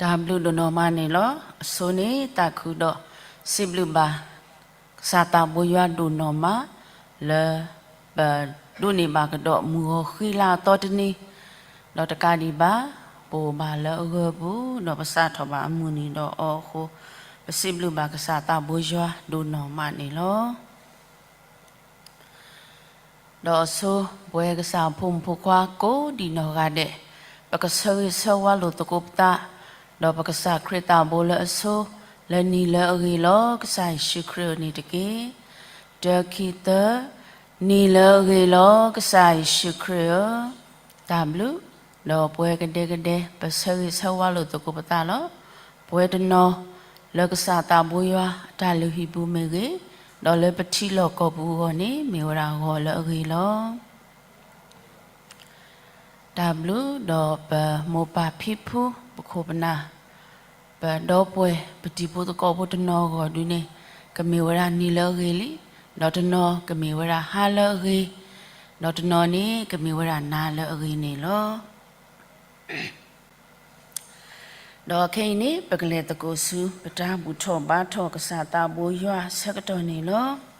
တၢ်ဘျုးဒိၣ်နီၢ်မးန့ၣ်လီၤ. အဆိန့ၣ် တၢ်ခုဒီး စံးဘျုးဘၣ် ကစၢ်သးဘိယွၤဒိၣ်နီၢ်မး လၢ ပဒိးန့ၢ်ဘၣ်ကဒီးမုၢ်ဂီၤဃံလၤအသီတနံၤ, ဒီးတကးဒံးဘၣ် ပအိၣ်ဘၣ်လၢအဂၢၢ်ပူၤ ဒီးပစးထီၣ်ဘၣ်အမုၢ်နံၤဒီးအီၤအဃိ, ပစံးဘျုးဘၣ်ကစၢ်သးဘိယွၤဒိၣ်နီၢ်မးန့ၣ်လီၤ. ဒီးအဆိ ပဝဲကစၢ်ဖိမုၣ်ဖိခွါကိးဒံးနီၢ်ဂၤဒဲး, ပကဆၢဂ့ၤဆၢဝါလိာ်သကိးပသး, ဒီးပကစၢ်ခရံာ်သးဘိလၢအဆိ, လၢနံၤလၢအဂ့ၤလီၤ ကစၢ်ယ့ၣ်ၡူးခရံာ်န့ၣ်တက့ၢ်. တၢ ခံ သၢ, နံၤလၢအဂ့ၤလီၤ ကစၢ်ယ့ၣ်ၡူးခရံာ်ဧၢ, တၢ်ဘျုး, ဒီးပဝဲကဒဲကဒဲ ပဆၢဂ့ၤဆၢဝါလိာ်သကိးပသးလီၤ. ပဝဲတနီၤ လၢကစၢ်သးဘိယွၤအတၢ်လုၢ်ဟံၣ်ပူၤမ့ၢ်ဂ့ၤ, ဒီးလၢပထံလီၢ်ကီၢ်ပူၤအဂီၢ်န့ၣ် မ့ၢ်ဝဲဒၣ်ဂီၤလၢအဂ့ၤလီၤ. တၢ်ဘျုးဒီးပမိၢ်ပၢ်ဖံဖု ပခိၣ်ပနၢ်, ပဒီပုၢ်ဝဲၢ် ပတံၤဖိသကိးဖိတနီၤအဂီၢ်ဒုန့ၣ် ကမ့ၢ်ဝဲဒၣ်နံၤလၢအဂ့ၤလံ, ဒီးတနီၤကမ့ၢ်ဝဲဒၣ်ဟါလၢအဂ့ၤ, ဒီးတနီၤန့ၣ် ကမ့ၢ်ဝဲဒၣ်နၤလၢအဂ့ၤန့ၣ်လီၤ. ဒီးခဲအံၤန့ၣ် ပကလဲၤသကိးဆူ ပတၢ်ဘူၣ်ထီၣ်ဘါထီၣ်ကစၢ်သးဘိယွၤအဆၢကတီၢ်န့ၣ်လီၤ.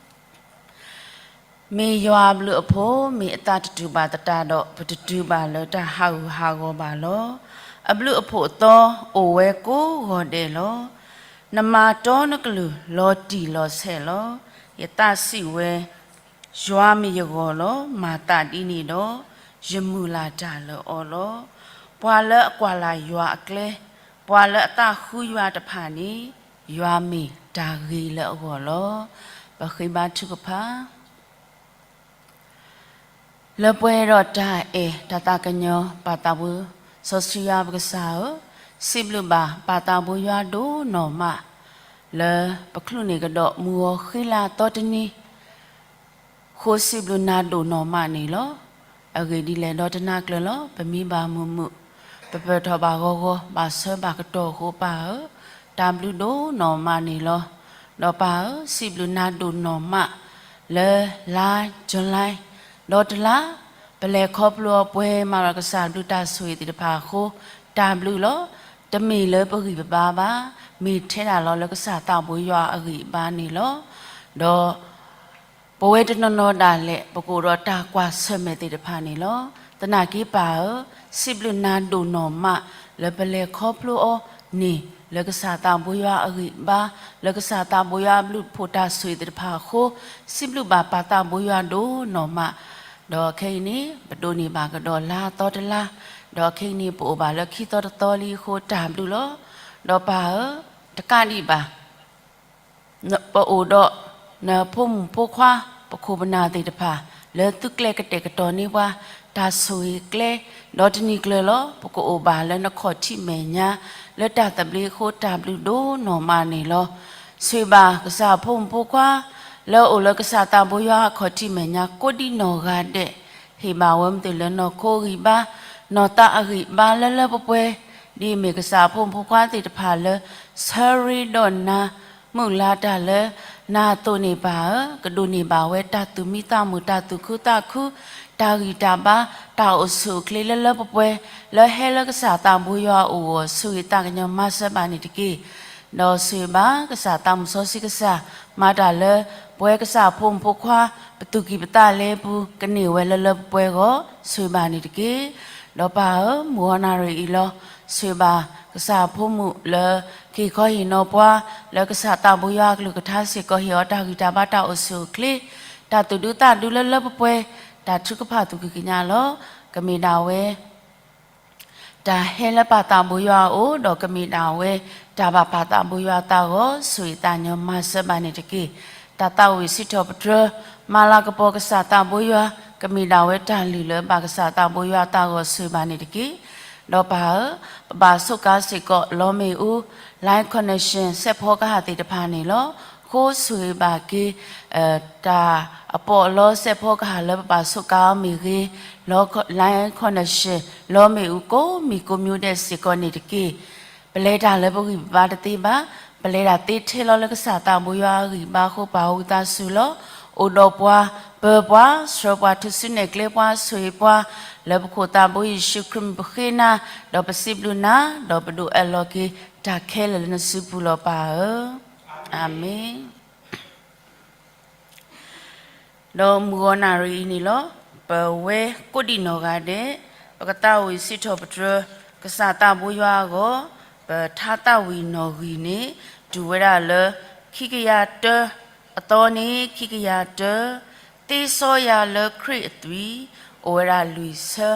မ့ၢ်ယွၤအဘျုးအဖှိၣ် မ့ၢ်အသးတတူာ်ဘၣ်သတးဒီး ပတတုၤဘၣ်လၢတၢ်ဟးဂူာ်ဟးဂီၤဘၣ်လီၤ. အဘျုးအဖှိၣ်အသီအိၣ်ဝဲကိးဂီၤဒဲးလီၤ. နမၤတီနကလုၢ်လီၤတံၢ်လီၤဆဲးလီၤ. ယသးစံးဝဲ ယွၤမ့ၢ်ယဂီၢ်လီၤ. မၤသးဒ်န့ၣ်ဒီး ယမုၢ်လၢ်တၢ်လၢအီၤလီၤ. ပှၤလၢအကွၢ်လၢ်ယွၤအကျဲ, ပှၤလၢအသးဃုယွၤတဖၣ်န့ၣ် ယွၤမ့ၢ်တၢ်ဂ့ၤလၢအဂီၢ်လီၤ. ပဃ့ဘါထုကဖၣ်. လၢပှဲၤဒီးတၢ်အဲၣ်တၢ်သးကညီၤ ပၢ်သးဘိစီဆှံယွၤပကစၢ်ဧၢ, စံးဘျုးဘၣ်ပၢ်သးဘိယွၤဒိၣ်နီၢ်မး လၢပချုးန့ၢ်ကဒီးမုၢ်ဂီၤဃံလၤသီတနံၤ ဃိစံးဘျုးနၤဒိၣ်နီၢ်မးန့ၣ်လီၤ. အဂ့ၢ်ဒ်လဲၣ်ဒီးတနၤကျၢၤလီၤ. ပမံဘၣ်မုာ်မုာ်, ပပၢၢ်ထီၣ်ဘၣ်ဂီၤဂီၤ, ဘၣ်ဆၢဘၣ်ကတီၢ်အဃိပၢ်ဧၢ, တၢ်ဘျုးဒိၣ်နီၢ်မးန့ၣ်လီၤ. ဒီးပၢ်ဧၢ, စံးဘျုးနၤဒိၣ်နီၢ်မး လၢလါ July ဒီးတလါ ပလဲၤခီဖျိအပှဲၤမးဒီးကစၢ်ဘျုးတၢ်ဆိၣ်ဂ့ၤသ့ၣ်တဖၣ်အဃိ တၢ်ဘျုးလီၤ. တမ့ၢ်လၢပဂံၢ်ပဘါဘၣ်, မ့ၢ်ထဲဒၣ်လီၤလၢကစၢ်သးဘိယွၤအဂံၢ်အဘါန့ၣ်လီၤ. ဒီး ပဝဲတနီၤနီၤဒၣ်လဲာ် ပကအိၣ်ဒီးတၢ်ကွၢ်ဆၢၣ်မဲာ်သ့ၣ်တဖၣ်န့ၣ်လီၤ. သနာ်က့ပၢ်ဧၢ, စံးဘျုးနၤဒိၣ်နီၢ်မး လၢပလဲၤခီဖျိအီၤန့ၣ် လၢကစၢ်သးဘိယွၤအဂံၢ်အဘါ, လၢကစၢ်သးဘိယွၤအဘျုးအဖှိၣ်တၢ်ဆိၣ်ဂ့ၤသ့ၣ်တဖၣ်အဃိ, စံးဘျုးဘၣ်ပၢ်သးဘိယွၤဒိၣ်နီၢ်မး. ဒီးခဲအံၤန့ၣ် ပဒိးန့ၢ်ဘၣ်ကဒီးလါသီတလါ, ဒီးခဲအံၤန့ၣ် ပအိၣ်ဘၣ်လၢခံသီတသီလံအဃိတၢ်ဘျုးလီၤ. ဒီးပၢ်ဧၢ, တကးဒံးဘၣ် ပအိၣ်ဒီး နဖိမုၣ်ဖိခွါ ပခိၣ်ပနၢ်သ့ၣ်တဖၣ် လၢသုကျဲကတဲာ်ကတီၤန့ၢ်ပှၤ တၢ်ဆိၣ်ဂ့ၤကျဲ, ဒီးတနံၤကျၢၤလီၤ ပကအိၣ်ဘၣ်လၢနခီၣ်ထံးမဲာ်ညါ လၢတၢ်သဘျ့အဃိ တၢ်ဘျုးဒိၣ်နီၢ်မးန့ၣ်လီၤ. ဆိၣ်ဂ့ၤဘၣ်ကစၢ်ဖိမုၣ်ဖိခွါ လၢအအိၣ်လၢကစၢ်သးဘိယွၤအခီၣ်ထံးမဲာ်ညါ ကိးဒံးနီၢ်ဂၤဒဲး, ဟ့ၣ်ဘၣ်ဝဲမ့ၢ်တုၤလၢနီၢ်ခိအဂံၢ်ဘါ, နီၢ်သးအဂံၢ်ဘါလၢလၢပှဲၤပှဲၤ, ဒ်အမ့ၢ်ကစၢ်ဖိမုၣ်ဖိခွါသ့ၣ်တဖၣ်လၢ ဆၢရ့ဒီးနၤ မုၢ်လၢ်တၢ်လၢနၤအသိးန့ၣ်ပၢ်ဧၢ, ကဒိးန့ၢ်ဘၣ်ဝဲတၢ်သူၣ်မံသးမုာ် တၢ်သူၣ်ခုသးခု, တၢ်ဂံၢ်တၢ်ဘါ, တၢ်အိၣ်ဆူၣ်အိၣ်ချ့လၢလၢပှဲၤပှဲၤ, လၢဟဲလၢကစၢ်သးဘိယွၤအအိၣ်အဂီၢ် ဆိၣ်ဂ့ၤသးကညီၤမၤစၢၤဘၣ်န့ၣ်တက့ၢ်. ဒီးဆိၣ်ဂ့ၤဘၣ်ကစၢ်သးမုၢ်စီဆှံကစၢ် မၤတၢ်လၢ ပဝဲကစၢ်ဖိမုၣ်ဖိခွါ ပသူၣ်ကံၢ်ပသးလဲပူၤ ကန့ၢ်ဝဲလၢလၢပှဲၤပှဲၤအဂီၢ် ဆိၣ်ဂ့ၤဘၣ်န့ၣ်တက့ၢ်. ဒီးပၢ်ဧၢ, မုၢ်ဂီၤနၣ်ရံၣ်အံၤလီၤ ဆိၣ်ဂ့ၤဘၣ်ကစၢ်ဖိမုၣ်လၢ ကဟ့ၣ်ခီဟ့ၣ်နီၤပှၤ လၢကစၢ်သးဘိယွၤအကလုၢ်ကထါစ့ၢ်ကီး ဟ့ၣ်အီၤတၢ်ဂံၢ်တၢ်ဘါ တၢ်အိၣ်ဆူၣ်အိၣ်ချ့, တၢ်သူၣ်ဒူသးဒူလၢလၢပှဲၤပှဲၤ, တၢ်ထုကဖၣ်သူၣ်ကံၢ်ကညးလီၤ. ကမ့ၢ်ဒၣ်ဝဲ တၢ်ဟဲလၢပၢ်သးဘိယွၤအအိၣ် ဒီးကမ့ၢ်ဒၣ်ဝဲ တၢ်ဘၣ်ပၢ်သးဘိယွၤအသးအဂီၢ် ဆိၣ်ဂ့ၤသးကညီၤမၤစၢၤဘၣ်န့ၣ်တက့ၢ်. တၢ်သးဝံၣ်စံးထီၣ်ပတြၢၤ မၤလၤကပီၤကစၢ်သးဘိယွၤ ကမ့ၢ်ဒၣ်ဝဲတၢ်လုၢ်လၢဘၣ်ကစၢ်သးဘိယွၤအသးအဂီၢ် ဆိၣ်ဂ့ၤဘၣ်န့ၣ်တက့ၢ်. ဒီးပၢ်ဧၢ, ပဘၣ်ဆိးကါစ့ၢ်ကီး လီမ့ၣ်အူ line connection စဲးဖီကဟၣ်သ့ၣ်တဖၣ်န့ၣ်လီၤ. ဃိဆိၣ်ဂ့ၤဘၣ်က့ၤ တၢ်အပီးအလီစဲးဖီကဟၣ်လၢပဘၣ်ဆိးကါအီၤမ့ၢ်ဂ့ၤ, လီ line connection လီမ့ၣ်အူကိးမံၤကိးမံၤဒဲးစ့ၢ်ကီးန့ၣ်တက့ၢ်. ပလဲၤတၢ်လၢပဂံၢ်ပဘါတသ့ဘၣ်, ပလဲၤတၢ်သ့ထဲလီၤလၢကစၢ်သးဘိယွၤအဂံၢ်ဘါအဃိ ပၢ်ဧၢ ဝံသးစူၤလီၤ. အိၣ်ဒီးပှၤ ပၢပှၤ, ဆှၢပှၤ, ထုးစုနဲၣ်ကျဲပှၤ, ဆိၣ်ဂ့ၤပှၤ, လၢပခိၣ်သးဘိယ့ၣ်ၡူးခရံာ်မံၤပဃ့နၤ, ဒီးပစံးဘျုးနၤ, ဒီးပဒုးအၢၣ်လီၤက့ၤတၢ်ခဲလၢာ်လၢနစုပူၤလီၤပၢ်ဧၢ, အၤမ့ၣ်. ဒီးမုၢ်ဂီၤနၣ်ရံၣ်အံၤန့ၣ်လီၤ. ပဝဲကိးဒံးနီၢ်ဂၤဒဲး, ပကသးဝံၣ်စံးထီၣ်ပတြၢၤ ကစၢ်သးဘိယွၤအဂီၢ်, ပထါသးဝံၣ်နီၣ်ဂံၢ်န့ၣ် တုၤဝဲဒၣ်လၢ ခံကယၤတၢ, အသီန့ၣ် ခံကယၤတၢ, သ့စီယၤလၢခရံာ်အသွံၣ်, အိၣ်ဝဲဒၣ်လွံၢ်ဆၢ,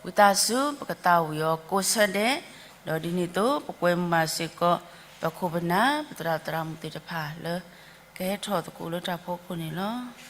ဝံသးစူၤ ပကသးဝံၣ်အီၤကိးဆၢဒဲး, ဒီးဒ်န့ၣ်အသိး ပကွဲမုာ်ဘၣ်စ့ၢ်ကီး ပခိၣ်ပနၢ် ပသရၣ်သရၣ်မုၣ်သ့ၣ်တဖၣ်လၢ ကဟဲထီၣ်သကိးလၢတၢ်ဖီခိၣ်န့ၣ်လီၤ.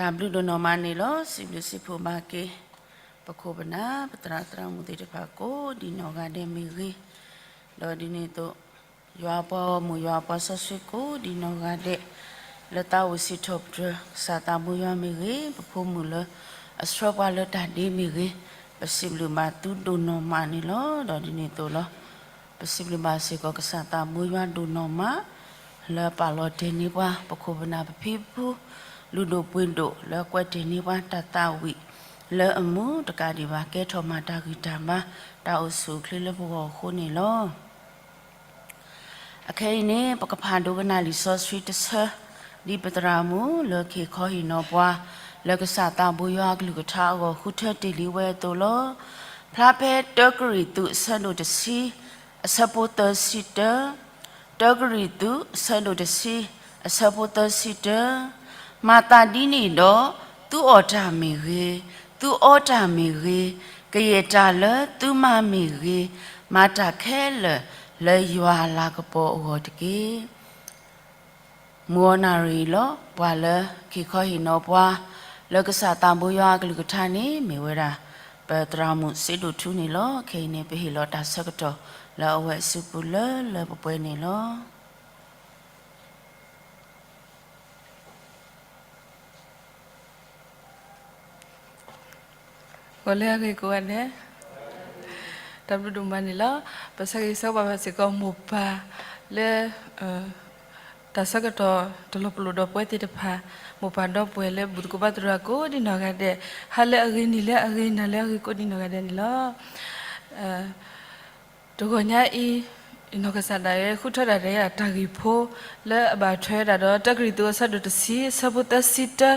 တၢ်ဘျုးဒိၣ်နီၢ်မးန့ၣ်လီၤ. စံးဘျုးစံးဖှိၣ်ဘၣ်က့ၤ ပခိၣ်ပနၢ် ပသရၣ်သရၣ်မုၣ်သ့ၣ်တဖၣ်ကိးဒံးနီၢ်ဂၤဒဲးမ့ၢ်ဂ့ၤ, ဒီးဒ်န့ၣ်အသိး ယွၤအပှၤဂီၢ်မုၢ် ယွၤအပှၤစီဆှံကိးဒံးနီၢ်ဂၤဒဲး လၢသးဝံၣ်စံးထီၣ်ပတြၢၤ ကစၢ်သးဘိယွၤမ့ၢ်ဂ့ၤ, ပဖိမုၣ်လၢ အဆှၢပှၤလၢတၢ်ဒ့မ့ၢ်ဂ့ၤ, ပစံးဘျုးဘၣ်သုဒိၣ်နီၢ်မးန့ၣ်လီၤ. ဒီးဒ်န့ၣ်အသိးလီၤ. ပစံးဘျုးဘၣ်စ့ၢ်ကီးကစၢ်သးဘိယွၤဒိၣ်နီၢ်မး လၢပာ်လီၤတ့ၢ်န့ၢ်ပှၤ ပခိၣ်ပနၢ်ပဖံပဖု လုၢ်ဒိၣ်ပှ့ၤဒိၣ် လၢကွဲးတ့ၢ်န့ၢ်ပှၤတၢ်သးဝံၣ်လၢအမုာ်တကးဒံးဘၣ် ကဲထီၣ်မၤတၢ်ဂံၢ်တၢ်ဘါ တၢ်အိၣ်ဆူၣ်အိၣ်ချ့လၢပဂီၢ်အဃိန့ၣ်လီၤ. အခဲအံၤန့ၣ် ပကဖးဒိကနၣ်လံာ်စီဆှံတဆၢ ဒ်ပသရၣ်မုၣ်လၢကဟ့ၣ်ခီဟ့ၣ်နီၤပှၤ လၢကစၢ်သးဘိယွၤအကလုၢ်ကထါအဂီၢ် ဃုထၢတ့ၢ်လံဝဲအသိးလီၤ. ဖျါဖဲတၢကရံၣ်သူး အဆၢဒိၣ်တဆံ အဆၢဖိသၢဆံတၢ, တၢကရံၣ်သူး အဆၢဒိၣ်တဆံ အဆၢဖိသၢဆံတၢ, မၤသးဒ်န့ၣ်ဒီး သုအီၣ်တၢ်မ့ၢ်ဂ့ၤ, သုအီတၢ်မ့ၢ်ဂ့ၤ, ကယဲၢ်တၢ်လၢသုမၤမ့ၢ်ဂ့ၤ, မၤတၢ်ခဲလၢာ်လၢယွၤအလၤကပီၤအဂီၢ်တက့ၢ်. မုၢ်ဂီၤနၣ်ရံၣ်အံၤလီၤ. ပှၤလၢကဟ့ၣ်ခီဟ့ၣ်နီၤပှၤ လၢကစၢ်သးဘိယွၤအကလုၢ်ကထါန့ၣ် မ့ၢ်ဝဲဒၣ် ပသရၣ်မုၣ်စ့ဒိၣ်ထူန့ၣ်လီၤ. ခဲအံၤန့ၣ် ပဟ့ၣ်လီၤတၢ်ဆၢကတီၢ်လၢအဝဲအစုပူၤလၢလၢပှဲၤပှဲၤန့ၣ်လီၤ. ဂီၤလၢအဂ့ၤကိးဂၤဒဲး, တၢ်ဘျုးဒိၣ်မးန့ၣ်လီၤ. ပဆၢဂ့ၤဆၢဝါဘၣ်စ့ၢ်ကီးမိၢ်ပၢ်လၢ တၢ်ဆၢကတီၢ်တလီၤပလိာ်ဒီးပဝဲသ့ၣ်တဖၣ်, မိၢ်ပၢ်ဒီပုၢ်ဝဲၢ်လၢဘူၣ်သကိးဘါသရိာ်ကိးဒံနီၢ်ဂၤဒဲး, ဟါလၢအဂ့ၤ နံၤလၢအဂ့ၤ နၤလၢအဂ့ၤကိးဒံနီၢ်ဂၤဒဲးန့ၣ်လီၤ. တဂီၤညါအံၤ နီၢ်ကစၢ်ဒၣ်ဝဲဃုထၢဒၣ်တၢ်ဂ့ၢ်ဖိ လၢအဘၣ်ထွဲဒၣ်ဒီး တၢကရံၣ်သူးအဆၢဒိၣ်တဆံ အဆၢဖိသၢဆံတၢ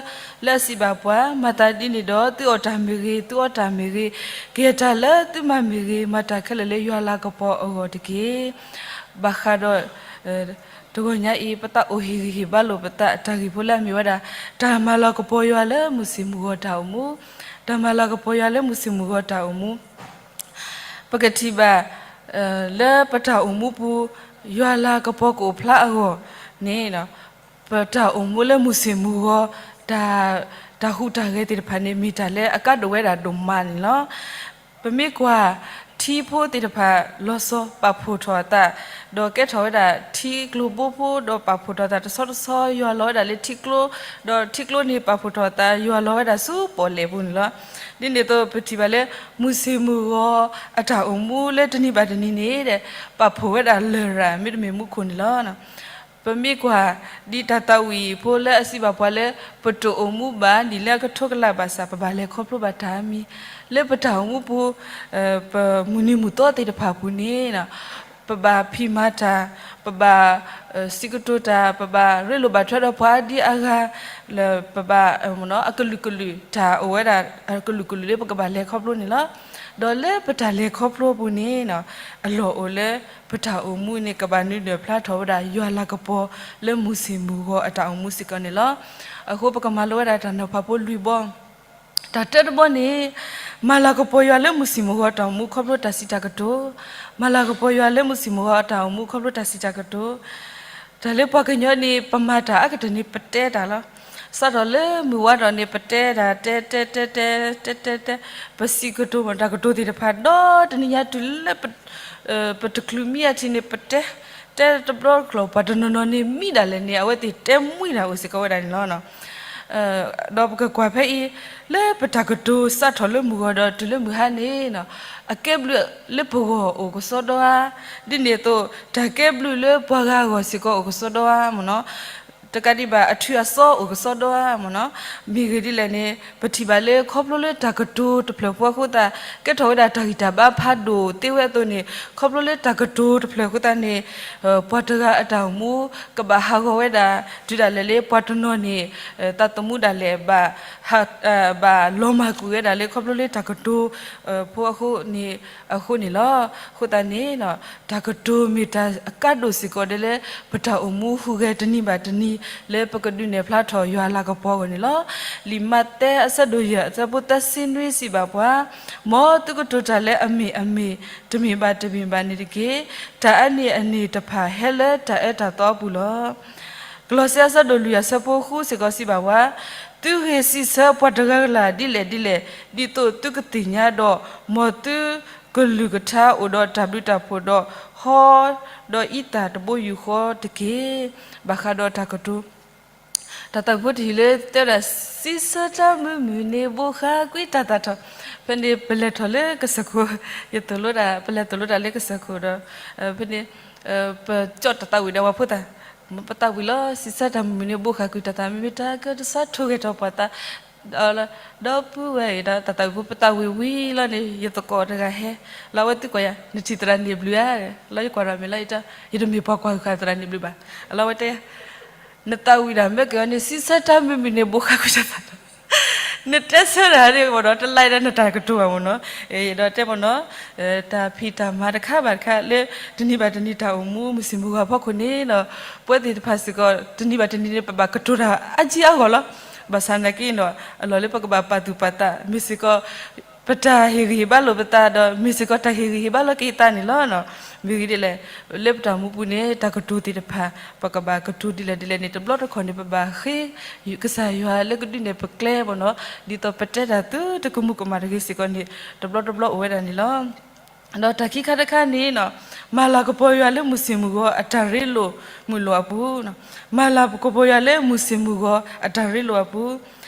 လၢအစံးဘၣ်ပှၤ, မၤသးဒ်န့ၣ်ဒီး သုအီၣ်တၢ်မ့ၢ်ဂ့ၤ, သုအီတၢ်မ့ၢ်ဂ့ၤ, ကယဲၢ်တၢ်လၢသုမၤမ့ၢ်ဂ့ၤ, မၤတၢ်ခဲလၢာ်လၢယွၤလၤကပီၤအဂီၢ်တက့ၢ်. ဘၣ်ဃးဒီး တဂီၤညါအံၤ ပသးအိၣ်ဟ့ၣ်ဂံၢ်ဟ့ၣ်ဘါလိာ်ပသး တၢ်ဂ့ၢ်ဖိလၢအမ့ၢ်ဝဲဒၣ် တၢ်မၤလၤကပီၤယွၤလၢမုၢ်ဆ့ၣ်မုၢ်ဂီၤတၢ်အိၣ်မူ, တၢ်မၤလၤကပီၤယွၤလၢမုၢ်ဆ့ၣ်မုၢ်ဂီၤတၢ်အိၣ်မူ ပကထံၣ်ဘၣ် လၢပတၢ်အိၣ်မူပူၤ ယွၤလၤကပီၤကအိၣ်ဖျါအဂီၢ်န့ၣ် ပတၢ်အိၣ်မူလၢမုၢ်ဆ့ၣ်မုၢ်ဂီၤ တၢ် တၢ်ဟူးတၢ်ဂဲၤသ့ၣ်တဖၣ်န့ၣ် မ့ၢ်တၢ်လၢအကါဒိၣ်ဝဲဒၣ်ဒိၣ်မးန့ၣ်လီၤ. ပမ့ၢ်ကွၢ် ထံဖိသ့ၣ်တဖၣ်လီၤဆီပာ်ဖှိၣ်ထီၣ်အသး ဒီးကဲထီၣ်ဝဲဒၣ်ထံကျိဘိဖိ ဒီးပာ်ဖှိၣ်ထီၣ်အသးတဆီတဆီ ယွၤလီၤဝဲဒၣ်လၢထံကျိ, ဒီးထံကျိန့ၣ်ပာ်ဖှိၣ်ထီၣ်အသး ယွၤလီၤဝဲဒၣ်ဆူပီၣ်လဲၣ်ပူၤန့ၣ်လီၤ. ဒ်န့ၣ်အသိးပထံၣ်ဘၣ်လၢ မုၢ်ဆ့ၣ်မုၢ်ဂီၤအတၢ်အိၣ်မူလၢတနံၤဘၣ်တနံၤန့ၣ် ပာ်ဖှိၣ်ဝဲဒၣ်လရာ် မ့တမ့ၢ်မူခိၣ်န့ၣ်လီၤ. ပမ့ၢ်ကွၢ် ဒ်တၢ်သးဝံၣ်ဖိလၢအစံးဘၣ်ပှၤလၢ ပတအိၣ်မူဘၣ် နံၣ်လၢအကထိကလးဘၣ်ဆၣ် ပဘၣ်လဲၤခီဖျိဘၣ်တၢ်မံၤ လၢပတၢ်အိၣ်မူပူၤ ပမုၢ်နံၤမုၢ်သီသ့ၣ်တဖၣ်အပူၤန့ၣ် ပဘၣ်ဖံးမၤတၢ်, ပဘၣ် စံးကတိၤတၢ်, ပဘၣ်ရ့လိာ်ဘၣ်ထွဲဒီးပှၤဒ်အဂၤ, လၢပဘၣ် အကလုာ်ကလုာ် တၢ်အိၣ်ဝဲဒၣ် အကလုာ်ကလုာ်လၢပကဘၣ်လဲၤခီဖျိန့ၣ်လီၤ. ဒီးလၢပတၢ်လဲၤခီဖျိအပူၤန့ၣ် အလီၢ်အိၣ်လၢ ပတၢ်အိၣ်မူန့ၣ် ကဘၣ်နုာ်လီၤဖျါထီၣ်ဝဲဒၣ်ယွၤလၤကပီၤလၢမုၢ်ဆ့ၣ်မုၢ်ဂီၤအတၢ်အိၣ်မူစ့ၢ်ကီးန့ၣ်လီၤ. အဃိပကမၤလိဝဲဒၣ်တၢ်နီၤဖးဖိလွံၢ်ဘီ တၢ်တၢတဘီန့ၣ် မၤလၤကပီၤယွၤလၢမုၢ်ဆ့ၣ်မုၢ်ဂီၤတၢ်အိၣ်မူခီဖျိတၢ်စံးတၢ်ကတိၤ, မၤလၤကပီၤယွၤလၢမုၢ်ဆ့ၣ်မုၢ်ဂီၤအတၢ်အိၣ်မူခီဖျိတၢ်စံးတၢ်ကတိၤ, တၢ်လၢပှၤကညီန့ၣ် ပမၤတၢ်အါကတၢၢ်န့ၣ် ပတဲတၢ်လီၤ. စးထီၣ်လၢမုၢ်ဝါထီၣ်န့ၣ် ပတဲတၢ် တဲ တဲ တဲ တဲ တဲ တဲ တဲ ပစံးကတိၤမ့ၢ်တၢ်ကတိၤသ့ၣ်တဖၣ် ဒီးတနံၤညါတုၤလၢ ပတချုးမံအထံးန့ၣ် ပတဲ တဲတဘျီတကျိၤ ပှၤတနီၤနီၤန့ၣ် မံဒၣ်လဲာ်န့ၣ် အဝဲသ့ၣ်တဲမှံဒၣ်အိၣ်စ့ၢ်ကီးဝဲဒၣ်န့ၣ်လီၤ. ဒီးပကကွၢ်ဖဲအံၤ လၢပတၢ်ကတိၤစးထီၣ်လၢမုၢ်ဂီၤဒီးတုၤလၢမုၢ်ဟါန့ၣ် အကဲဘျုးလၢပဂီၢ်အိၣ်ကစီဒီဧါ, ဒ်န့ၣ်အသိး တၢ်ကဲဘျုးလၢပှၤဂၤအဂီၢ်စ့ၢ်ကီးအိၣ်ကစီဒီဧါမ့ၢ်နီၤ, တကးဒံးဘၣ်အထုးအစီအိၣ်ကစီဒီဧါမ့ၢ်နီၤ, မ့ၢ်ဂ့ၢ်ဒ်လဲၣ်န့ၣ် ပထံၣ်ဘၣ်လၢခီဖျိလၢတၢ်ကတိၤတဖျၢၣ်ဖိအဃိသတး ကဲထီၣ်ဝဲဒၣ်တၢ်ဂံၢ်တၢ်ဘါဖးဒိၣ်သ့ဝဲအသိးန့ၣ် ခီဖျိလၢတၢ်ကတိၤတဖျၢၣ်အဃိသတးန့ၣ် ပှၤတဂၤအတၢ်အိၣ်မူ ကဘၣ်ဟးဂီၤဝဲဒၣ် တုၤဒၣ်လဲာ်လၢပှၤတနီၤန့ၣ် သးသမူဒၣ်လဲာ် ဘၣ်လီၤမၢ်ကွံာ်ဝဲဒၣ်လၢခီဖျိလၢတၢ်ကတိၤဖိအဃိန့ၣ်လီၤ. အဃိသတးန့ၣ် တၢ်ကတိၤမ့ၢ်တၢ်အကါဒိၣ်စ့ၢ်ကီးဒ်လၢ ပတၢ်အိၣ်မူဟူးဂဲၤတနံၤဘၣ်တနံၤ လၢပကဒုးနဲၣ်ဖျါထီၣ်ယွၤအလၤကပီၤအဂီၢ်န့ၣ်လီၤ. လံာ်မးသဲအဆၢဒိၣ်ယဲၢ်အဆၢဖိသၢဆံနွံစံးဘၣ်ပှၤ, မ်သုကတိၤတၢ်လၢအမ့ၢ်အမ့ၢ် တမ့ၢ်ဘၣ်တမ့ၢ်ဘၣ်န့ၣ်တက့ၢ်. တၢ်အါန့ၢ်အန့ၣ်တဖၣ်ဟဲလၢတၢ်အၢတၢ်သီအပူၤလီၤ. ကလီးစဲအဆၢဒိၣ်လွံၢ်အဆၢဖိဃုစ့ၢ်ကီးစံးဘၣ်ပှၤ, သုဂ့ၤစံးဆၢပှၤတဂၤဂၤလၢ်ဒ်လဲၣ်ဒ်လဲၣ် ဒ်သိးသုကသ့ၣ်ညါဒီး မ်သုကလုၢ်ကထါအိၣ်ဒီးတၢ်ဘျုးတၢ်ဖှိၣ်ဒီး ဟီဒီးအံသၣ်တဘိယူၢ်ဃီတက့ၢ်. ဘၣ်ဃးဒီးတၢ်ကတိၤ တၢ်သးဝံၣ်ဖိတယုၢ်လၢတဲဝဲဒၣ် စံးဆၢတၢ်မုာ်မုာ်န့ၣ် ဘိးဃါကွံာ်တၢ်သးထီၣ်, ဖဲန့ၣ်ပလဲၤထီၣ်လၢကစၢၢ်ခိၣ်, ယသိၣ်လိဒၣ် ပလဲၤသိၣ်လိတၢ်လၢကစၢၢ်ခိၣ်ဒီး ဖဲန့ၣ် ပကၠီၣ်တၢ်သးဝံၣ်ဒီးပှၤဖိသၣ်, ပသးဝံၣ်လီၤ စံးဆၢတၢ်မုာ်မုာ်န့ၣ် ဘိးဃါကွံာ်တၢ်သး မ့ၢ်မ့ၢ်တၢ်ကတၢၢ်တစးထိၣ်ဂဲၤထီၣ်ပှၤသး ဒီပုၢ်ဝဲၢ်အံၤဒီး တၢ်သးဝံၣ်ဖိပသးဝံၣ်ဝံၤလီၤန့ၣ် ယသကိးတဂၤဟဲ, လီၤအဝဲသံကွၢ်ယၤ နထံၣ်သရၣ်န့ၣ်ဘျုးဧါ, လီၤယကွၢ်ဒီးမ့ၢ်လီၤယတၢ် ယတမ့ၢ်ပှၤကွၢ်ဃာ်သရၣ်န့ၣ်ဘျုးဘၣ်, လီၤအဝဲတဲ နသးဝံၣ်ဒၣ်မ့ၢ်က့ၤအီၤန့ၣ် စံးဆၢတၢ်မုာ်မုာ်န့ၣ် ဘိးဃါကွံာ်တၢ်သး နတဲဆၢတၢ်န့ၣ်မ့ၢ်ဒီး တလါအံၤဒီးနတၢ်ကတိၤဘၣ်မ့ၢ်နီၤ, ဒီးတဲမ့ၢ်နီၤ, တၢ်ဖံးတၢ်မၤတခါဘၣ်တခါလၢ တနံၤဘၣ်တနံၤတၢ်အိၣ်မူ မုၢ်ဆ့ၣ်မုၢ်ဂီၤအဖီခိၣ်န့ၣ်ဒီး ပဝဲသ့ၣ်တဖၣ်စ့ၢ်ကီး တနံၤဘၣ်တနံၤန့ၣ် ပဘၣ်ကတိၤတၢ်အါကံအါဂီၢ်လီၤ. ဘၣ်ဆၣ်သနာ်က့ဒီး အလီၢ်လၢပကဘၣ်ပာ်သူၣ်ပာ်သး မ့ၢ်စ့ၢ်ကီး ပတၢ်ဟ့ၣ်ဂံၢ်ဟ့ၣ်ဘါလိာ်ပသးဒီး မ့ၢ်စ့ၢ်ကီးတၢ်ဟ့ၣ်ဂံၢ်ဟ့ၣ်ဘါလိာ်က့ၤသးန့ၣ်လီၤ. မ့ၢ်ဂ့ၢ်ဒ်လဲၣ်, လၢပတၢ်အိၣ်မူပူၤန့ၣ် တၢ်ကတိၤသ့ၣ်တဖၣ် ပကဘၣ်ကတိၤဒ်လဲၣ်ဒ်လဲၣ်န့ၣ် တဘျီတခီၣ်န့ၣ် ပဘၣ်ဃ့ကစၢ်ယွၤလၢကဒုးနဲၣ်ပကျဲမ့ၢ်နီၤ, ဒ်သိးပတဲတၢ်သုတကမူၤကမၣ်တဂ့ၤစ့ၢ်ကီးန့ၣ် တဘျီတဘျီအိၣ်ဝဲဒၣ်န့ၣ်လီၤ. ဒီးတၢ်ခံခါတခါန့ၣ် မၤလၤကပီၤယွၤလၢမုၢ်ဆ့ၣ်မုၢ်ဂီၤအတၢ်ရ့လိာ်မုာ်လိာ်အပူၤ, မၤလၤကပီၤယွၤလၢမုၢ်ဆ့ၣ်မုၢ်ဂီၤအတၢ်ရ့လိာ်အပူၤ,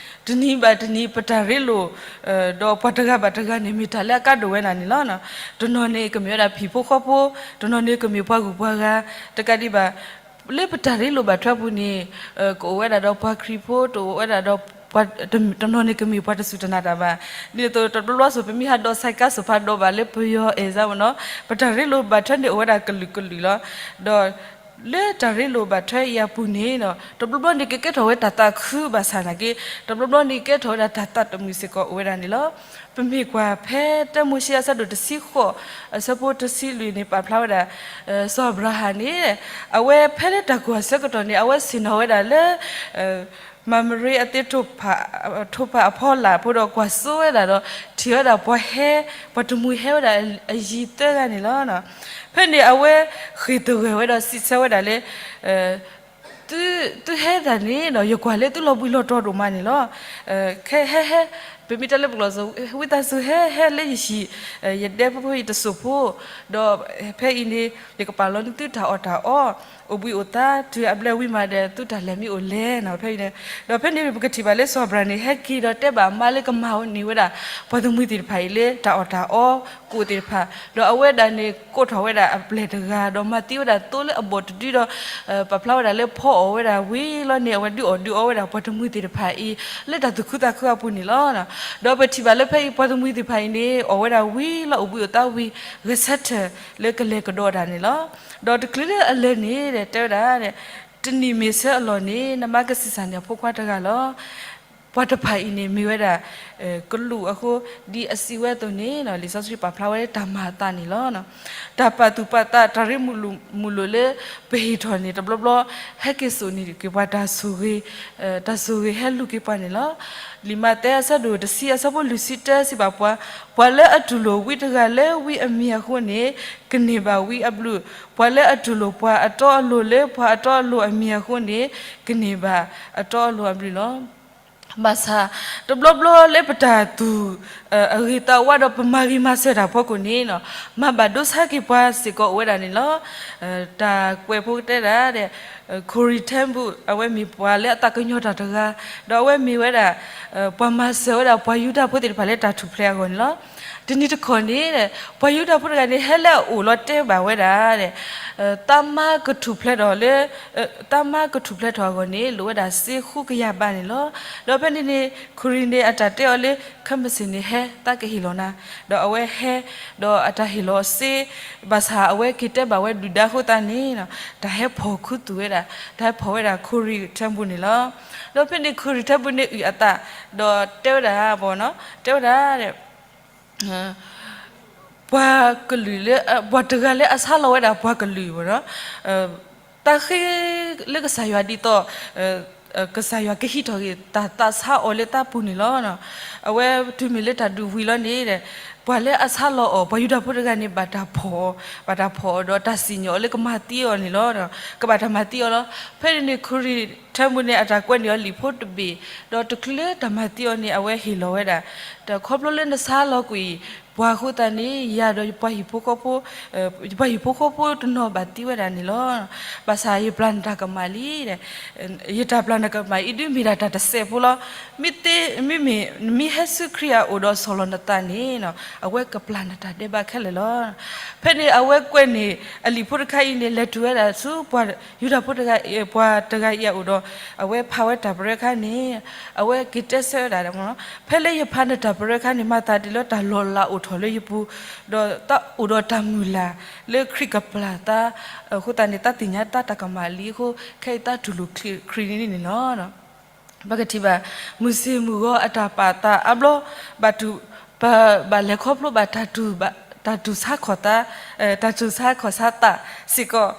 တနံၤဘၣ်တနံၤပတၢ်ရ့လိာ် ဒီးပှၤတဂၤဘၣ်တဂၤန့ၣ် မ့ၢ်တၢ်လၢအကါဒိၣ်ဝဲဒၣ်န့ၣ်လီၤ. တနီၤန့ၣ်ကမ့ၢ်ဝဲဒၣ်ဖံၣ်ဖိဃီဖိ, တနီၤန့ၣ်ကမ့ၢ်ပှၤဂုၤပှၤဂၤ, တကးဒံးဘၣ် လၢပတၢ်ရ့လိာ်ဘၣ်ထွဲပူၤန့ၣ် ကအိၣ်ဝဲဒၣ်ဒီးပှၤခရံာ်ဖိ, တအိၣ်ဝဲဒၣ်ဒီး တနီၤန့ၣ်ကမ့ၢ်ပှၤတစူၢ်တနာ်တၢ်ဘၣ်. ဒ်သိးတဘျီဘျီစ့ၢ် ပမ့ၢ်ဟးဒိးဆဲးကါစ့ၢ် ပဟးဒိးဘၣ်လၢပယီၤအဲၣ်စါမ့ၢ်နီၤ, ပတၢ်ရ့လိာ်ဘၣ်ထွဲန့ၣ်အိၣ်ဝဲဒၣ်ကလုာ်ကလုာ်လီၤ. ဒီးလၢတၢ်ရ့လိာ်ဘၣ်ထွဲအံၤအပူၤန့ၣ်ဒီး တဘျီဘျီန့ၣ်ကကဲထီၣ်ဝဲတၢ်သးခုဘၣ်ဆၣ်သနာ်က့, တဘျီဘျီန့ၣ်ကဲထီၣ်ဝဲဒၣ်တၢ်သးတမုာ်စ့ၢ်ကီးအိၣ်ဝဲဒၣ်န့ၣ်လီၤ. ပမ့ၢ်ကွၢ်ဖဲတၢမိၤၡ့အဆၢဒိၣ်တဆံဃိး အဆၢဖိတဆံလွံၢ်န့ၣ် ပာ်ဖျါဝဲဒၣ် စီၤအၤဘြၤဟၣ်န့ၣ် အဝဲဖဲလၢတၢ်ကိၢ်အဆၢကတီၢ်န့ၣ် အဝဲဆ့ၣ်နီၤဝဲဒၣ်လၢ မၤမရ့အသ့ၣ် ထိၣ်ဖးအဖီလာ်ဖိဒီးကွၢ်စိဝဲဒၣ်ဒီး ထံၣ်ဝဲဒၣ်ပှၤဟဲ, ပှၤတမှံၤဟဲဝဲဒၣ်အယံၤသၢဂၤန့ၣ်လီၤ. ဖဲန့ၣ်အဝဲဃ့ၢ်တဂၢၢ်ဝဲဒီးစံးဆၢဝဲဒၣ်လၢ သုဟဲတၢ်န့ၣ်ဒီး ယကွၢ်လၢသုလီၤဘှံးလီၤတီၤဒိၣ်မးန့ၣ်လီၤ. ဟဲဟဲဟဲ, ပမ့ၢ်တဲလၢပကျိာ်စ့ၢ် ဝံသးစူၤဟဲဟဲလၢယဟံၣ်, ယဒဲဖိဖိယတစိၢ်ဖိ, ဒီးဖဲအံၤန့ၣ် ယကပာ်လီၤန့ၢ်သုတၢ်အီၣ်တၢ်အီ, အိၣ်ဘှံးအိၣ်သါ တုၤအဘျဲၣ်ဝံၤမးဒီး သုတၢ်လဲၤမ့ၢ်အိၣ်လဲၣ်နီၤ ဖဲအံၤန့ၣ်. ဒီးဖဲန့ၣ်ပကထံၣ်ဘၣ်လၢစီၤအၤဘြၤဟၣ်န့ၣ် ဟဲက့ၤဒီးတဲဘၣ်အမါလၢကမၤန့ၢ်ဝဲဒၣ် ပှၤတမှံၤသ့ၣ်တဖၣ်အံၤလၢတၢ်အီၣ်တၢ်အီကိၣ်သ့ၣ်တဖၣ်, ဒီးအဝဲဒၣ်န့ၣ် ကိးထီၣ်ဝဲဒၣ်အပျဲၢ်တဂၤ ဒီးမၤသံဝဲဒၣ်သိလၢအဘီၣ်တဒုဒီး ပာ်ဖျါဝဲဒၣ်လၢဖီအီၣ်ဝဲဒၣ်ဝံၤလီၤန့ၣ် အဝဲဒုးအီၣ်ဒုးအီဝဲဒၣ်ပှၤတမှံၤသ့ၣ်တဖၣ်အံၤ လၢတၢ်သူၣ်ခုသးခုအပူၤန့ၣ်လီၤ. ဒီးပထံၣ်ဘၣ်လၢဖဲအံၤ ပှၤတမှံၤသ့ၣ်တဖၣ်အံၤန့ၣ် အီၣ်ဝဲဒၣ်ဝံၤလီၤ အိၣ်ဘှံးအိၣ်သါဝံၤ ဂဲၤဆၢထၢၣ်လၢကလဲၤကဒီးတၢ်န့ၣ်လီၤ. ဒီးတချုးလၢအလဲၤန့ၣ် တဲဝဲဒၣ် တနံၣ်မ့ၢ်ဆၢအလီၢ်န့ၣ် နမါကဆံးစၢ်န့ၢ်အဖိခွါတဂၤလီၤ. ပှၤတဖၣ်အံၤန့ၣ်မ့ၢ်ဝဲဒၣ် ကလူးအဃိ ဒ်အစံးဝဲအသိးန့ၣ် လံာ်စီဆှံပာ်ဖျါဝဲတၢ်မၤအသးန့ၣ်လီၤ. တၢ်ပာ်သူၣ်ပာ်သး တၢ်ရ့မုာ်လိာ်လၢပဟ့ၣ်ထီၣ်န့ၣ် တဘျီဘျီ ဟဲက့ၤစိာ်န့ၢ်က့ၤပှၤတၢ်ဆိၣ်ဂ့ၤ, တၢ်ဆိၣ်ဂ့ၤဟဲလူၤက့ၤပှၤန့ၣ်လီၤ. လံာ်မးသဲအဆၢဒိၣ်တဆံအဆၢဖိလွံၢ်ဆံတၢ စံးဘၣ်ပှၤ, ပှၤလၢအတူၢ်လိာ်ဝံတဂၤလၢဝံအမံၤအဃိန့ၣ် ကန့ၢ်ဘၣ်ဝံအဘျုး, ပှၤလၢအတူၢ်လိာ်ပှၤအတီအလိၤလၢပှၤအတီအလိၤအမံၤအဃိန့ၣ် ကန့ၢ်ဘၣ်အတီအလိၤအဘျုးလီၤ. ဘၣ်ဆၣ် တဘျီဘျီလၢပတၢ်သူၣ် အဂ့ၤသးဝါဒီးပမၤဂ့ၤမၤစၢၤတၢ်ဖီခိၣ်န့ၣ် မၤဘၣ်ဒိဆါက့ၤပှၤစ့ၢ်ကီးအိၣ်ဝဲဒၣ်န့ၣ်လီၤ. တၢ်ကွဲးဖိကတဲဒၣ် Corrie ten Boom အဝဲမ့ၢ်ပှၤလၢအသးကညီၤတၢ်တဂၤ, ဒီးအဝဲမ့ၢ်ဝဲဒၣ် ပှၤမၤစၢၤဝဲဒၣ်ပှၤယူဒၤဖိသ့ၣ်တဖၣ်လၢတၢ်ထူၣ်ဖျဲးအဂီၢ်န့ၣ်လီၤ. တနံၤတခီန့ၣ် ပှၤယူဒၤဖိတဂၤန့ၣ် ဟဲလၢအအိၣ်လီၤတဲဘၣ်ဝဲဒၣ် သးမါကထူၣ်ဖျဲးထီၣ်လၢ သးမါကထူၣ်ဖျဲးထီၣ်အဂီၢ်န့ၣ် လိၣ်ဝဲဒၣ်စ့ဃုကယၤဘးန့ၣ်လီၤ. ဒီးဖဲန့ၣ်န့ၣ် Corrie န့ၣ် အတၢ်တဲအီၤလၢ ခဲမုၢ်ဆ့ၣ်န့ၣ်ဟဲ သးကဟ့ၣ်လီၤနၤ, ဒီးအဝဲဟဲ ဒီးအတၢ်ဟ့ၣ်လီၤစ့ ဘၣ်ဆၣ်အဝဲက့ၤတဲဘၣ်ဝဲဒုၣ်ဒါအဃိသတးန့ၣ် တၢ်ဟဲဖီၣ်ခူသူၣ်ဝဲဒၣ်, တၢ်ဟဲဖီၣ်ဝဲဒၣ် Corrie ten Boom န့ၣ်လီၤ. ဒီးဖဲန့ၣ် Corrie ten Boom န့ၣ်အုၣ်အသး ဒီးတဲဝဲဒၣ် တဲဝဲဒၣ် ပှၤကလုာ်လၢ ပှၤတဂၤလၢအဆါလီၤဝဲဒၣ်ပှၤကလုာ်မ့ၢ်နီၤ, တၢ်ဃ့လၢကစၢ်ယွၤဒ်သိး ကစၢ်ယွၤကဟံးထီၣ်က့ၤတၢ်သးဆါအီၤလၢသးပူၤန့ၣ်လီၤ. အဝဲတုၤမ့ၢ်လၢတၢ်ဒုးဝံၤလီၤန့ၣ် ပ ပှၤလၢအဆါလီၤအီၤ ပှၤယူဒၤဖိတဂၤန့ၣ် ဘၣ်တၢ်ဖီၣ်, ဘၣ်တၢ်ဖီၣ်အီၤဒီးတၢ်စံၣ်ညီၣ်အီၤလၢကမၤသံအီၤန့ၣ်လီၤ. ကဘၣ်တၢ်မၤသံအီၤလီၤ. ဖဲန့ၣ်န့ၣ် ခရံာ်ထၢမုၢ်န့ၣ် အတၢ်ကွဲးန့ၢ်အီၤလံာ်ဖိတဘ့ၣ်, ဒီးတချုးလၢတၢ်မၤသံအီၤန့ၣ် အဝဲဟ့ၣ်လီၤဝဲဒၣ်, ဒီးခီဖျိလၢနဆါလီၤကွံာ်ပှၤအဃိသတးန့ၣ် ယၤဒီးယပှၤဟံၣ်ဖိဃီဖိ, ယပှၤဟံၣ်ဖိဃီဖိတနီၤဘၣ်သံဝဲဒၣ်န့ၣ်လီၤ. ဘၣ်ဆၣ်ယပျၢ်နတၢ်ကမၣ်လံ ယတၢ်ပျၢ်နတၢ်ကမၣ်အံၤဒုးမ့ၢ်ဒၣ်တၢ်တစဲးဖိလီၤ. မ့မ့ၢ် နမ့ၢ်ဟဲဆူခရံာ်အအိၣ်ဒီးဆီၣ်လီၤနသးန့ၣ် အဝဲကပျၢ်နတၢ်ဒဲးဘးခဲလၢာ်လီၤ. ဖဲန့ၣ်အဝဲကွဲးန့ၢ်အလံာ်ဖိတခါအံၤန့ၣ် လဲၤတုၤဝဲဒၣ်ဆူပှၤယူဒၤဖိတဂၤ, ပှၤတဂၤအံၤအအိၣ်ဒီး အဝဲဖးဝဲတၢ်ပရၢခါန့ၣ် အဝဲက့ၤတဲဆၢဝဲဒၣ်, ဖဲလၢယဖးနတၢ်ပရၢခါန့ၣ် မၤသးဒ်လၢတၢ်လီၤလးအိၣ်ထီၣ်လၢယပူၤ, ဒီးတၢ်အိၣ်ဒီးတၢ်မုၢ်လၢ်လၢခရံာ်ကပျၢ်သး, အဃိသတးန့ၣ် သးသ့ၣ်ညါတၢ်တၢ်ကမၣ်လံအဃိ ခဲအံၤသးတူၢ်လိာ်ခရံာ်န့ၣ်န့ၣ်လီၤ. ပကထံၣ်ဘၣ် မုၢ်ဆ့ၣ်မုၢ်ဂီၤအတၢ်ပာ်သးအါဘျီ, ဘၣ်တူၢ်, ပဘၣ်လဲၤခီဖျိဘၣ် တၢ်တူၢ်ဆါခီၣ်သး, တၢ်တူၢ်ဆါခီၣ်ဆါသးစ့ၢ်ကီး,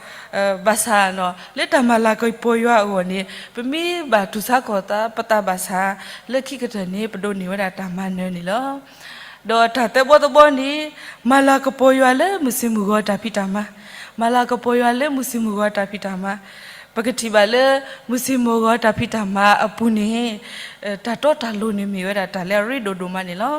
ဘၣ်ဆၣ်လၢတၢ်မၤလၤကပီၤယွၤအဂီၢ်န့ၣ် ပမ့ၢ်ဘၣ်တူၢ်ဆါခီၣ်သး ပသးဘၣ်ဆၣ် လၢခံကတၢၢ်န့ၣ် ပဒိးန့ၢ်ဝဲဒၣ်တၢ်မၤနၢၤန့ၣ်လီၤ. ဒီးတၢ်သၢဘီတဘီန့ၣ် မၤလၤကပီၤယွၤလၢမုၢ်ဆ့ၣ်မုၢ်ဂီၤတၢ်ဖံးတၢ်မၤ, မၤလၤကပီၤယွၤလၢမုၢ်ဆ့ၣ်မုၢ်ဂီၤတၢ်ဖံးတၢ်မၤ, ပကထံၣ်ဘၣ်လၢ မုၢ်ဆ့ၣ်မုၢ်ဂီၤတၢ်ဖံးတၢ်မၤအပူၤန့ၣ် တၢ်တီတၢ်လိၤန့ၣ်မ့ၢ်ဝဲဒၣ်တၢ်လၢအရ့ဒိၣ်ဒိၣ်မးန့ၣ်လီၤ.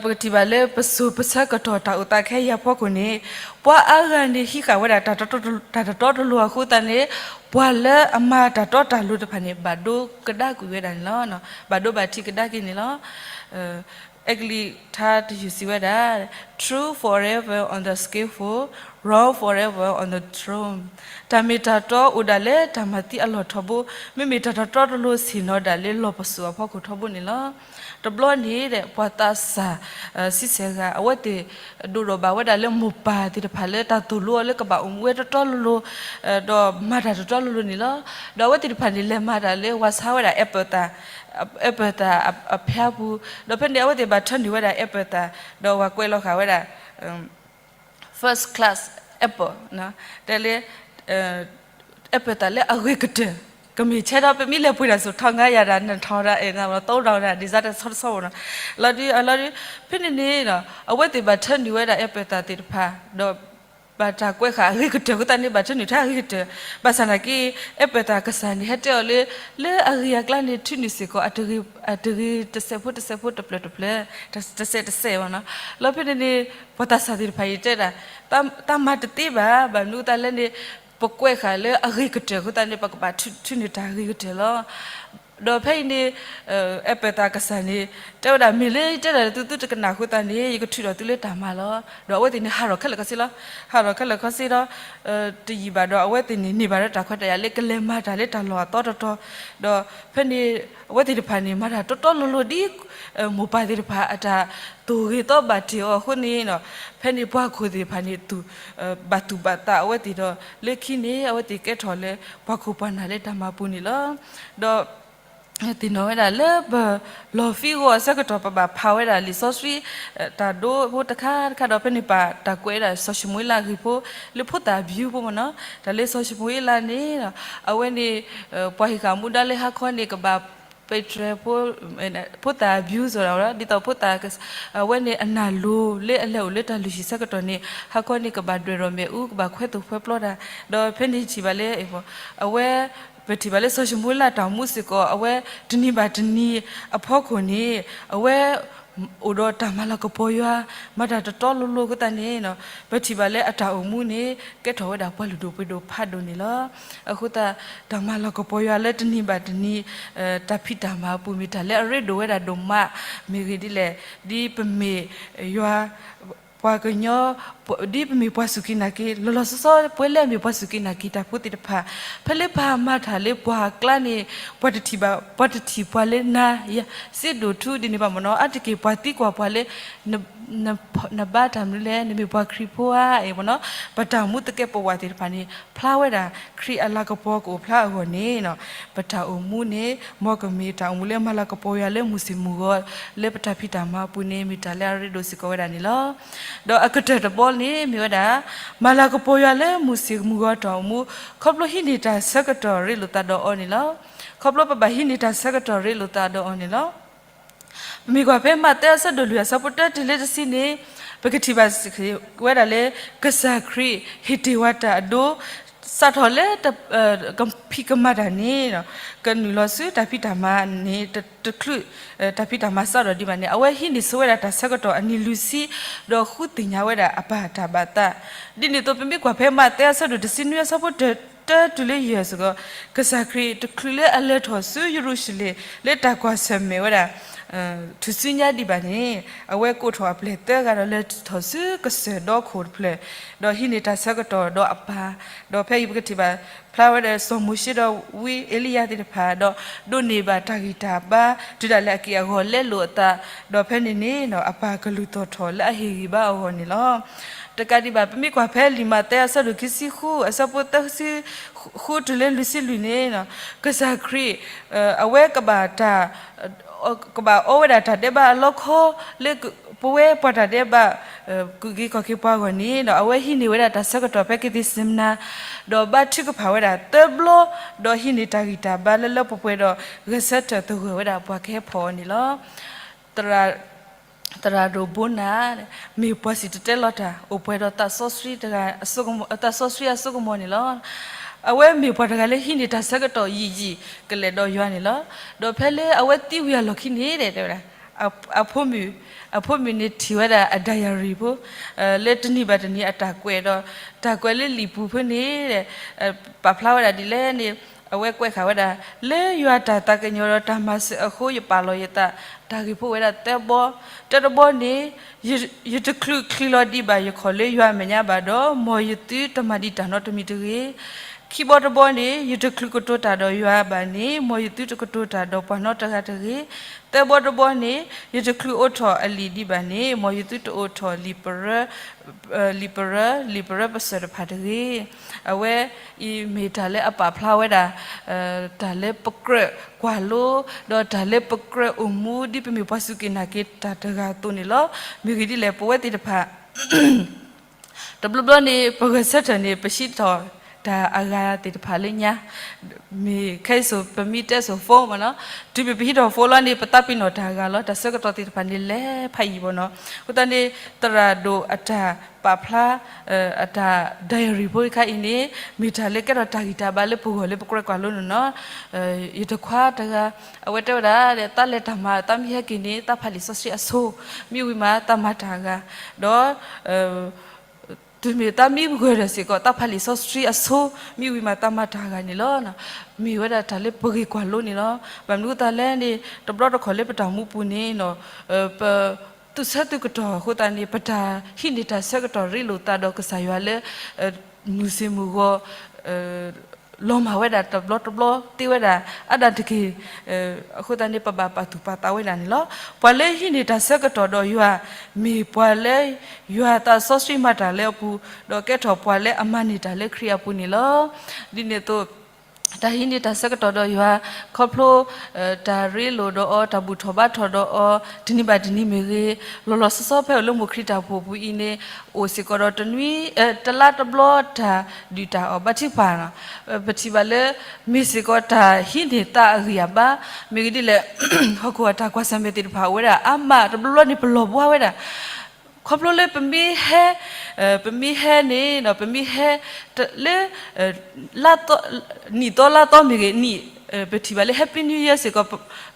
ပကထံၣ်ဘၣ်လၢပစိၤပဆၢကတီၢ်တၢ်အိၣ်သးခဲအံၤအဖီခိၣ်န့ၣ် ပှၤအါဂၤန့ၣ်ဟံးဃာ်ဝဲဒၣ် တၢ်တတီတလိၤအဃိသတးန့ၣ် ပှၤလၢအမၤတၢ်တီတၢ်လိၤတဖၣ်န့ၣ် ဘၣ်ဒိကဒါကွံာ်ဝဲဒၣ်န့ၣ်လီၤ. ဘၣ်ဒိဘၣ်ထံးကဒါက့ၤန့ၣ်လီၤ. အဲကလံးထါတယုၢ်စံးဝဲဒၣ်, True forever on the skillful, wrong forever on the throne. တၢ်မ့ၢ်တၢ်တီအိၣ်ဒၣ်လၢတၢ်မၤသံအလီၢ်ထီဘိ, မ့မ့ၢ်တၢ်တတီတလိၤဆ့ၣ်နီၤဒၣ်လၢလီၢ်ပစိာ်အဖီခိၣ်ထီဘိန့ၣ်လီၤ. တဘျီန့ၣ် ပှၤသးစၢ်ဆံဆဲၣ်ဂၤ အဝဲသ့ၣ်ဒိၣ်ထီၣ်ဘၣ်ဝဲဒၣ်လၢမိၢ်ပၢ်သ့ၣ်တဖၣ်လၢတၢ်သိၣ်လိအီၤလၢကဘၣ်အိၣ်မူဝဲတတီတလိၤ, ဒီးမၤတၢ်တတီတလိၤန့ၣ်လီၤ. ဒီးအဝဲသ့ၣ်တဖၣ်န့ၣ် လဲၤမၤတၢ်လၢဝၤဆါဝဲဒၣ် apple သၣ်, apple သၣ်အဖၠါပူၤ, ဒီးဖဲန့ၣ်အဝဲသ့ၣ်ဘၣ်ထၢနုာ်ဝဲဒၣ် apple သၣ်, ဒီးဝၤကွဲးလီၤဃာ်ဝဲဒၣ် first class apple, တဲလၢ apple သၣ်လၢအဂ့ၤကတၢၢ်, ကမ့ၢ်ဆဲးဒီး ပမ့ၢ်လဲၤပှ့ၤတၢ်စိၤ ထောင်ငါးရာ တၢ် နှစ်ထောင်တၢ် အဲၣ် သုံးထောင်တၢ် ဒ်စးတဆီတဆီဘၣ်နီၤ, လီၤဒုး လီၤဒုး, ဖဲန့ၣ်န့ၣ် အဝဲသ့ၣ်ဘၣ်ထၢနုာ်ဝဲဒၣ် apple သၣ်သ့ၣ်တဖၣ်, ဒီးဘၣ်တၢ်ကွဲးဃာ်အဂ့ၤကတၢၢ်အဃိသတးန့ၣ် ဘၣ်ထၢနုာ်ထဲအဂ့ၤကတၢၢ်, ဘၣ်ဆၣ်နာ်က့ apple သၣ်ကစၢ်န့ၣ် ဟဲတဲအီၤလၢ လၢအဂ့ၤအကျါန့ၣ် ထၢနုာ်စ့ၢ်ကီး အတဂ့ၤတစဲးဖိတစဲးဖိ တဖျၢၣ်တဖျၢၣ် တစဲးတစဲးဘၣ်နီၤ, လီၤဖဲန့ၣ်န့ၣ် ပှၤသးစၢ်သ့ၣ်တဖၣ်အံၤတဲဒၣ် သးမၤတသ့ဘၣ်, ဘၣ်မနုၤအဃိသတးလဲၣ်န့ၣ် ပကွဲးဃာ်လၢအဂ့ၤကတၢၢ်အဃိသတးန့ၣ် ပကဘၣ်ထၢနုာ်တၢ်ဂ့ၤကတၢၢ်လီၤ. ဒီးဖဲအံၤန့ၣ် apple သၣ်ကစၢ်န့ၣ် တဲဝဲဒၣ် မ့ၢ်လၢယတဲဒၣ်လၢသုသုတကနၣ်အဃိသတးန့ၣ် ယကထုးထီၣ်သုလၢတၢ်မၤလီၤ. ဒီးအဝဲသ့ၣ်န့ၣ် ဟးထီၣ်ခဲလၢာ်ခဲဆ့လီၤ. ဟးထီၣ်ခဲလၢာ်ခဲဆ့ဒီး တယံာ်ဘၣ်ဒီး အဝဲသ့ၣ်န့ၣ် န့ၢ်ဘၣ်ဒီးတၢ်ခွဲးတၢ်ယာ်လၢကလဲၤမၤတၢ်လၢတၢ်လီၢ်အသီတတီၤ, ဒီးဖဲန့ၣ် အဝဲသ့ၣ်တဖၣ်န့ၣ် မၤတၢ်တီတီလိၤလိၤဒ် မိၢ်ပၢ်သ့ၣ်တဖၣ်အတၢ်သိၣ်ဂ့ၤသီဘၣ်တ့ၢ်အီၤအဃိန့ၣ် ဖဲန့ၣ်ပှၤခိၣ်သ့ၣ်တဖၣ်န့ၣ် ဘၣ်သူၣ်ဘၣ်သးအဝဲသ့ၣ်ဒီး လၢခံန့ၣ် အဝဲသ့ၣ်ကဲထီၣ်လၢ ပှၤခိၣ်ပှၤနၢ်လၢတၢ်မၤပူၤန့ၣ်လီၤ. ဒီး သ့ၣ်နီၣ်ဝဲဒၣ်လၢပလီၢ်ဖံးဂီၢ်အဆၢကတီၢ် ပဘၣ်ဖးဝဲဒၣ်လံာ်စီဆှံ တၢ်ဒိဖိတခါတခါဒီး ဖဲန့ၣ်ပာ်တၢ်ကွဲးဝဲဒၣ် စီၤၡမူၤအ့လးအဂ့ၢ်ဖိ လၢဖိသၣ်အဘျုးဖိမ့ၢ်နီၤ. တၢ်လၢစီၤၡမူၤအ့လးန့ၣ် အဝဲန့ၣ် ပှၤဟ့ၣ်ဃာ်မူဒါလၢဟါခီန့ၣ် ကဘၣ်ပဲတြဲၤ ဖိသၣ်အဘျုးစီၤဒီး ဒ်သိးဖိသၣ် အဝဲန့ၣ်အနၢ်လိၤလၢအလဲၤအိၣ်လၢတၢ်လုၢ်ဟံၣ်ဆၢကတီၢ်န့ၣ် ဟါခီန့ၣ် ကဘၣ်ဒွဲၣ်ထီၣ်မ့ၣ်အူ ကဘၣ်ခွဲသိၣ်ခွဲပျီတၢ် ဒီးဖဲန့ၣ်ထံၣ်ဘၣ်လၢ အဝဲ ပထံၣ်ဘၣ်လၢစီၤၡမူၤအ့လးတၢ်အိၣ်မူစ့ၢ်ကီး အဝဲတနံၤဘၣ်တနံၤအဖီခိၣ်န့ၣ် အဝဲ အိၣ်ဒီးတၢ်မၤလၤကပီၤယွၤ မၤတၢ်တတီလိၤလိၤအဃိသတးန့ၣ် ပထံၣ်ဘၣ်လၢအတၢ်အိၣ်မူန့ၣ် ကဲထီၣ်ဝဲဒၣ်ပှၤလုၢ်ဒိၣ်ပှ့ၤဒိၣ်ဖးဒိၣ်န့ၣ်လီၤ. အဃိသတး တၢ်မၤလၤကပီၤယွၤလၢတနံၤဘၣ်တနံၤ တၢ်ဖံးတၢ်မၤအပူၤ မ့ၢ်တၢ်လၢအရ့ဒိၣ်ဝဲဒၣ်ဒိၣ်မး မ့ၢ်ဂ့ၢ်ဒ်လဲၣ် ဒ်ပမ့ၢ်ယွၤ ပှၤကညီ ဒ်ပမ့ၢ်ပှၤစူၢ်က့ၤနာ်က့ၤ လီၤလီၤဆီဆီ ပှၤလၢအမ့ၢ်ပှၤစူၢ်က့ၤနာ်က့ၤတၢ်ဖိသ့ၣ်တဖၣ် ဖဲလၢပှၤမၤတၢ်လၢပှၤအကျါန့ၣ် ပှၤတထံၣ်ဘၣ် ပှၤတထံၣ်ပှၤလၢနၤယၤ စ့ဒိၣ်ထူဒ်န့ၣ်ဘၣ်မ့ၢ်နီၤ အါတက့ၢ်ပှၤသံကွၢ်ပှၤလၢ နဘါတၢ်မနုၤလဲၣ် နမ့ၢ်ပှၤခရံာ်ဖိဧါ အံၤမ့ၢ်နီၤ ပတၢ်အိၣ်မူသကဲးပဝးသ့ၣ်တဖၣ်န့ၣ် ဖျါဝဲဒၣ် ခရံာ်အလၤကပီၤကအိၣ်ဖျါအဂီၢ်န့ၣ် ပတၢ်အိၣ်မူန့ၣ် မ်ကမ့ၢ်တၢ်အိၣ်မူလၢမၤလၤကပီၤယွၤလၢမုၢ်ဆ့ၣ်မုၢ်ဂီၤ လၢပတၢ်ဖံးတၢ်မၤအပူၤန့ၣ် မ့ၢ်တၢ်လၢအရ့ဒိၣ်စ့ၢ်ကီးဝဲဒၣ်န့ၣ်လီၤ. ဒီးအကတၢၢ်တဘီန့ၣ်မ့ၢ်ဝဲဒၣ် မၤလၤကပီၤယွၤလၢမုၢ်ဆ့ၣ်မုၢ်ဂီၤတၢ်အိၣ်မူ ခီဖျိဟံးန့ၢ်တၢ်ဆၢကတီၢ်ရ့လိာ်သးဒီးအီၤန့ၣ်လီၤ. ခီဖျိပဘၣ်ဟံးန့ၢ်တၢ်ဆၢကတီၢ်ရ့လိာ်သးဒီးအီၤန့ၣ်လီၤ. ပမ့ၢ်ကွၢ်ဖဲမးသဲအဆၢဒိၣ်လွံၢ်အဆၢဖိတၢတုၤလၢတဆံန့ၣ်, ပကထံၣ်ဘၣ်စ့ၢ်ကီးဝဲဒၣ်လၢ ကစၢ်ခရံာ်ဟ့ၣ်တ့ၢ်ဝဲတၢ်အဒိ စးထီၣ်လၢ ကဖံးကမၤတၢ်န့ၣ် ကနုာ်လီၤဆူတၢ်ဖံးတၢ်မၤန့ၣ် တချုးတၢ်ဖံးတၢ်မၤစးထီၣ်ဒံးဘၣ်န့ၣ် အဝဲဟံးန့ၢ်ဆိဝဲဒၣ်တၢ်ဆၢကတီၢ်အနံၤလွံၢ်ဆံ, ဒီးဃုသ့ၣ်ညါဝဲဒၣ်အပၢ်တၢ်ဘၣ်သး. ဒ်န့ၣ်အသိး ပမ့ၢ်ကွၢ်ဖဲမးသဲအဆၢဒိၣ်တဆံနွံအဆၢဖိတၢ တၢတုၤလၢယဲၢ်စ့ၢ်ကီး, ကစၢ်ခရံာ်တချုးလၢအလဲၤထီၣ်ဆူယရူၤၡလ့ၣ် လၢတၢ်ကွၢ်ဆၢၣ်မဲာ်ဝဲဒၣ် ထူၣ်စုညါဒံးဘၣ်န့ၣ်, အဝဲကိးထီၣ်အပျဲၢ်သၢဂၤဒီးလဲၤထီၣ်ဆူကစၢၢ်ဒီခိၣ်တဖျၢၣ်, ဒီးဟံးန့ၢ်တၢ်ဆၢကတီၢ်ဒီးအပၢ်, ဒီးဖဲအံၤပကထံၣ်ဘၣ်ဖျါဝဲဒၣ်စီၤမိၤၡ့ဒီးဝံအ့လံယၤသ့ၣ်တဖၣ်, ဒီးဒိးန့ၢ်ဘၣ်တၢ်ဂံၢ်တၢ်ဘါ တုၤဒၣ်လဲာ်အက့ၢ်အဂီၤလဲလိာ်အသး, ဒီးဖဲန့ၣ်န့ၣ် အပၢ်ကလုၢ်သီၣ်ထီၣ်လၢအဟ့ၣ်ဂံၢ်ဘါအဂီၢ်န့ၣ်လီၤ. တကးဒံးဘၣ် ပမ့ၢ်ကွၢ်ဖဲလံာ်မးသဲအဆၢဒိၣ်ခံဆံဃု အဆၢဖိသၢဆံဃုတုၤလၢလွံၢ်ဆံလွံၢ်န့ၣ်, ကစၢ်ခရံာ် အဝဲကဘၣ်တၢ် ကဘၣ်အီဝဲဒၣ်တၢ်ဒဲးဘးအလီခီ လၢပဝဲပှၤတၢ်ဒဲးဘး ကူၣ်က့ၤခီၣ်က့ၤပှၤအဂီၢ်န့ၣ် အဝဲဟံးန့ၢ်ဝဲဒၣ်တၢ်ဆၢကတီၢ်ဖဲကသ့ၣ်စံမနၤ, ဒီးဘါထုကဖၣ်ဝဲဒၣ်သၢဘျီ, ဒီးဟံးန့ၢ်တၢ်ဂံၢ်တၢ်ဘါလၢလၢပှဲၤပှဲၤဒီး ဂဲၤဆၢထၢၣ်သဂၢၢ်ဝဲဒၣ်ပှၤကဟဲဖီၣ်အီၤန့ၣ်လီၤ. သရၣ် သရၣ်ဒိၣ်ဘိနၢ် မ့ၢ်ပှၤစံၣ်တဲၤတဲလီၤတၢ် အိၣ်ပှဲၤဒီးသးစီဆှံတဂၤ သးစီဆှံအစိကမီၤန့ၣ်လီၤ. အဝဲမ့ၢ်ပှၤတဂၤလၢဟံးန့ၢ်တၢ်ဆၢကတီၢ်ယံာ်ယံာ်ကလဲာ်ဒီးယွၤန့ၣ်လီၤ. ဒီးဖဲလၢအဝဲသံဝံၤအလီၢ်ခံန့ၣ် တဲဝဲဒၣ် အဖိမုၣ် အဖိမုၣ်န့ၣ်ထံၣ်ဝဲဒၣ်အ diary ဖိ လၢတနံၤဘၣ်တနံၤအတၢ်ကွဲးဒီး တၢ်ကွဲးလၢလံာ်ပူၤဖိန့ၣ် ပာ်ဖျါဝဲဒၣ်ဒ်လဲၣ်န့ၣ် အဝဲကွဲးဃာ်ဝဲဒၣ် လၢယွၤတၢ်သးကညီၤဒီးတၢ်မၤစၢၤအဃိ ယပာ်လီၤယသး တၢ်ဂ့ၢ်ဖိဝဲဒၣ်သၢဘီ, တၢတဘီန့ၣ် ယတချုးချုးလီၤဒံးဘၣ်ယခီၣ်လၢယွၤအမဲာ်ညါဘၣ်ဒီး မ်ယသုတမၤဒံးတၢ်နီတမံၤတဂ့ၤ. ခံဘီတဘီန့ၣ် ယတချုးကတိၤတၢ်ဒီးယွၤဘၣ်န့ၣ် မ်ယသုတကတိၤတၢ်ဒီးပှၤနီတဂၤတဂ့ၤ. သၢဘီတဘီန့ၣ် ယတချုးအိးထီၣ်အလံာ်ဒံးဘၣ်န့ၣ် မ်ယသုတအိးထီၣ်လံာ်ပရၢ လံာ်ပရၢ လံာ်ပရၢပစၢၢ်တဖၣ်တဂ့ၤ. အဝဲအံၤမ့ၢ်တၢ်လၢအပာ်ဖျါဝဲဒၣ် တၢ်လၢပကြၢးကွၢ်လိ ဒီးတၢ်လၢပကြၢးအိၣ်မူ ဒ်ပမ့ၢ်ပှၤစူၢ်က့ၤနာ်က့ၤတၢ်တဂၤအသိးန့ၣ်လီၤ. မ့ၢ်ဂ့ၢ်ဒ်လဲၣ် ပဝဲသ့ၣ်တဖၣ် တဘျီဘျီန့ၣ် ပဂဲၤဆၢထၢၣ်န့ၣ် ပဟံးထီၣ်တၢ်အဂၤသ့ၣ်တဖၣ်လၢညါ, မ့ၢ်ခဲအံၤစိၤ ပမ့ၢ်တဲစိၤ phone မ့ၢ်နီၤ, တုၤမ့ၢ်ပဟံးထီၣ် phone လီၤန့ၣ် ပသးပ့ၤနီၣ်တၢ်အဂၤလီၤ. တၢ်ဆၢကတီၢ်သ့ၣ်တဖၣ်န့ၣ် လဲၤဖးယံာ်ဘၣ်နီၤ. အဃိသတးန့ၣ် သရၣ်ဒိၣ်အတၢ်ပာ်ဖျါ အတၢ် diary ဖိတခါအံၤန့ၣ် မ့ၢ်တၢ်လၢကဲထီၣ်တၢ်ဂံၢ်တၢ်ဘါလၢပဂီၢ်လၢပကြၢးကွၢ်လိန့ၣ်နီၤ. ယတံၤခွါတဂၤ အဝဲတဲဝဲဒၣ် တၢ်လဲၤတၢ်မၤ တၢ်မ့ၢ်ဟဲက့ၤန့ၣ် တၢ်ဖးလံာ်စီဆှံအဆိ, မ့ၢ်ဝံၤမးတၢ်မၤတၢ်အဂၤ, ဒီး တုၤမ့ၢ်တၢ်မံဂၢၢ်ဒီးစ့ၢ်ကီး တၢ်ဖးလံာ်စီဆှံအဆိ, မ့ၢ်ဝံၤမးတၢ်မၤတၢ်အဂၤန့ၣ်လီၤ. မ့ၢ်ဝဲဒၣ်တၢ်လၢပဂ့ၢ်ကွၢ်လိန့ၣ်လီၤ. ဘၣ်မနုၤအဃိသတးလဲၣ်န့ၣ် တဘျီတခီၣ်လၢပတၢ်မူပူၤန့ၣ် ပ သူၣ်ဆၢသူၣ်ကတီၢ်အဃိသတးန့ၣ် ပတၢ်ဟံးန့ၢ်တၢ်ဆၢကတီၢ်ရ့လိာ်သးဒီးကစၢ်ယွၤလၢ မုၢ်ဆ့ၣ်မုၢ်ဂီၤ လီၤမၢ်ဝဲဒၣ်တဘျီတဘျီသ့ဝဲဒၣ် အါဒၣ်တက့ၢ်. အဃိသတးန့ၣ် ပဘၣ်ပာ်သူၣ်ပာ်သးဝဲဒၣ်န့ၣ်လီၤ. ပှၤလၢဟံးန့ၢ်တၢ်ဆၢကတီၢ်ဒီးယွၤ မ့ၢ်ပှၤလၢယွၤသးစီဆှံမၤတၢ်လၢအပူၤ, ဒီးကဲထီၣ်ပှၤလၢအမၤန့ၢ်တၢ်လၢခရံာ်အပူၤန့ၣ်လီၤ. ဒ်န့ၣ်အသိး တၢ်ဟံးန့ၢ်တၢ်ဆၢကတီၢ်ဒီးယွၤ ခီဖျိ တၢ်ရ့လိာ်ဒီးအီၤ, တၢ်ဘူၣ်ထီၣ်ဘါထီၣ်ဒီးအီၤ တနံၤဘၣ်တနံၤမ့ၢ်ဂ့ၤ, လီၤလီၤဆီဆီဖဲအိၣ်လၢမိၢ်ခရံာ်တၢ်အိၣ်ဖှိၣ်ပူၤအံၤန့ၣ် အိၣ်စ့ၢ်ကီးဒီးတနွံ တလါတဘျီတၢ်ဒုၣ်တၢ်အီၣ်ဘါထုကဖၣ်နီၤ. ပထံၣ်ဘၣ်လၢ မ့ၢ်စ့ၢ်ကီးတၢ်ဟံးန့ၢ်သးအဂံၢ်အဘါ, မ့ၢ်ဂ့ၢ်ဒ်လဲၣ် ဟီၣ်ခိၣ်အတၢ်ကွၢ်ဆၢၣ်မဲာ်သ့ၣ်တဖၣ်အိၣ်ဝဲဒၣ်အါမး, တဘျီဘျီန့ၣ် ပလီၢ်ဘှါဝဲဒၣ် ခီဖျိလၢပမ့ၢ်ဟဲ ပမ့ၢ်ဟဲန့ၣ် ပမ့ၢ်ဟဲ လၢ နံၣ်သီလါသီမ့ၢ်ဂ့ၤ, နံၣ် ပထံၣ်ဘၣ်လၢ Happy New Year စ့ၢ်ကီး,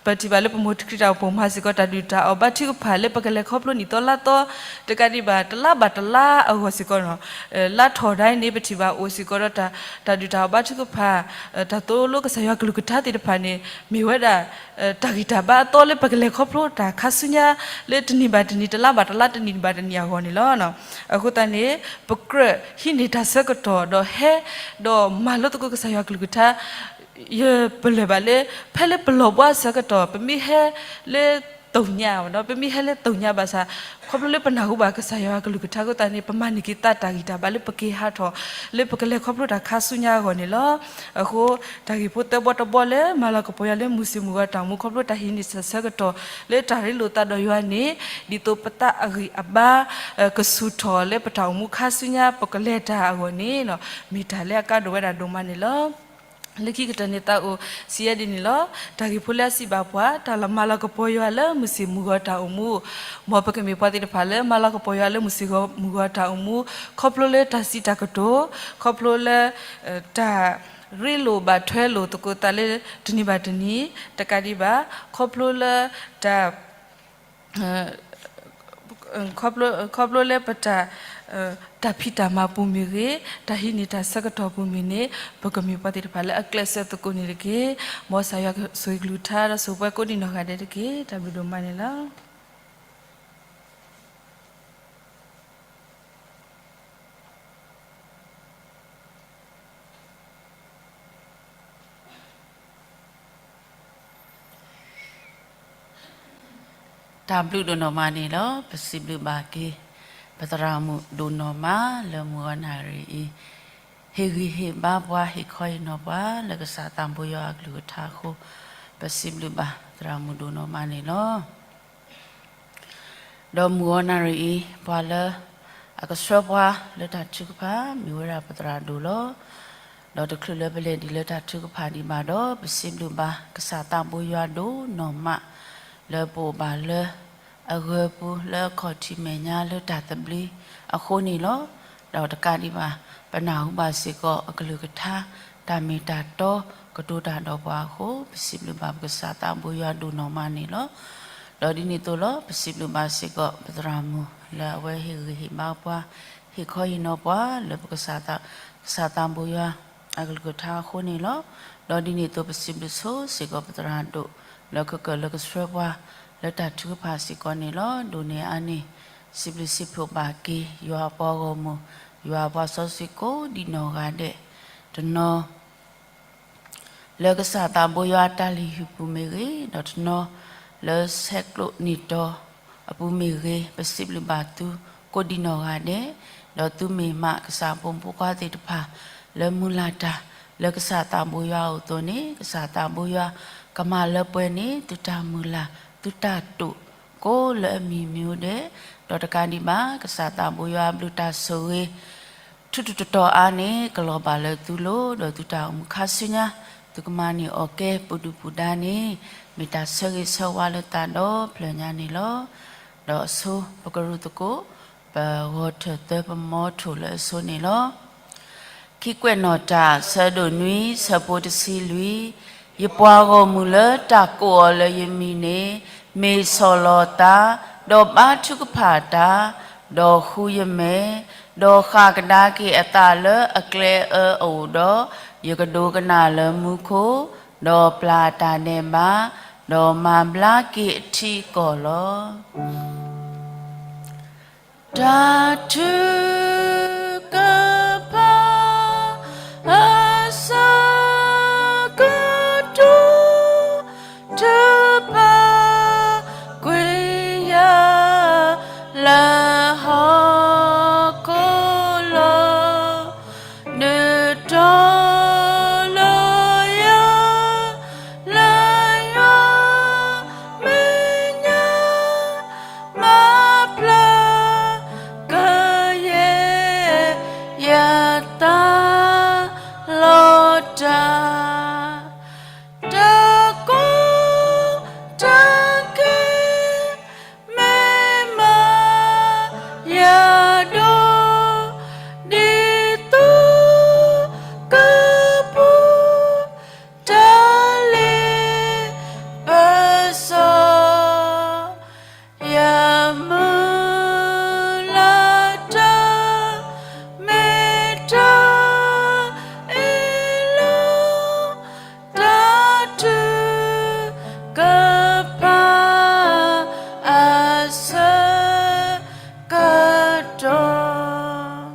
ပထံၣ်ဘၣ်လၢပမိၢ်ခရံာ်တၢ်အိၣ်ဖှိၣ်မၤစ့ၢ်ကီး တၢ်ဒုၣ်တၢ်အီၣ်ဘါထုကဖၣ်လၢပကလဲၤခီဖျိနံၣ်သီလါသီ, တကးဒံးဘၣ် တလါဘၣ်တလါအဂီၢ်စ့ၢ်ကီးနီၤ, လါထီၣ်ဒၣ်အံၤန့ၣ် ပထံၣ်ဘၣ်အိၣ်စ့ၢ်ကီးဒီး တၢ်ဒုၣ်တၢ်အီၣ်ဘါထုကဖၣ်, တၢ်သိၣ်လိကစၢ်ယွၤကလုၢ်ကထါသ့ၣ်တဖၣ်န့ၣ် မ့ၢ်ဝဲဒၣ် တၢ်ဂံၢ်တၢ်ဘါအသီလၢပကလဲၤခီဖျိတၢ်ခါဆူညါ လၢတနံၤဘၣ်တနံၤ တလါဘၣ်တလါ တနံၣ်ဘၣ်တနံၣ်အဂီၢ်န့ၣ်လီၤ. အဃိသတးန့ၣ် ပကြၢးဟံးန့ၢ်တၢ်ဆၢကတီၢ်ဒီးဟဲ ဒီးမၤလိသကိးကစၢ်ယွၤကလုၢ်ကထါ ယပလၢၢ်ဘၣ်လၢ ဖဲလၢပလီၢ်ဘှါအဆၢကတီၢ် ပမ့ၢ်ဟဲလၢတိၢ်ညါဒီး ပမ့ၢ်ဟဲလၢတိၢ်ညါဘၣ်ဆၣ် ခီဖျိလၢပနၢ်ဟူဘၣ်ကစၢ်ယွၤကလုၢ်ကထါအဃိသတးန့ၣ် ပမၤန့ၢ်က့ၤသးတၢ်ဂံၢ်တၢ်ဘါလၢပက့ၤဟးထီၣ် လၢပကလဲၤခီဖျိတၢ်ခါဆူညါအဂီၢ်န့ၣ်လီၤ. အဃိ တၢ်ဂ့ၢ်ဖိသၢဘီတဘီလၢ မၤလၤကပီၤယွၤလၢမုၢ်ဆ့ၣ်မုၢ်ဂီၤတၢ်အိၣ်မူခီဖျိတၢ်ဟံးန့ၢ်တၢ်ဆၢကတီၢ် လၢတၢ်ရ့လိာ်သးဒီးယွၤန့ၣ် ဒ်သိးပသးအဂံၢ်အဘါ ကဆူၣ်ထီၣ်လၢပတၢ်အိၣ်မူခါဆူညါ ပကလဲၤတၢ်အဂီၢ်န့ၣ် မ့ၢ်တၢ်လၢအကါဒိၣ်ဝဲဒၣ်ဒိၣ်မးန့ၣ်လီၤ. လၢခံကတၢၢ်န့ၣ် သးအိၣ်စံးယဲဒ်န့ၣ်လီၤ. တၢ်ဂ့ၢ်ဖိလၢအစံးဘၣ်ပှၤ, တၢ်လၢမၤလၤကပီၤယွၤလၢမုၢ်ဆ့ၣ်မုၢ်ဂီၤတၢ်အိၣ်မူ, မ်ပကမ့ၢ်ပှၤသ့ၣ်တဖၣ်လၢမၤလၤကပီၤယွၤလၢမုၢ်ဆ့ၣ်မုၢ်ဂီၤတၢ်အိၣ်မူ, ခီဖျိလၢတၢ်စံးတၢ်ကတိၤ, ခီဖျိလၢ တၢ်ရ့လိာ်ဘၣ်ထွဲလိာ်သကိးသးလၢတနံၤဘၣ်တနံၤ, တကးဒံးဘၣ်, ခီဖျိလၢ တၢ် ခီဖျိလၢပတၢ် တၢ်ဖံးတၢ်မၤပူၤမ့ၢ်ဂ့ၤ, တၢ်ဟံးန့ၢ်တၢ်ဆၢကတီၢ်ပူၤမ့ၢ်န့ၣ်, ပကမ့ၢ်ပှၤသ့ၣ်တဖၣ်လၢအကျဲးစၢးသကိးန့ၣ်တက့ၢ်. မ်ကစၢ်ယွၤဆိၣ်ဂ့ၤကလုၢ်ကထါဒီးဆိၣ်ပှဲၤကိးဒံးနီၢ်ဂၤဒဲးတက့ၢ်. တၢ်ဘျုးဒိၣ်မးန့ၣ်လီၤ. တၢ်ဘျုးဒိၣ်နီၢ်မးန့ၣ်လီၤ. ပစံးဘျုးဘၣ်က့ၤ ပသရၣ်မုၣ်ဒိၣ်နီၢ်မးလၢမုၢ်ဂီၤနၣ်ရံၣ်အံၤ, ဟ့ၣ်ဂံၢ်ဟ့ၣ်ဘါပှၤ ဟ့ၣ်ခီဟ့ၣ်နီၤပှၤ လၢကစၢ်သးဘိယွၤအကလုၢ်ကထါအဃိ, ပစံးဘျုးဘၣ်သရၣ်မုၣ်ဒိၣ်နီၢ်မးန့ၣ်လီၤ. ဒီးမုၢ်ဂီၤနၣ်ရံၣ်အံၤ ပှၤလၢအကဆှၢပှၤလၢတၢ်ထုကဖၣ် မ့ၢ်ဝဲဒၣ်ပသရၣ်ဒိၣ်လီၤ. ဒီးတချုးလၢပလဲၤဒံးလၢတၢ်ထုကဖၣ်ဒံးဘၣ်ဒီး ပစံးဘျုးဘၣ်ကစၢ်သးဘိယွၤဒိၣ်နီၢ်မး လၢပအိၣ်ဘၣ်လၢအဂၢၤပူၤ လၢအခီၣ်ထံးမဲာ်ညါလၢတၢ်သဘျ့အဃိန့ၣ်လီၤ. ဒီးတကးဒံးဘၣ် ပနၢ်ဟူဘၣ်စ့ၢ်ကီးအကလုၢ်ကထါ တၢ်မ့ၢ်တၢ်တီ ကတိၤတၢ်ဒီးပှၤအဃိ ပစံးဘျုးဘၣ်ပကစၢ်သးဘိယွၤဒိၣ်နီၢ်မးန့ၣ်လီၤ. ဒီးဒ်န့ၣ်အသိးလီၤ ပစံးဘျုးဘၣ်စ့ၢ်ကီး ပသရၣ်မုၣ်လၢအဝဲဟ့ၣ်ဂံၢ်ဟ့ၣ်ဘါပှၤ ဟ့ၣ်ခီဟ့ၣ်နီၤပှၤ လၢပကစၢ်သး ကစၢ်သးဘိယွၤအကလုၢ်ကထါအဃိန့ၣ်လီၤ. ဒီးဒ်န့ၣ်အသိး ပစံးဘျုးဆိစ့ၢ်ကီးပသရၣ်ဒိၣ် လၢကကၢၢ်လၢကဆှၢပှၤ လၢတၢ်ထုကဖၣ်စ့ၢ်ကီးန့ၣ်လီၤ. ဒိၣ်န့ၢ်အါန့ၢ် စံးဘျုးစံးဖှိၣ်ဘၣ်က့ၤ ယွၤအပှၤဂီၢ်မုၢ် ယွၤအပှၤစီဆှံကိးဒံးနီၢ်ဂၤဒဲး တနီၤ လၢကစၢ်သးဘိယွၤအတၢ်လုၢ်ဟံၣ်ပူၤမ့ၢ်ဂ့ၤ, ဒီးတနီၤလၢဆဲးကျိးနံၣ်တီၤအပူၤမ့ၢ်ဂ့ၤ, ပစံးဘျုးဘၣ်သုကိးဒံးနီၢ်ဂၤဒဲး, ဒီးသုမ့ၢ်မးကစၢ်ဖိမုၣ်ဖိခွါသ့ၣ်တဖၣ် လၢမုၢ်လၢ်တၢ် လၢကစၢ်သးဘိယွၤအအိၣ်အသိးန့ၣ်, ကစၢ်သးဘိယွၤကမၤလၢပှဲၤန့ၢ် သုတၢ်မုၢ်လၢ် သုတၢ်တိာ် ကိးလၢအမံၤမံၤအိၣ်ဒဲး, ဒီးတကးဒံးဘၣ် ကစၢ်သးဘိယွၤအဘျုးတၢ်ဆိၣ်ဂ့ၤ ထူးထူးတီၤတီၤအါန့ၣ် ကလီၤဘၣ်လၢသုလိၤ, ဒီးသုတၢ်အိၣ်မူခါဆူညါ သုကမၤန့ၢ်အီၤကဲပူၤဒုၣ်ပူၤဒါန့ၣ် မ့ၢ်တၢ်ဆၢဂ့ၤဆၢဝါလၢသးဒီဖျၢၣ်ညါန့ၣ်လီၤ. ဒီးအဆိ ပကရူၢ်သကိး ပဂီၤထၢၣ်သၢပမီထိၣ်လၢအဆိန့ၣ်လီၤ. ခံကွဲးနီၣ်တၢ် ဆၢဒိၣ်နွံ ဆၢဖိတဆံလွံၢ်, ယပှၤဂီၢ်မုၢ်လၢတၢ်ကိးအီၤလၢယမံၤန့ၣ် မ့ၢ်ဆီၣ်လီၤသး, ဒီးဘါထုကဖၣ်တၢ်, ဒီးဃုယမဲာ်, ဒီးဃၣ်ကဒါက့ၤအသးလၢအကျဲအၢအအိၣ်ဒီး, ယကဒိကနၣ်လၢမူခိၣ်, ဒီးပျၢ်တၢ်ဒဲးဘး, ဒီးမၤဘျါက့ၤအထံအကီၢ်လီၤ. တၢ်ထုကဖၣ်အဆၢကတီၢ် ထုကဖၣ်ကွံာ်ယၤလၢဟီၣ်ခိၣ်လီၤ. ဒုးတီလၢယၤ လၢယွၤမဲာ်ညါ မၤဖျါကယဲၢ်ယသးလီၤတၢ် တၢ်ကိးတၢ်က့ၤ မ့ၢ်မၤယၤဒိၣ် ဒ်သိးကပူၤ တၢ်လ့ပစီ ယမုၢ်လၢ်တၢ် မ့ၢ်တၢ်အ့ၣ်လိာ် တၢ်ထုကဖၣ်အဆၢကတီၢ်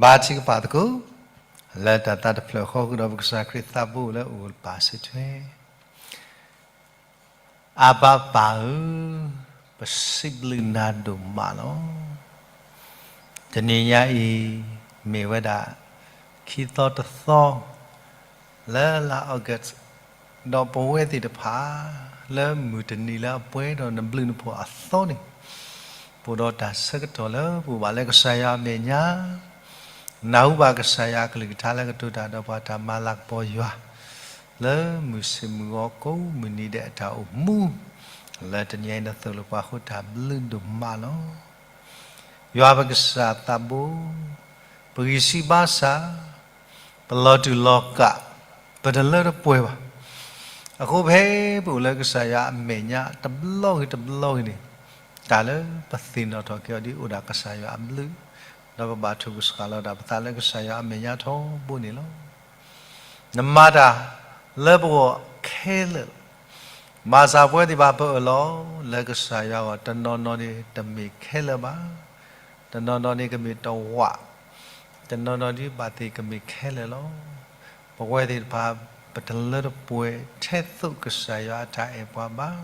ဘါထုကဖၣ်သကိး လၢတၢ်သးတဖျၢၣ်ဃီဃုာ်ဒီးပကစၢ်ခရံာ်သးဘိလၢအိၣ်ပာ်စၢၤထွဲ အဘၣ်ပၢ်ဧၢ, ပစံးဘျုးနၤဒိၣ်မးလီၤ. တနံၤညါအံၤ မ့ၢ်ဝဲဒၣ် ခံသီတသီ လၢလါ August ဒီးပဝဲသ့ၣ်တဖၣ် လၢမုၢ်တနံၤလၢအပှဲၤဒီးနဘျုးနဖှိၣ်အသီန့ၣ်, ပအိၣ်ဒီးတၢ်ဆၢကတီၢ်လၢပအိၣ်ဘၣ်လၢကစၢ်ယွၤအမဲာ်ညါ, နၢ်ဟူဘၣ်ကစၢ်ယွၤအကလုၢ်ကထါလၢကတိၤတၢ်ဒီးပှၤတၢ်မၤလၤကပီၤယွၤ, လၢမုၢ်ဆ့ၣ်မုၢ်ဂီၤကိးမုၢ်နံၤဒဲးအတၢ်အိၣ်မူ, လၢတနံၤအံၤနသိၣ်လိပှၤအဃိတၢ်ဘျုးဒိၣ်မးလီၤ. ယွၤပကစၢ်သးဘိ, ပဂံၢ်စၢ်ဘါစၢ်, ပလီၤတူာ်လီၤကာ်, ပတလၢတပှဲၤဘၣ်. အဃိဖဲပအိၣ်လၢကစၢ်ယွၤအမဲာ်ညါတဘျီဂ့ၤတဘျီဂ့ၤန့ၣ်, တၢ်လၢပသ့ၣ်နီၣ်ထီၣ်က့ၤအီၤဒ်အိၣ်ဒၣ်ကစၢ်ယွၤအဘျုး, ဒီးပဘၣ်ထုးဖှိၣ်စှၤလီၤဒၣ်ပသးလၢကစၢ်ယွၤအမဲာ်ညါထီဘိန့ၣ်လီၤ. နမၤတၢ်လၢပဂီၢ်ခဲလၢာ်လီၤ. မၤစၢ်ပဝဲသ့ၣ်တဖၣ်ပအၢၣ်လီၤ, လၢကစၢ်ယွၤအဂီၢ် တနီၤနီၤန့ၣ်တမ့ၢ်ခဲလၢာ်ဘၣ်. တနီၤနီၤန့ၣ်ကမ့ၢ်တဝး, တနီၤနီၤဒ်ဘၣ်သ့ၣ်ကမ့ၢ်ခဲလၢာ်လီၤ. ပဝဲသ့ၣ်တဖၣ် ပတလၢတပှဲၤ ထဲသိးကစၢ်ယွၤအတၢ်အဲၣ်ပှၤဘၣ်.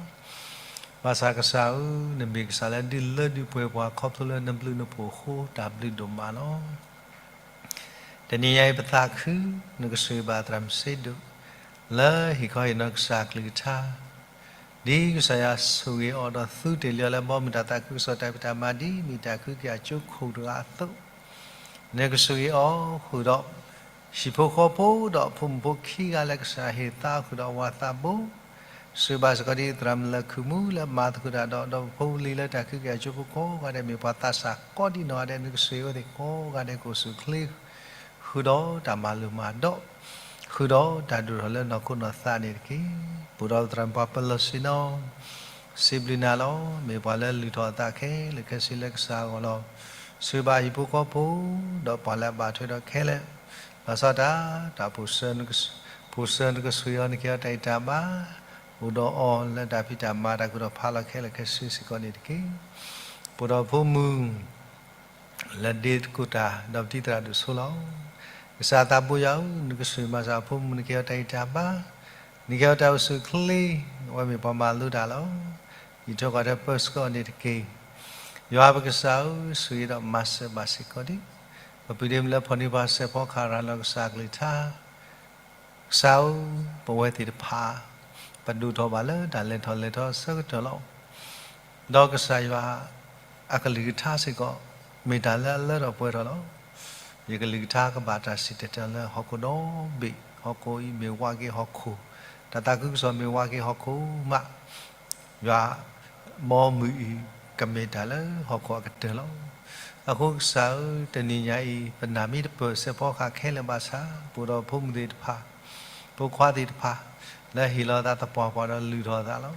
ဘၣ်ဆၣ်ကစၢ်ဧၢ, နမ့ၢ်ကစၢ်လၢဒုးလၢဒုးပှဲၤပှၤ ခီဖျိလၢနဘျုးနဖှိၣ်အဃိ တၢ်ဘျုးဒိၣ်မးလီၤ. တနံၤညါအံၤပသးခု, နကဆိၣ်ဂ့ၤဘၣ်သရၣ်မုၣ်စ့ဒိၣ်, လၢဟ့ၣ်ခီဟ့ၣ်နီၤကစၢ်အကလုၢ်ကထါ, ဒ်ကစၢ်ယွၤဆိၣ်ဂ့ၤအီၤဒီးသူတ့ၢ်လံအီၤလၢဘီမုၢ်တၢ်သးခုကစီၣ်တၢ်ဖံးတၢ်မၤ ဒ်မ့ၢ်တၢ်ကဟုကယာ်ကၠိခိၣ်တဂၤအသိး, နကဆိၣ်ဂ့ၤအီၤဃုာ်ဒီး ဟံၣ်ဖိဃီဖိဒီးအဖိမုၣ်ဖိခံဂၤလၢကစၢ်ဟ့ၣ်သါအီၤဃုာ်ဒီးအဝၤသးဘိ, ဆိၣ်ဂ့ၤဘၣ်စ့ၢ်ကီးဒ်သရၣ်မုၣ်လၢခုၣ်မူလၢမၤသကိးတၢ်ဒီး ဒီးဖိလံၤလၢတၢ်ကဟုကယာ်ကၠိဖိကိးဂၤဒဲး မ့ၢ်ပှၤသးစၢ်ကိးဒံးနီၢ်ဂၤဒဲး နကဆိၣ်ဂ့ၤအဝဲသ့ၣ်ကိးဂၤဒဲးကအိၣ်ဆူၣ်အိၣ်ချ့ ဃုာ်ဒီးတၢ်မၤလိမၤဒိး, ဃုာ်ဒီးတၢ်ဒိၣ်ထီၣ်လၢနီၢ်ခိနီၢ်သးန့ၣ်တက့ၢ်. ပအိၣ်ဒီးသရၣ်မုၣ်ပှၤပၢၤလီၢ်ဆ့ၣ်နီၤ, စံးဘျုးနၤလီၤ. မ့ၢ်ပှၤလၢလုၢ်ထီၣ်အသးခဲလၢာ်ခဲဆ့လၢကစၢ်အဂီၢ်လီၤ. ဆိၣ်ဂ့ၤဘၣ်ဟံၣ်ဖိဃီဖိ, ဒီးပှၤလၢအဘၣ်ထွဲဒီးခဲလၢာ်, ဘၣ်ဆၣ်တၢ်, တၢ်ဖိၣ်စၢၤနကဆိၣ်ဂ့ၤအီၤ နကဟ့ၣ်အီၤတၢ်ဂံၢ်တၢ်ဘါ, အိၣ်ဒီးအီၤလၢတၢ်ဖံးတၢ်မၤတၢ်ကူၣ်ထီၣ်ဖးလီၤခဲလၢာ်ခဲဆ့စ့ၢ်ကီးန့ၣ်တက့ၢ်. ပအိၣ်ဒီးဖိမုၣ် လၢဒ့သကိးတၢ် ဒီးပတံၤသရၣ်ဒိၣ်ဆိလီၤ. ကစၢ်သးဘိယွၤဧၢ, နကဆိၣ်ဂ့ၤမၤစၢ်ဖိမုၣ် နကဟ့ၣ်အီၤတၢ်ဂံၢ်တၢ်ဘါ, နကဟ့ၣ်အီၤတၢ်အိၣ်ဆူၣ်အိၣ်ချ့, အဝဲမ့ၢ်ပှၤမၤလိတၢ်လီၤ. ယံာ်ထီၣ်ကီၢ်ထီၣ်ပၢဆှၢအီၤန့ၣ်တက့ၢ်. ယွၤပကစၢ်ဧၢ, ဆိၣ်ဂ့ၤဒီးမၤစၢၤဘၣ်စ့ၢ်ကီးဒံး, ပပုၢ်ဒ့မုၣ်လၢဖီၣ်န့ၢ်ပှၤစဲးဖီကဟၣ်ရၤလီၤကစၢ်အကလုၢ်ကထါ ကစၢ်ဧၢ, ပဝဲသ့ၣ်တဖၣ် ပဒိၣ်ထီၣ်ဘၣ်လၢတၢ်လဲၤထီၣ်လဲၤထီအဆၢကတီၢ်လီၤ. ဒီးကစၢ်ယွၤအကလုၢ်ကထါစ့ၢ်ကီး မ့ၢ်တၢ်လၢအလၢထီၣ်ပှဲၤထီၣ်လီၤ. ယကလုၢ်ကထါကဘၣ်တၢ်စံၣ်တဲၤတဲလီၤလၢဟီၣ်ခိၣ်ဒီဘ့ၣ်, ဟီၣ်ခိၣ်အံၤမ့ၢ်ဝးက့ၤဟီၣ်ခိၣ်, တၢ်သးခုကစီၣ်မ့ၢ်ဝးက့ၤဟီၣ်ခိၣ်မး, ယွၤ မ်မုၢ်အံၤကမ့ၢ်တၢ်လၢဟီၣ်ခိၣ်အကတၢၢ်လီၤ. အဃိကစၢ်ဧၢ, တနံၤညါအံၤ ပနၢ်မ့ၢ်တပၢၢ်စဲးဖီကဟၣ်ခဲလၢာ်ဘၣ်ဆၣ်, ပအိၣ်ဒီးဖိမုၣ်သ့ၣ်တဖၣ်, ဖိခွါသ့ၣ်တဖၣ်, လၢဟ့ၣ်လီၤသးသပှၢ်ပှၢ်ဒီးလုၢ်ထီၣ်သးလီၤ.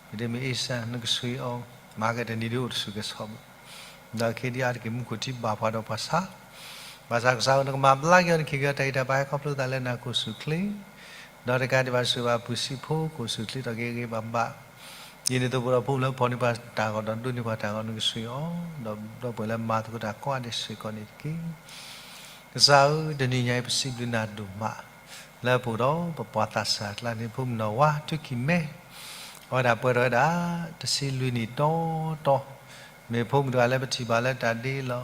ပဒ့မုၣ်အ့ၡၢၣ် နကဆိၣ်ဂ့ၤအီၤ, မၤက့ၤတနံၤဒ်အိၣ်တဆူၣ်ကဲၤဆီဘိ, ဒီးခဲဒံးအါတက့ၢ်မူခိၣ်ထံဘၣ်ပှၤဒီးပှၤဆါ ဘၣ်ဆၣ်ကစၢ်ဧၢ, နကမၤဘျါက့ၤအီၤ နကဟ့ၣ်က့ၤအီၤတၢ်ဂံၢ်တၢ်ဘါ ဟဲခီဖျိသးလၢနၤကအိၣ်ဆူၣ်အိၣ်ချ့, ဒီးတကးဒံးဘၣ်ဆိၣ်ဂ့ၤဘၣ်ပုၢ်ဆံးဖိ ကအိၣ်ဆူၣ်အိၣ်ချ့ထီၣ်က့ၤဂ့ၤဂ့ၤဘၣ်ဘၣ်, ဒ်န့ၣ်အသိးပအိၣ်ဒီးဖိလၢဖီၣ်န့ၢ်ပှၤတၢ်ဂီၤဒီးဒိးန့ၢ်ပှၤတၢ်ဂီၤ နကဆိၣ်ဂ့ၤအီၤ, ဒီးဒီပုၢ်ဝဲၢ်လၢမၤသကိးတၢ်ကိးဂၤဒဲးစ့ၢ်ကီးန့ၣ်တက့ၢ်. ကစၢ်ဧၢ, တနံၤညါအံၤပစံးဘျုးနၤဒိၣ်မး, လၢပအိၣ်ဒီးပပှၤသးစၢ်ကျါန့ၣ် ဖိမုၣ်နီၢ်ဝါ ထူကံၢ်မဲ အဝဲဒၣ်ပှဲၤထီၣ်ဝဲဒၣ် တဆံလွံၢ်နံၣ်တီတီ, မ့ၢ်ဖိမုၣ်တဂၤလၢပထံၣ်ဘၣ်လၢတၢ်ဒ့လီၤ,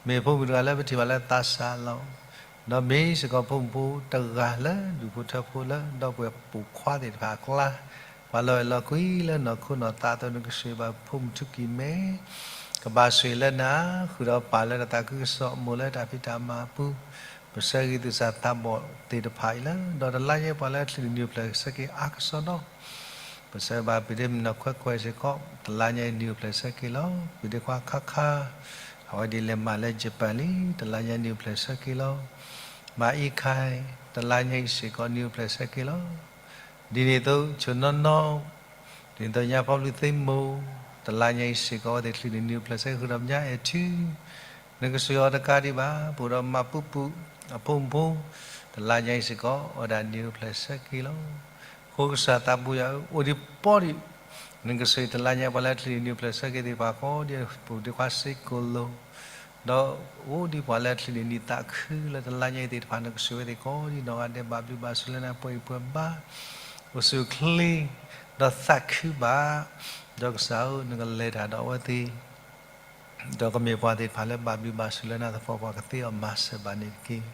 မ့ၢ်ဖိမုၣ်တဂၤလၢပထံၣ်ဘၣ်လၢသးစၢ်လီၤ, ဒီးမ့ၢ်စ့ၢ်ကီးဖိမုၣ်ဖိတဂၤလၢဒူၣ်ဖိထၢဖိလၢဒီပုၢ်ဝဲၢ်ပိာ်ခွါသ့ၣ်တဖၣ်အကျါ, ပှၤလီၤအဲၣ်လီၤကွံလၢနီၢ်ခိနီၢ်သးအသိး နကဆိၣ်ဂ့ၤဘၣ်ဖိမုၣ်ထူကံၢ်မဲ ကဘၣ်ဆိၣ်ဂ့ၤလၢနၤ, ဃုာ်ဒီးပၢ်လၢတၢ်သးခုကစီၣ် မိၢ်လၢတၢ်ဖံးတၢ်မၤအပူၤ, ပဆၢဂ့ၤသူၣ်စၢ်သးဘီၣ်သ့ၣ်တဖၣ်အံၤလၢ ဒီးတလါညါအံၤပှၤလၢချံၣ်န့ၣ် နံၤအိၣ်ဖျဲၣ်ဆၢက့ၤအါကစီဒီ, ပဆၢဂ့ၤဘၣ်ပဒ့မုၣ်နီၢ်ခွဲးခွဲးစ့ၢ်ကီး တလါညါအံၤနံၤအိၣ်ဖျဲၣ်ဆၢက့ၤလီၤ. ပဒ့ခွါခါခါ အဝဲဒ်လဲၣ်မးလၢယပၣ်လံ တလါညါနံၤအိၣ်ဖျဲၣ်ဆၢက့ၤလီၤ. မၤအံခါ တလါညါအံၤစ့ၢ်ကီးနံၤအိၣ်ဖျဲၣ်ဆၢက့ၤလီၤ. ဒ်န့ၣ်အသိး ဆိၣ်နီၢ်နီၢ် ဒ်သိးညါဖီဘျုးသ့မိၢ် တလါညါအံၤစ့ၢ်ကီး အဝဲသ့ၣ်ချံၣ်န့ၣ် နံၤအိၣ်ဖျဲၣ်ဆၢက့ၤ ဃုာ်ဒီးပညါအဲၣ်ထံ နကဆိၣ်ဂ့ၤအီၤတကးဒံးဘၣ် ပအိၣ်ဒီးမၤပူၤပူၤ အဖိမုၣ်ဖိ တလါညါအံၤစ့ၢ်ကီး အဝဲဒၣ်နံၤအိၣ်ဖျဲၣ်ဆၢက့ၤလီၤ. အဃိကစၢ်သးဘိယွၤဧၢ, အိၣ်ဒံးပီဒံး နကဆိၣ်ဂ့ၤတလါညါအံၤ ပှၤလၢချံၣ်န့ၣ် နံၤအိၣ်ဖျဲၣ်ဆၢက့ၤသ့ၣ်တဖၣ်ကိးဒံး ပဒ့ခွါစ့ကိၣ်လိၤ ဒီးအိၣ်ဒံးပှၤလၢချံၣ်န့ၣ် နံၤသးခုလၢတလါညါအံၤသ့ၣ်တဖၣ် နကဆိၣ်ဂ့ၤဝဲသ့ၣ်ကိးဒံးနီၢ်ဂၤဒဲး ဘၣ်ဘျုးဘၣ်ဆိၣ်လၢနၤ ပှဲၤအံၤပှဲၤဘါ အိၣ်ဆူၣ်အိၣ်ချ့ ဒီးသးခုဘၣ်, ဒီးကစၢ်ဧၢ, နကလဲၤတၢ်ဒီးအဝဲသ့ၣ် ဒီးကမ့ၢ်ပှၤသ့ၣ်တဖၣ်လၢဘၣ်ဘျုးဘၣ်ဆိၣ်လၢနၤ သပှၢ်ပှၢ်ကသ့အီၤမၤစၢၤဘၣ်န့ၣ်တက့ၢ်.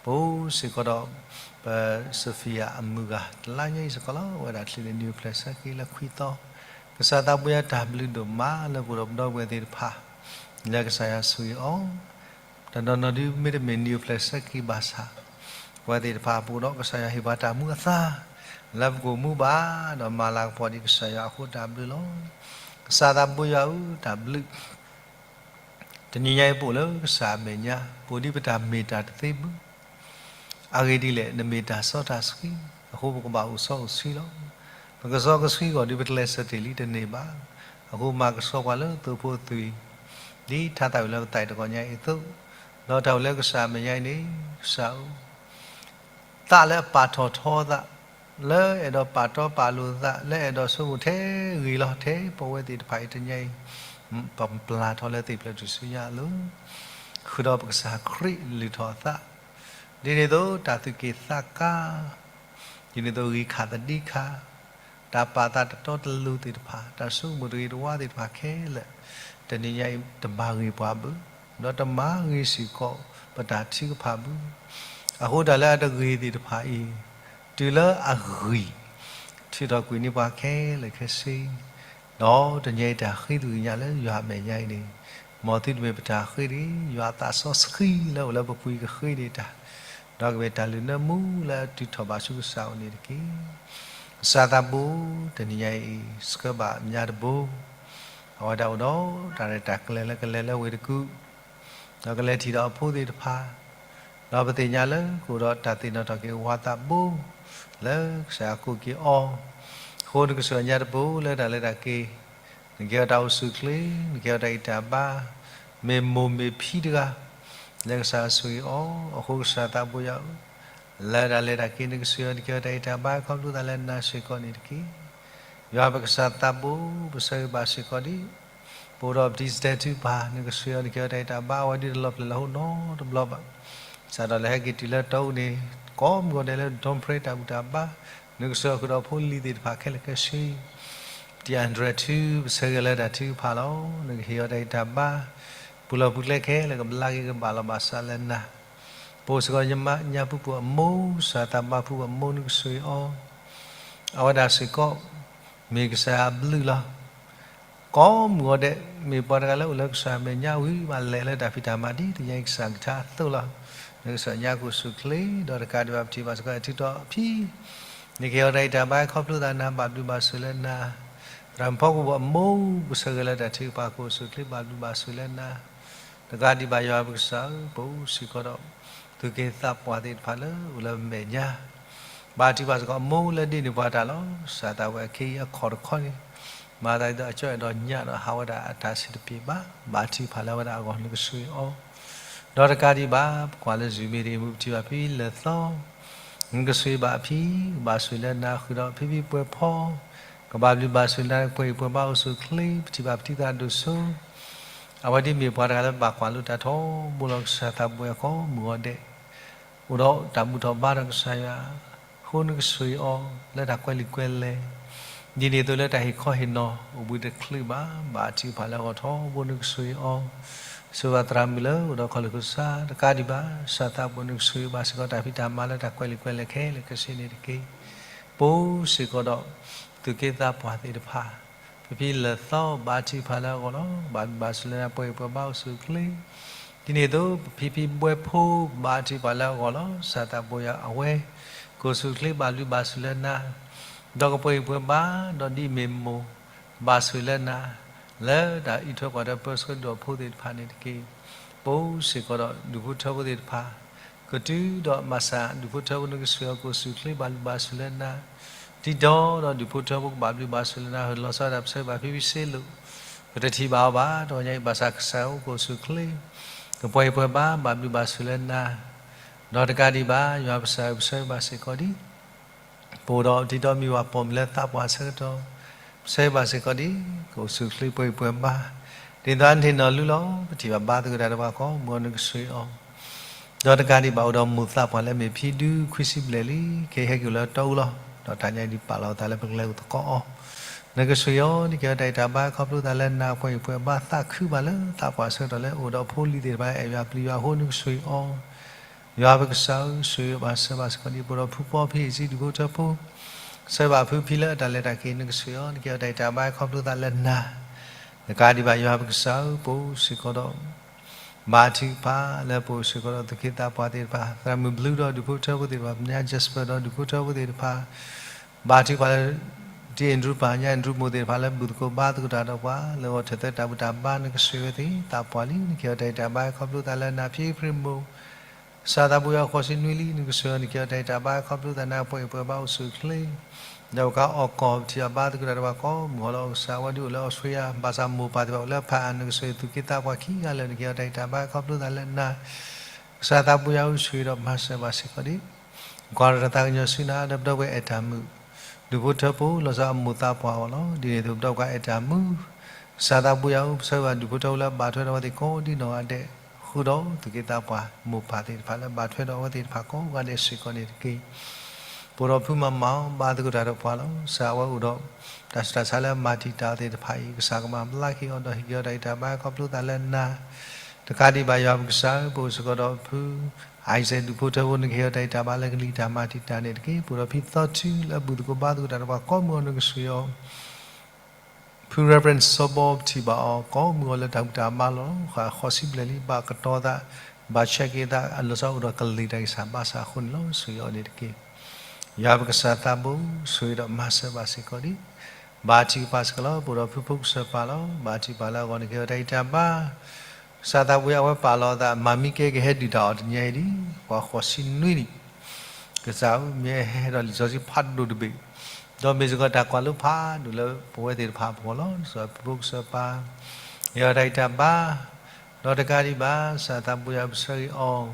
ပစ့ၢ်ကီးဒီး ပစဖံယၤအမုၢ်ဂၤ တလါညါအံၤစ့ၢ်ကီးလီၤ. အဝဲဒၣ်ချံးန့ၣ် နံၣ်အိၣ်ဖျဲၣ်ဆၢက့ၤလၢခွံသီ, ကစၢ်သးဘိယွၤတၢ်ဘျုးဒိၣ်မးလၢပအိၣ်ဒီးပဒီပုၢ်ဝဲၢ်သ့ၣ်တဖၣ် လၢကစၢ်ယွၤဆိၣ်ဂ့ၤအီၤ, တနီၤနီၤဒုမ့တမ့ၢ်နံၣ်အိၣ်ဖျဲၣ်ဆၢက့ၤဘၣ်ဆၣ်, ပဝဲသ့ၣ်တဖၣ်ပအိၣ်ဒီးကစၢ်ယွၤဟ့ၣ်ပှၤတၢ်မူအသါ လၢပကအိၣ်မူဘၣ် ဒီးမၤလၤကပီၤဒံးကစၢ်ယွၤအဃိတၢ်ဘျုးလီၤ. ကစၢ်သးဘိယွၤဧၢ တၢ်ဘျုး တနံၤညါအံၤပအိၣ်လၢကစၢ်အမဲာ်ညါ ပအိၣ်ဒံးပတၢ်မ့ၢ်တၢ်တသ့ဘၣ်. အဂ့ၢ်ဒ်လဲၣ် နမ့ၢ်တၢ်စီတၢ်ဆှံ အဃိပကဘၣ်အိၣ်စီအိၣ်ဆှံလီၤ. ပကစီကဆှံဂီၢ်ဒုးပတလဲၤစတ့ၢ်လံတန့ၢ်ဘၣ်. အဃိမၤကဆှီပှၤလၢသိဖိအသွံၣ် ဒ်ထါသၣ်ဝံၤလၢပသးအံၤတဂီၤညါအံၤအသိး, ဒီးတၢ်အိၣ်လၢကစၢ်အမဲာ်ညါအံၤန့ၣ် ကစၢ်ဧၢ သးလၢအပာ်ထီၣ်ထီအသး, လၢအဲၣ်ဒိးပာ်တီပာ်လိၤသး, လၢအဲၣ်ဒိးဆိကမိၣ်ထဲဂ့ၤလီၤ ထဲပဝဲသ့ၣ်တဖၣ်အံၤတနံၤညါအံၤ, ပပျၢ်ထီၣ်လၢသ့ၣ်ဖျၢၣ်ထူၣ်စုညါအလိၤ, ဃုာ်ဒီးပကစၢ်ခရံာ်လုၢ်ထီၣ်အသး, ဒ်န့ၣ်အသိးတၢ်သူၣ်က့ၣ်သးကါ ဒ်န့ၣ်အသိးဂံၢ်ခါသဒံခါ, တၢ်ပာ်သးတတီတလိၤသ့ၣ်တဖၣ်, တၢ်ဆိကမိၣ်တဂ့ၤတဝါသ့ၣ်တဖၣ်ခဲလၢာ်, တနံၤညါအံၤတမၤဂ့ၤပှၤဘၣ်, ဒီးတမၤဂ့ၤစ့ၢ်ကီးပတၢ်ထုကဖၣ်ဘၣ်. အဃိတၢ်လၢအတဂ့ၤသ့ၣ်တဖၣ်အံၤ, တုၤလၢအဂံၢ် ထုးထီၣ်ကွံာ်န့ၢ်ပှၤခဲလၢာ်ခဲဆ့ ဒီးတနံၤညါအံၤတၢ်ဃ့သကွံာ်ကညးလၢယွၤအမဲာ်ညါအံၤန့ၣ်, မ်သုတမ့ၢ်ပတၢ်ဃ့တဂ့ၤ, ယွၤအသးစီဆှံလၢအိၣ်လၢပပူၤကဃ့န့ၢ်တၢ်, ဒီးကမ့ၢ်တၢ်လုၢ်နၢမူလၢအတုၤထီၣ်ဘၣ်ဆူကစၢ်အအိၣ်န့ၣ်တက့ၢ်. ကစၢ်သးဘိ တနံၤညါအံၤ ဆှၢဘၣ်ညါတဘိ, အဝဲဒၣ်အိၣ်ဒီးတၢ်ရဲၣ်တၢ်ကျဲၤလၢကလဲၤလၢဝ့ၢ်တကူၣ် ဒီးကလဲၤထံၣ်ဒီးအဖိသ့ၣ်တဖၣ်, ဒီးပသ့ၣ်ညါလၢကအိၣ်ဒီးတၢ်သ့ၣ်နီၣ်ထီၣ်က့ၤဝၤသးဘိ လၢကစၢ်ယွၤကိးက့ၤအီၤ, အဃိနကဆှၢညါတဘိလၢတၢ်လဲၤတၢ်က့ၤ, နကဲအီၤတၢ်အိၣ်ဆူၣ်အိၣ်ချ့, နကဲအီၤတၢ်ဂံၢ်တၢ်ဘါ, မ့ၢ်မိၢ်မ့ၢ်ဖံတဂၤ လၢကစၢ်ယွၤဆိၣ်ဂ့ၤအီၤ, အဃိကစၢ်သးဘိယွၤဧၢ, လၢတၢ်လဲၤတၢ်က့ၤနကဆှၢအီၤ နကဲအီၤတၢ်ဂံၢ်တၢ်ဘါ ခီဖျိသးလၢနၤစ့ၢ်ကီးန့ၣ်တက့ၢ်. ယွၤပကစၢ်သးဘိ ပဆၢဂ့ၤဘၣ်စ့ၢ်ကီးဒံး ပအိၣ်ဒီးပတံၤစတဲၤထုကဖၣ် နကဆှၢအီၤ နကဲအီၤတၢ်ဂံၢ်တၢ်ဘါ အဝဲဒၣ်တလီၤဖျဲၢ်လၢဟီၣ်နီတဘျီဘၣ်. စးထီၣ်လၢဟဲက့ၤတုၤလၢတီအူန့ၣ် ကိးမုၢ်ဂီၤဒဲးလၢ ဒီဖရဲ တၢ်ဘူၣ်တၢ်ဘါ, နကဆှၢဃုာ်ဒီးဖိလံၤသ့ၣ်တဖၣ်ခဲလၢာ်ခဲဆ့, တံၤအၣ်ဒြဲၣ်ထု ပဆၢဂ့ၤလၢတၢ်ထုကဖၣ်လီၤ. နကဟ့ၣ်အီၤတၢ်ဂံၢ်တၢ်ဘါ, ပူၤလီၢ်ပူၤကျဲခဲလၢာ်ကဘျါက့ၤကဘၣ်လီၤဘၣ်စးလၢနၤ ပအိၣ်စ့ၢ်ကီးညါပူၤပူၤအမိၢ် ကစၢ်သးဘါပူၤပူၤအမိၢ် နကဆိၣ်ဂ့ၤအီၤ, အဝဲဒၣ်စ့ၢ်ကီး မ့ၢ်ကစၢ်အဘျုးလီၤ. ကိးမုၢ်ဂီၤဒဲး မ့ၢ်ပှၤတဂၤလၢအိၣ်လၢကစၢ်မဲာ်ညါဝံၤ ဘၣ်လဲၤလၢတၢ်ဖံးတၢ်မၤဒ်တနံၤညါအံၤကစၢ်ကထါအသိးလီၤ. နကဆှၢညါကအိၣ်ဆူၣ်အိၣ်ချ့ ဒီးတကးဒံးဘၣ်ပထံၣ်ဘၣ်စ့ၢ်ကီး အထုးထီၣ်အဖံ နကဟ့ၣ်အီၤတၢ်ဂံၢ်တၢ်ဘါ ခီဖျိသးနၤ ဘၣ်ဘျုးဘၣ်ဆိၣ်လၢနၤ, သရၣ်မုၣ်ဖီကဝီၤအမိၢ် ပဆၢဂ့ၤလၢတၢ်ထုကဖၣ် ကအိၣ်ဆူၣ်အိၣ်ချ့ ဘၣ်ဘျုးဘၣ်ဆိၣ်လၢနၤ, တကးဒံးဘၣ်ယွၤပကစၢ်ဧၢ ပအိၣ်စ့ၢ်ကီးဒီး သူၣ်က့သးပှၢ်သ့ၣ်တဖၣ်လၢအိၣ်လၢမဲာ်ညါ ဘၣ်ထုကဖၣ်စ့ၢ်ကီးအမိၢ်လၢဒ်န့ၣ်ပှၤတၢ်လီၤ. ကစၢ်သးဝဲအခဲအံၤအခီၣ်တခီန့ၣ် မၤသးဒ်သိးအကၠီအဲၣ်ဒိးညၣ်ဒီးဟးဝဲဒၣ်အတၢ်ဆံးတပျ့ၤဘၣ်, ဘၣ်ထုကဖၣ်လၢအဝဲဒၣ်အဂီၢ် နကဆိၣ်ဂ့ၤအီၤ, ဒီးတကးဒံးဘၣ် ပကွၢ်လၢ Zoom မ့ၢ်တဂ့ၤ မုၢ်ပထံၣ်ဘၣ်ဖံလၢာ်သီ နကဆိၣ်ဂ့ၤဘၣ်အဖံ ကဘၣ်ဆိၣ်ဂ့ၤလၢနၤ ဃုာ်ဒီးဖံဖံပှဲၤဖီ ကဘၣ်ဘျုးဘၣ်ဆိၣ်ဂ့ၤနၤ ပှဲၤဂံၢ်ပှဲၤဘါအိၣ်ဆူၣ်အိၣ်ချ့ ပထံၣ်ဘၣ်ပထံၣ်သးဒိၣ်စိ အဝဲဒ်မ့ၢ်ပှၤတဂၤလၢဘၣ်ကွၢ်လိတၢ်ထီဘိလီၤ. ကစၢ်သးဘိယွၤကိးမုၢ်ဂီၤဒဲး အိၣ်ဒီးတၢ်ဘူၣ်ထီၣ်ဘါထီၣ်ကစၢ်ယွၤ, အဃိနကဆိၣ်ဂ့ၤအီၤ လၢတၢ်ကွဲးလံာ်ကွဲးလဲၣ်, ဒ်န့ၣ်အသိးလၢတၢ်ဟ့ၣ်ခီဟ့ၣ်နီၤ အိၣ်ဘှံးတချုးဘၣ်, ဘၣ်ထုကဖၣ်လၢအဂီၢ်ထီဘိ နကဆိၣ်ဂ့ၤအီၤ, ဆိၣ်ဂ့ၤဘၣ်သရၣ်မုၣ်လၢအိၣ်ဒီးခီၣ်လိာ်ခိၣ်ဆါ, တကးဒံးဘၣ် ကစၢ်သးဘိယွၤ နကဆိၣ်ဂ့ၤဘၣ်စ့ၢ်ကီးတၢ်ဖံးတၢ်မၤလၢတၢ်ကွဲးလံာ်ကွဲးလဲၣ်ခဲလၢာ်ခဲဆ့န့ၣ်တက့ၢ်. ပအိၣ်စ့ၢ်ကီးဒီး သူၣ်က့သးပှၢ်သ့ၣ်တဖၣ် ဖံဖံလၢာ်သီ ဘၣ်ထုကဖၣ်လၢအဂီၢ်လီၤ. ဘၣ်ဘျုးဘၣ်ဆိၣ်လၢနၤ ပှဲၤဂံၢ်ပှဲၤဘါအိၣ်ဆူၣ်အိၣ်ချ့, ဒ်န့ၣ်အသိး ပဖံဖံဘှဲဖိ ဘၣ်ထုကဖၣ်လၢအဂီၢ်လီၤ. ကစၢ်သးဘိယွၤ အဝဲ ကအိၣ်ဆူၣ်အိၣ်ချ့ ဘၣ်ဘျုးဘၣ်ဆိၣ်လၢနၤ, ဒီးကပှဲၤဂံၢ်ပှဲၤဘါ, ဒီးဒ်အမ့ၢ်မိၢ် ဘၣ်ဆိၣ်ဂ့ၤလၢနၤ, လၢတၢ်အံးထွဲကွၢ်ထွဲပၢဆှၢဒိၣ်အဖိသ့ၣ်တဖၣ်န့ၣ်တက့ၢ်. ပအိၣ်စ့ၢ်ကီးဒီးဒူၣ်ဖိထၢဖိသ့ၣ်တဖၣ် ကတုၤဒီးမၤစၢ်ဒူၣ်ဖိထၢဖိ နကဆိၣ်ဂ့ၤအီၤ ကအိၣ်ဆူၣ်အိၣ်ချ့ ဘၣ်ဘျုးဘၣ်ဆိၣ်လၢနၤ, ဒ်သိးဒီးဒူၣ်ဖိထၢဖိကဘၣ်ဘျုးဘၣ်ဆိၣ်လၢနၤ, ဟၢၣ်လီၤဆီဒၣ်တၢ် ပဆၢဂ့ၤဘၣ်ဖံဖံစ့လိာ်, ပတထံၣ်ဘၣ်အီၤဘၣ်, တဂီၤညါအံၤ ဘၣ်ဆၣ်ကစၢ်ဧၢ ကအိၣ်ဆူၣ်အိၣ်ချ့, ကပှဲၤဂံၢ်ပှဲၤဘါ ဘၣ်ဘျုးဘၣ်ဆိၣ်လၢနၤ, ဒီးတကးဒံးဘၣ် ယွၤပကစၢ်ဧၢ ပဆၢဂ့ၤဘၣ်စ့ၢ်ကီးဒ် ပအိၣ်ဒီးတံၤဒီးမုၢ်ဝၤပိာ်မုၣ်လၢသးပှၢ်အဆၢကတီၢ်, ပဆၢဂ့ၤဘၣ်စ့ၢ်ကီးဒ် ကအိၣ်ဆူၣ်အိၣ်ချ့ ပှဲၤဂံၢ်ပှဲၤဘါ, ဒ်သိးအန့ၢ်နီၢ်လုၢ်လီၤ, ပထံၣ်ဘၣ်ဘါသဂၢၢ်တၢ်တဖၣ် ကိးမုၢ်ဂီၤ နကဆိၣ်ဂ့ၤအီၤ, ဒီးတကးဒံးဘၣ် အိၣ်ဒီးမိၢ်သးပှၢ်လၢမ့ၢ်ဖံဒုးခွံဆံဘျဲၣ်လံ, ခဲအံၤဟဲက့ၤအိၣ်လၢတီအူလီၤ. ဒီးတၢ်ညါအံၤဒ်ပာ်လီၤအသးလၢပကလဲၤအိၣ်သကိးအီၤ, နကဆိၣ်ဂ့ၤအီၤ, နကဲအီၤတၢ်ဂံၢ်တၢ်ဘါ ခီဖျိသးလၢနၤ, ပှဲၤဂံၢ်ပှဲၤဘါ သးခုဘၣ်လၢသးပှၢ်အဆၢကတီၢ်လၢအိၣ်ဒီးဖိလံၤသ့ၣ်တဖၣ် အဲၣ်ယွၤပျံၤယွၤအဃိ နကဆိၣ်ဂ့ၤအီၤ, ယွၤပကစၢ်ဧၢ, ဆိၣ်ဂ့ၤဒီးမၤစၢၤဘၣ်စ့ၢ်ကီးဒံး ပအိၣ်ဒီးဖုပီဖံအံၤ ဒူၣ်ဖိထၢဖိ, ဆှၢဘၣ်ဖုဖံလၢအတၢ်လဲၤတၢ်က့ၤ နကဆိၣ်ဂ့ၤအီၤ, နကဟ့ၣ်အီၤတၢ်ဂံၢ်တၢ်ဘါ ခီဖျိသးလၢနၤ, တကးဒံးဘၣ် ယွၤပကစၢ်ဧၢ, ပအိၣ်စ့ၢ်ကီးဒီး ဘါထုကဖၣ်လၢပအိၣ်စ့ၢ်ကီးဒီးသူၣ်က့သးပှၢ်သ့ၣ်တဖၣ်, သရၣ်မုၣ်ဘျုးဒီးဒူၣ်ဖိထၢဖိသ့ၣ်တဖၣ်, မါ Jasper ဒီးဒူၣ်ဖိထၢဖိသ့ၣ်တဖၣ်, ဘါထုကဖၣ်လၢ ဒ်အ့ၣ်ဒရူၣ်ပၢ် ညါအ့ၣ်ဒရူၣ်မိၢ်သ့ၣ်တဖၣ်လၢဘူၣ်သကိးဘါသကိးတၢ်ဒီးပှၤ လၢဂီၤထၢၣ်သၢတၢ်ဘူၣ်တၢ်ဘါ နကဆိၣ်ဂ့ၤအဝဲသ့ၣ်သးပှၢ်လံ, နကဟ့ၣ်အီၤတၢ်ဂံၢ်တၢ်ဘါ ခီဖျိသးလၢနၤ, ဖံဖရံမိၢ် ကစၢ်သးပှၢ်ယွၤဃိးဆံနွံလံ, နကဆိၣ်ဂ့ၤအီၤ နကဟ့ၣ်အီၤတၢ်ဂံၢ်တၢ်ဘါ ခီဖျိသးနၤ, ပှၤအံၣ်ပှၤဘါအိၣ်ဆူၣ်အိၣ်ချ့ ဒီးပှၤကအိၣ်ကီၢ်ပထံၣ်အဘါသကိးတၢ်ဒီးပှၤကိးမုၢ်ဟီၣ်လီၤ, ကစၢ်အဝဲဒၣ်အိၣ်လၢအီစထြ့လယါ, ဘၣ်ဆၣ်မိၢ်ပၢ်သ့ၣ်တဖၣ်အိၣ်လၢဖးအါ, နကဆိၣ်ဂ့ၤသူၣ်က့သးပှၢ်ခံဂၤလၢာ်, နကဟ့ၣ်အီၤတၢ်ဂံၢ်တၢ်ဘါ ခီဖျိသးလၢနၤ, ကစၢ်သးပှၢ်ယွၤဧၢ, ဆိၣ်ဂ့ၤဒီးမၤစၢၤဘၣ်စ့ၢ်ကီးဒံး ကွၢ်ဒီးတၢ်သးကညီၤဆူနၤ ဒီးပဒီပုၢ်ဝဲၢ်အဲၣ်တၢ်မုာ် ဒူၣ်ဖိထၢဖိ လီၤဆီအမိၢ်သးပှၢ်အဂီၢ်လီၤ. ဒ်န့ၣ်အသိး ပဒီပုၢ်ဝဲၢ်အဲၣ်တၢ်မုာ် ကစၢ်သးပှၢ်ယွၤဧၢ, ပဆၢဂ့ၤဘၣ်ဒူၣ်ဖိထၢဖိလၢအဘၣ်ထွဲဒီးအဝဲသ့ၣ်ကိးဒ်နီၢ်ဂၤဒဲး, ဃုာ်ဒီးသူၣ်က့သးပှၢ် မိၢ်ပၢ်သ့ၣ်တဖၣ်လၢအဘၣ်ထွဲဒီးအဝဲသ့ၣ်တဖၣ်ကိးဂၤဒဲးစ့ၢ်ကီးန့ၣ်တက့ၢ်. ပအိၣ်ဒီးဖုမၤမၤအီၤ ဘါသကိးတၢ်ဒီးပှၤလီၤ. ကစၢ်အဝဲအိၣ်ဒီး တၢ်ဆူးတၢ်ဆါလၢအမၤတံာ်တာ်အဝဲသ့ၣ်တဖၣ်အံၤ, ကစၢ်ကမၤဘျါက့ၤအီၤ ဒီးဟ့ၣ်က့ၤအီၤတၢ်ဂံၢ်တၢ်ဘါ ခီဖျိသးလၢနၤ, တကးဒံးဘၣ် ယွၤပကစၢ်ဧၢ, ပအိၣ်စ့ၢ်ကီးဒီးဖု Isaac ဒူၣ်ဖိထၢဖိ နကဟ့ၣ်အီၤတၢ်ဂံၢ်တၢ်ဘါလၢကလံၤတၢ်မၤတံာ်တာ်န့ၣ်တက့ၢ်. ပအိၣ်ဒီးဖံသီထူလၢအဘူၣ်သကိးဘါသကိးတၢ်ဒီးပှၤကိးမုၢ်ဟီၣ် နကဆိၣ်ဂ့ၤအီၤ ဖု Reverend စီၤဘီ ပထံၣ်ဘၣ်အီၤ ကိးမုၢ်ဟီၣ်လၢတၢ်ဘူၣ်တၢ်ဘါလီၤ. ဃုာ်ဃီၤစံဘျဲၣ်လံ, ဘၣ်ကတီၤသး, ဘၣ်ဆဲးက့ၤသး, အလီၤဆီအိၣ်ဒီးကလံၤတၢ်ဂံၢ်စၢ်ဘါစၢ်အဃိန့ၣ်လီၤ. ဆိၣ်ဂ့ၤအီၤန့ၣ်တက့ၢ်. ယွၤပကစၢ်သးဘိ, ဆိၣ်ဂ့ၤဒီးမၤစၢၤဘၣ်စ့ၢ်ကီးဒံး ဘါထုကဖၣ်စ့ၢ်ကီးလီၤ. ပအိၣ်ဒီးဖုဖိကစၢၢ်ပၢ်လီၤ. ဘါထုကဖၣ်လၢအဂီၢ် နကဟ့ၣ်အီၤတၢ်ဂံၢ်တၢ်ဘါ, ကစၢ်သးပှၢ်ယွၤ အဝဲပာ်လီၤအသး မၤမံကဲကဟဲဒုၣ်တၢ်အီၣ်တနံၤအံၤဒံး, ပှၤဃိးဆံနွံနံၣ်, ကစၢ်ဧၢ, မ့ၢ်ဟဲဒီးလံာ်စီဆှံဖးဒိၣ်တဘ့ၣ်, ဒီးမ့ၢ်စ့ၢ်ကီးတၢ်ကွၢ်လိဖးဒိၣ်လၢပဝဲသ့ၣ်တဖၣ်အဂီၢ်လီၤ. ကစၢ်ဖုဖိကစၢၢ်ပၢ်, ဟ့ၣ်အီၤတၢ်ဂံၢ်တၢ်ဘါ, ဒီးတကးဒံးဘၣ် ကစၢ်သးပှၢ်ယွၤ ပဆၢဂ့ၤအီၤ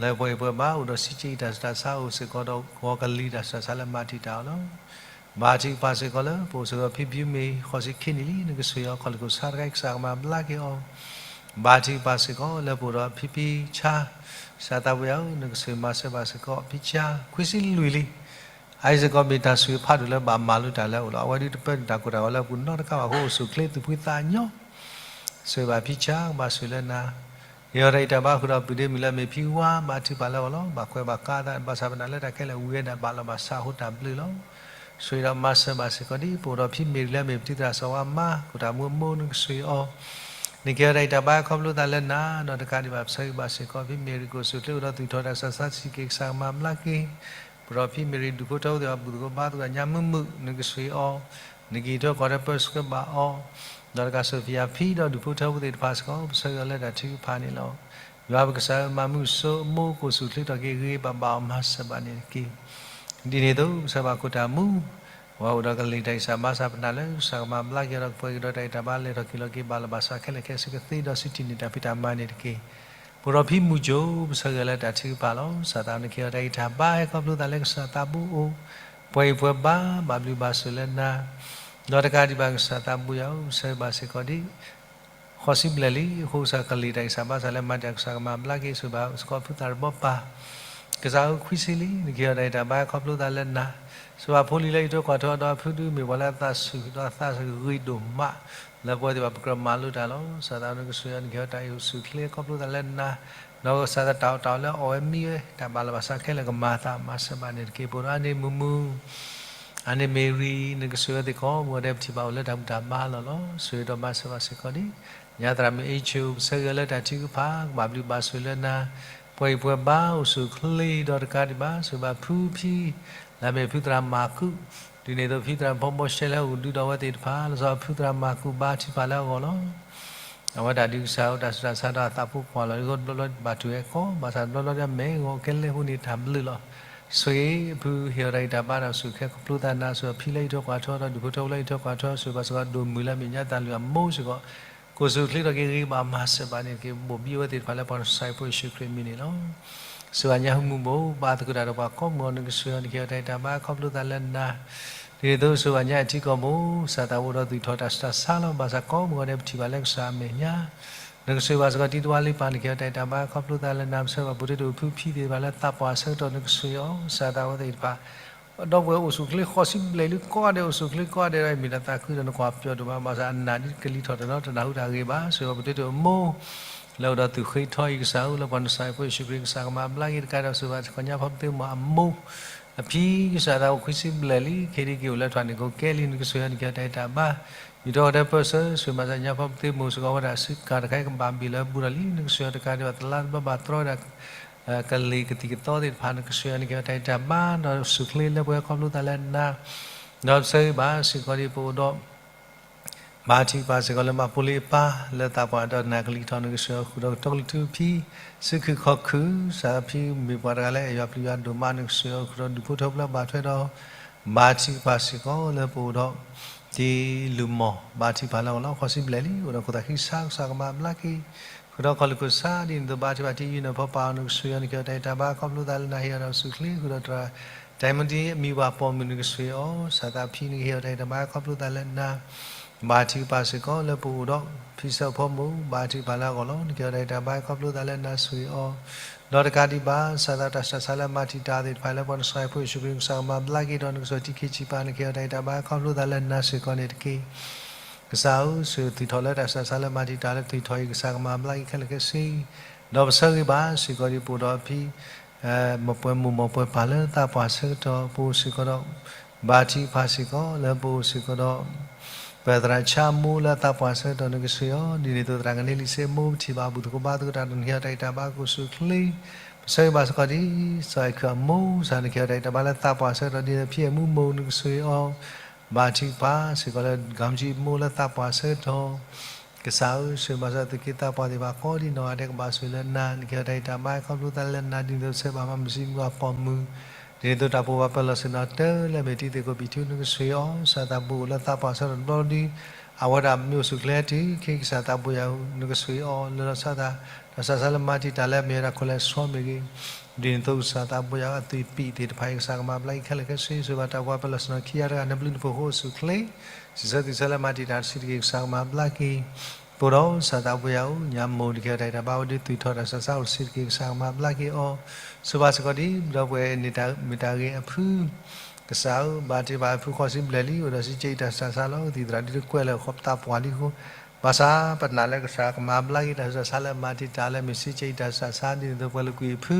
လၢပှၤအံၣ်ပှၤဘါအိၣ်ဒီး စံက့အံၤ တၢ်ဆူးတၢ်ဆါအိၣ်စ့ၢ်ကီးဒီး ဂီၤကလံၤတၢ်ဆူးတၢ်ဆါလၢမၤတံာ်တာ်အီၤလီၤ. ဘါထုကဖၣ်စ့ၢ်ကီးလၢ ပအိၣ်စ့ၢ်ကီးဖံဖုမ့ၢ် ဃိးဆံခံနံၣ်လံ, နကဆိၣ်ဂ့ၤအီၤ ခီၣ်လ့ၢ်ခိၣ်ဆါတခါအံၤ ကစၢ်ကမၤဘျါက့ၤအီၤ, ဘါထုကဖၣ်စ့ၢ်ကီးလၢပအိၣ်ဒီးဖံဖံဆါ, ကစၢ်သးပှၢ်ယွၤဧၢ, နကဆိၣ်ဂ့ၤမၤစၢၤဘၣ်စ့ၢ်ကီး ဖံဆါ ခွံဆံလွံၢ်လံ, အံၤစ့ၢ်ကီးမ့ၢ်တၢ်ဆိၣ်ဂ့ၤဖးဒိၣ်လၢဘၣ်မၤလိတၢ်လၢအအိၣ်လီၤ. အဝဲဒၣ်တပၢတၢ်ကိၢ်တၢ်ဂီၤလၢအပူၤနီတခါဘၣ်အဃိ အိၣ်ဆူၣ်အိၣ်ချ့သူၣ်ဖှံသးညီ ဆိၣ်ဂ့ၤဘၣ်ဖံဆါ ကဘၣ်ဆိၣ်လၢနၤ, ဟ့ၣ်အီၤတၢ်ဂံၢ်တၢ်ဘါဃုာ်ဒီးပုၢ်ဒ့မုၣ်လၢအမ့ၢ်ဖံဝါ, ဘါထုကဖၣ်လၢအဂီၢ်လီၤ. ဘၣ်ကွဲးဘၣ်ကါသး ဘၣ်ဆၣ်ပနၢ်လၢတၢ်ခဲလၢာ်ဝံၤဝဲဒၣ် ဘၣ်လီၤဘၣ်ဆးအဃိတၢ်ဘျုးလီၤ. ဆိၣ်ဂ့ၤဒီးမၤစၢၤဘၣ်စ့ၢ်ကီးဒံး ပအိၣ်ဒီးဖံမ့ၤရံလၢအမ့ၢ်ပတံၤသရၣ်စီၤဝါမါ ကိၣ်တၢ်မူအမိၢ် နကဆိၣ်ဂ့ၤအီၤ, နကဟ့ၣ်အီၤတၢ်ဂံၢ်တၢ်ဘါခီဖျိသးလၢနၤ, ဒီးတကးဒံးဘၣ် ပဆၢဂ့ၤဘၣ်စ့ၢ်ကီး ဖံမ့ၤရံကိၣ်ဆူၣ်ချ့အိၣ်ဒီးသူၣ်ထီၣ်တၢ်ဆူးတၢ်ဆါ စံးက့ၤကစၢ်ကမၤဘျါက့ၤ ပအိၣ်ဒီးဖံမ့ၤရံဒူၣ်ဖိထၢဖိသ့ၣ်တဖၣ် ဘူၣ်သကိးဘါသကိးညါမုာ်မုာ် နကဆိၣ်ဂ့ၤအီၤ, နကဟံးထီၣ်ကီၢ်ထၢပၢဆှၢဘၣ်အီၤ, ဒီးတကး Sophia ဖံဒီးဒူၣ်ဖိထၢဖိသ့ၣ်တဖၣ်စ့ၢ်ကီး ပဆၢဂ့ၤအီၤလၢတၢ်ထုကဖၣ်န့ၣ်လီၤ. ယွၤပကစၢ်ဧၢ, မၤမုာ်ဆိအမိၢ်ကိၣ်ဆူၣ်ချ့ထီၣ်က့ၤ ဂ့ၤဂ့ၤဘၣ်ဘၣ်အီၤ မၤစၢၤဘၣ်န့ၣ်တက့ၢ်. ဒ်န့ၣ်အသိး ပဆၢဘၣ်ခိၣ်တၢ်မူ ပှၤအိၣ်ဒီးကလံၤတၢ်ဂံၢ်စၢ်ဘါစၢ် ပနာ်လၢကစၢ်ကမၤဘျါက့ၤအီၤဒီး ကပှဲၤက့ၤဒီးတၢ်ဂံၢ်တၢ်ဘါ လဲၤထီၣ်က့ၤလီၤက့ၤ ဘၣ်လီၤဘၣ်ဆးခဲလၢာ်ခဲဆ့ကသ့ဒီး စူၢ်တံၢ်န့ၢ်တၢ်ဖံးတၢ်မၤန့ၣ်တက့ၢ်. ပအိၣ်ဒီးဖံမုၢ်ကၠိ ပဆၢဂ့ၤလၢတၢ်ထုကဖၣ်လီၤ. ကစၢ်သးနကဟ့ၣ်အီၤတၢ်ဂံၢ်တၢ်ဘါ ဟဲခီဖျိသးလၢကစၢ်သးဘိအိၣ်, ပှၤအံၣ်ပှၤဘါ ဘၣ်ဘျုးဘၣ်ဆိၣ်လၢနၤ, ဒီးတကးဒံးဘၣ် ကစၢ်သးဘိယွၤဧၢ, ပဆၢဂ့ၤဘၣ်စ့ၢ်ကီးဒ် ဃိးဆံဘျဲၣ်လံအဃိ ကစၢ်ကလံၤတၢ်ဂံၢ်စၢ်ဘါစၢ်လၢမၤတၢ် ကစၢ်ကမၤဘျါက့ၤ ဆိၣ်ဘၣ်စ့ၢ်ကီးဖုသးတဘီပၢ်, ကစၢ်ဧၢ ခွံဆံလံ နကဟ့ၣ်အီၤတၢ်ဂံၢ်တၢ်ဘါ ခီဖျိသးလၢနၤ, ဆိၣ်ဘၣ်ဖိလံၤလၢဟံးထီၣ်ကွၢ်ထီဒီးအဖုဒုး မ့ၢ်ပှၤလၢအသးဆူၣ်ဒီးအသးဂ့ၤဒိၣ်မး လၢပဝဲသ့ၣ်တဖၣ် ပကြၢးမၤလိတၢ်လီၤ. ကစၢ်သးနကဆိၣ်ဂ့ၤအီၤ နကဟ့ၣ်အီၤတၢ်ဂံၢ်ဆူၣ်ချ့ ခီဖျိသးလၢနၤ, ဒီးကစၢ်သးတၢ်အီၣ်တၢ်အီလၢအီၣ်ဝဲမံဝဲ တၢ်ဘၣ်လီၤဘၣ်ဆးခဲလၢာ် ကမၤသးမၤစၢၤဘၣ်န့ၣ်တက့ၢ်. ပအိၣ်ဒီးအန့ၣ်မုၢ်မုၢ် အန့ၣ်မ့ၢ်ရံ နကဆိၣ်ဂ့ၤအဝဲသ့ၣ်ကိးမုၢ်ဂီၤဒဲး ပထံၣ်ဘၣ်အိၣ်လၢတၢ်ဘူၣ်တၢ်ဘါလီၤလီၤ. ဆိၣ်ဂ့ၤဒီးမၤစၢၤဘၣ်စ့ၢ်ကီးဒံး ညါသရၣ်မုၣ်အ့ၣ်ဆိၣ် ပဆၢဂ့ၤအီၤလၢတၢ်ထုကဖၣ် ကဘၣ်ဘျုးဘၣ်ဆိၣ်လၢနၤ, ပှၤအံၣ်ပှၤဘါအိၣ်ဆူၣ်ချ့ဒီးတကးဒံးဘၣ် ဆိၣ်ဘၣ်ဖုဖံ လၢအမ့ၢ်ဖုသရၣ်မၤကူး, ဒ်န့ၣ်အသိး ဖံသရၣ်ဖီဘီရှဲလၢအအိၣ်ဒုးဒီးအဝဲသ့ၣ်တဖၣ် လၢစီၤဖုသရၣ်မၤကူးဘါထုကဖၣ်လၢအဂီၢ်လီၤ. အဝဲဒၣ်ဒုးကစၢ်အိၣ်တၢ်ဆူးတၢ်ဆါဒီးအသးဖိခွါလီၤ. ဒ်သိးတဘျီဘျီဘၣ်တူၢ်ဝဲကီး ဘၣ်ဆၣ်တဘျီဘျီဒ်အမဲာ်ဂီၤကဲလဲၣ်အဃိန့ၣ် တၢ်ဘျုးလီၤ. ဆိၣ်ဂ့ၤဖု ဟ့ၣ်အီၤတၢ်ဂံၢ်တၢ်ဘါဒီး ဆူၣ်ချ့ခီဖျိသးနၤ ဆိၣ်ဂ့ၤဖံလၢဟံးထီၣ်ကွၢ်ထီဒီး ဒူၣ်ဖိထၢဖိလၢဟံးထီၣ်ကွၢ်ထီ ဆိၣ်ဂ့ၤဘၣ်စ့ၢ်ကီးဒိၣ်မုၢ်လၢအမ့ၢ်ညါသၣ်လွံၢ်အမိၢ်စ့ၢ်ကီး ကိၣ်ဆူၣ်ချ့ထီၣ်က့ၤ ဂ့ၤဘၣ်မၤစၢၤဘၣ်န့ၣ်တက့ၢ်. ဘိၣ်ဘံၣ်အဝဲသ့ၣ်တဖၣ်လၢပှၤကစၢ်အဖိယ့ၣ်ၡူးခရံာ်အမံၤန့ၣ်လီၤ. စူၢ်ဘၣ်ညါဟူမူဘိ ဘါသကိးတၢ်ဒီးပှၤကိးမုၢ်ဂီၤ နကဆိၣ်ဂ့ၤအီၤ နကဟ့ၣ်အီၤတၢ်ဂံၢ်တၢ်ဘါ ခီဖျိသးလၢနၤ, ဒ်န့ၣ်အသိး စူၢ်ဘၣ်ညါအထံကီၢ်ဘိ ကစၢ်သးအိၣ်ဒီးသူၣ်ထီၣ်တၢ်ဆူးတၢ်ဆါလီၤ. ဘၣ်ဆၣ်ကိးမုၢ်ဂီၤဒဲး ပထံၣ်ဘၣ်လၢကစၢ်အမဲာ်ညါ နကဆိၣ်ဂ့ၤဘၣ်စ့ၢ်ကီး တံၤသဝါလံပၢ် နကဟ့ၣ်အီၤတၢ်ဂံၢ်တၢ်ဘါ ခီဖျိသးလၢနၤ, ပဆၢဘၣ်ပူၤတ့ၢ်တအိၣ်ဖုဖံသ့ၣ်တဖၣ်လၢသးပှၢ်ဆၢကတီၢ် နကဆိၣ်ဂ့ၤအီၤ ကစၢ်သးဝဲသ့ၣ်တဖၣ် ဒီပုၢ်ဝဲၢ်အိၣ်ဆူၣ်ချ့ဃိးဆံဘျဲၣ်လံ ကိးဂၤဒဲးအိၣ်ဆူၣ်ချ့ကိးဂၤဒဲးဒီး မ့ၢ်တၢ်သးခုဒီးနကွၢ်ပျီဒိၣ်မး, ဘၣ်ဆၣ်အနၢ်ဒ်ကလံၤထီၣ်တနီၤ တနၢ်ဟူတၢ်ဂ့ၤဘၣ်. ဆိၣ်ဂ့ၤပူၤတ့ၢ်တအိၣ်မိၢ် လၢအိၣ်ဒီးသုးဃ့ထီအံၤ ကစၢ်ဧၢ, လၢပှၤနစဲးဖိယ့ၣ်ၡူးခရံာ် ကစၢ်ကမၤဘျါက့ၤတကးဒီး စၢၤဘၣ်တခီညါ ဖီပသ့မိၢ်အမိၢ်အဖံ ကစၢ်သးအိၣ်ခွံဆံဘျဲၣ်လံ, ခဲဒံက့ၤအိၣ်လၢထွဲန့ၣ် ကိးကဲလံ နကစၢ်ယွၤ နကဟ့ၣ်အီၤတၢ်ဂံၢ်တၢ်ဘါ ယူးထီၣ်ကဒီးပၢၢ်ဆၢ စၢၤမၤစၢၤညါ ဖီပသ့မိၢ်စ့ၢ်ကီး ဝဲဒၣ်စုကၤတခါအံၤ ကဘၣ်ဘ့ၣ်လၢဘူးထီၣ်လံ, နကစၢ်ယွၤ တကးဒံးဘၣ် သလါတဘျီဘၣ်တြီဝဲဒၣ် ကလံၤကသံၣ်ကသီသ့ၣ်တဖၣ် နကစၢ်ယွၤ နကဟ့ၣ်အီၤတၢ်ဂံၢ်တၢ်ဘါ ဒီးဆူၣ်ချ့လၢပှဲၤခီဖျိသးလၢနၤ, ဒီးပဆၢဂ့ၤဘၣ်စ့ၢ်ကီးဒ်ပအိၣ်ဒီး ဘါထုကဖၣ်စ့ၢ်ကီးလၢမၤဖိလံအပၢ် လၢသးပှၢ်ဒီးနၢ်ကလံၤထီၣ် နကစၢ်ယွၤ အိၣ်ဃုာ်ဒီးကတီၤကလုၢ်ထူဖံ စုခုၣ်ခီၣ်ခုၣ် စးဖံမ့ၢ်ပှၤတဂၤလၢအယွၤပျံၤယွၤဒိၣ်မး နကစၢ်ယွၤ အိၣ်ဃုာ်ဒီးဒူၣ်ဖိထၢဖိလၢအဘၣ်ထွဲဒီး ဘါထုကဖၣ်စ့ၢ်ကီးလၢပအိၣ်ဒီး တံလူၢ်မီၢ် ဘါထုကဖၣ်လၢအဂီၢ်လီၤ. ဃိးဆံဘျဲၣ်လံ အိၣ်ဒီးခိၣ်သးဃံဆး ကစၢ်ကမၤဘျါက့ၤ ဃုာ်ဒီးခီၣ်လုၢ်ခိၣ်ဆး ဒ်န့ၣ်အသိး ဘါထုကဖၣ်တံယုၢ်န့ၣ် ဖီပာ်အီၤ နကစၢ်ယွၤ နကဟ့ၣ်အီၤတၢ်ဂံၢ်တၢ်ဘါ ခီဖျိသးလၢနၤ ဟ့ၣ်အီၤဒီးဆူၣ်ချ့ ဃုာ်ဒီးတၢ် တၢ်မုၢ်တံၢ်အမံၤဘၣ်ပိာ်မုၣ် နကစၢ်ယွၤ စးသးဖံ နကဟ့ၣ်အီၤတၢ်ဂံၢ်တၢ်ဘါ ခီဖျိသးလၢနၤ ဘါထုကဖၣ်စ့ၢ်ကီးလၢပအိၣ်ဒီး ဖံစၢဖိမိၢ် ဘါထုကဖၣ်လၢအဂီၢ်လီၤ. နကဟ့ၣ်အီၤတၢ်ဂံၢ်တၢ်ဘါ ခီဖျိသးလၢနၤ စ့ၢ်ကီး ဒီးတကးဒံးဘၣ် စးသးတၢ်ဆူးတၢ်ဆါလၢအမၤတံာ်တာ်သ့ၣ်တဖၣ်လၢပှၤနစဲးဖိယ့ၣ်ၡူးခရံာ် ကစၢ်ကမၤဘျါက့ၤဒီး နကစၢ်ယွၤ တံခံဆံပၤ နကဟ့ၣ်အီၤတၢ်ဂံၢ်တၢ်ဘါ ခီဖျိသးလၢနၤစ့ၢ်ကီးန့ၣ်တက့ၢ်. ကစၢ်ဧၢ, စၢၤသွံၣ်ထီၣ်လၢတၢ်ဆူးတၢ်ဆါလၢအမၤတံာ်တာ်လၢသွံၣ်ထီၣ်အံၤ ကစၢ်ကမၤဘျါက့ၤခဲလၢာ်ခဲဆ့ ဒီးပဆၢဂ့ၤဘၣ်စ့ၢ်ကီးဒ်ပအိၣ်ဒီးဖံ မီၢ်ပှဲၤမိၢ်မီၢ်ပှဲၤပၢ်လၢသးပှၢ်ဆၢကတီၢ် ပအိၣ်စ့ၢ်ကီးဒီး ဘါထုကဖၣ်စ့ၢ်ကီးလၢပအိၣ်စ့ၢ်ကီးဒီး ပသရၣ်ဆါမိၢ်လၢသးပှၢ်ဆၢကတီၢ် နကစၢ်ယွၤ ဒ်န့ၣ်အသိး သရၣ်ကန့လံစ့မိၢ် ပထံၣ်ဘၣ်ဘူၣ်သကိးဘါသကိးတၢ်ဒီး နကဟ့ၣ်အီၤတၢ်ဂံၢ်တၢ်ဘါ ကအိၣ်ဆူၣ်ချ့ ပဆၢဂ့ၤဘၣ်စ့ၢ်ကီးဒ် စီၤအဲၣ်ခုးအမိၢ်စ့ၢ် နကဟ့ၣ်အီၤတၢ်ဂံၢ်တၢ်ဘါလၢသးပှၢ်ဆၢကတီၢ် ဒ်န့ၣ်အသိး ဖံအဲၣ်မူမိၢ် နကစၢ်ယွၤ ဘါထုကဖၣ်စ့ၢ်ကီးလၢ ကၣ်မုၢ်ဆံမိၢ်လၢသးပှၢ်ဆၢကတီၢ် ကစၢ်ဧၢ, စၢၤမၤစၢၤသုးက့သးပှၢ်သ့ၣ်တဖၣ် ကိးဒ်နီၢ်ဂၤဒဲး ကဘၣ်ဆိၣ်ဂ့ၤလၢနၤ နကဟ့ၣ်အီၤတၢ်ဂံၢ်တၢ်ဘါ ခီဖျိသးလၢနၤ ဒ်န့ၣ်အသိး ပဆၢဘၣ်မၤမုၢ်ဆံးမုၢ်ဂၢ်ပိာ်မုၣ် ဒ်န့ၣ်အသိး တၢ်ပှိၢ်ဘၣ်ပၢၢ်လီၤဆ့ၣ်နီၤတၢ်လၢအမ့ၢ်တံၤသကိးဘံၣ်ထူ နကစၢ်ယွၤ စးသးပှၢ်အိၣ်လၢသးပှၢ်ဆၢကတီၢ်တဘျီဒု အဝဲဒၣ်မ့ၢ်အိၣ်ဆူၣ်ချ့တုၤခဲ ကစၢ်သးပှၢ်ယၤဧၢ, နကစၢ်ယွၤ လၢလီၤဆီဒၣ်တၢ် တၢ်ဆူးတၢ်ဆါလၢမၤတံာ်တာ်လၢအမ့ၢ်ဝဲဒၣ်ခိၣ်လဲၤဆှီမ့ၢ်ဂ့ၤ, ဒ်န့ၣ်အသိး ကစၢ်သးပှၢ်ယၤဧၢ အသွံၣ်ပံၣ်သ့ၣ်တဖၣ်အံၤ ကစၢ်ကမၤဘျါက့ၤခဲလၢာ်ခဲဆ့ စၢၤဘၣ်တၢ်ပှိၢ်ဘၣ်ပၢၢ်လီၤဆ့ၣ်နီၤခံဂၤတဂၤ နဘျုးနဖှိၣ်အဃိ အိၣ်ဆူၣ်ချ့ စံးဆၢသ့ၣ်ဆၢလၢမၤတံာ်တာ်တဆံးတက့ၢ် ကစၢ်ကမၤဘျါက့ၤ ပအိၣ်ဒီး စၢၤသးပှၢ်ယၤဧၢ, ညါမိၢ် နကဟ့ၣ်အီၤတၢ်ဂံၢ်တၢ်ဘါ အိၣ်ဒ်သွံၣ်ထီၣ်တၢ်ဆူးတၢ်ဆါအိၣ်တဆံးတက့ၢ် ကစၢ်ကမၤဘျါက့ၤအီၤ, စၢၤဘၣ်စ့ၢ်ကီးဒ် ဒီပုၢ်ဝဲၢ်န့ၣ် မ့ၢ်တၢ်ဂ့ၤအဖု ကစၢ်ဧၢ, ဘါထုကဖၣ်အဖုဃိးဆံဘျဲၣ်လံ အိၣ်ဒီးစံးကဲအံၤတၢ်ဆူးတၢ်ဆါလီၤ. သံၣ်သရၣ်ဒ်တကွဲးလၢသးပှၢ်လံအဃိ, ဘၣ်ဆၣ်ပနာ်လၢကစၢ်ကမၤဘျါက့ၤ တၢ်ဆူးတၢ်ဆါလၢမၤတံာ်တာ်လၢအမ့ၢ်စံးကဲအံၤတၢ်ဆူးတၢ်ဆါ ဒ်န့ၣ်အသိး ပှၤလၢကွံာ်အဖု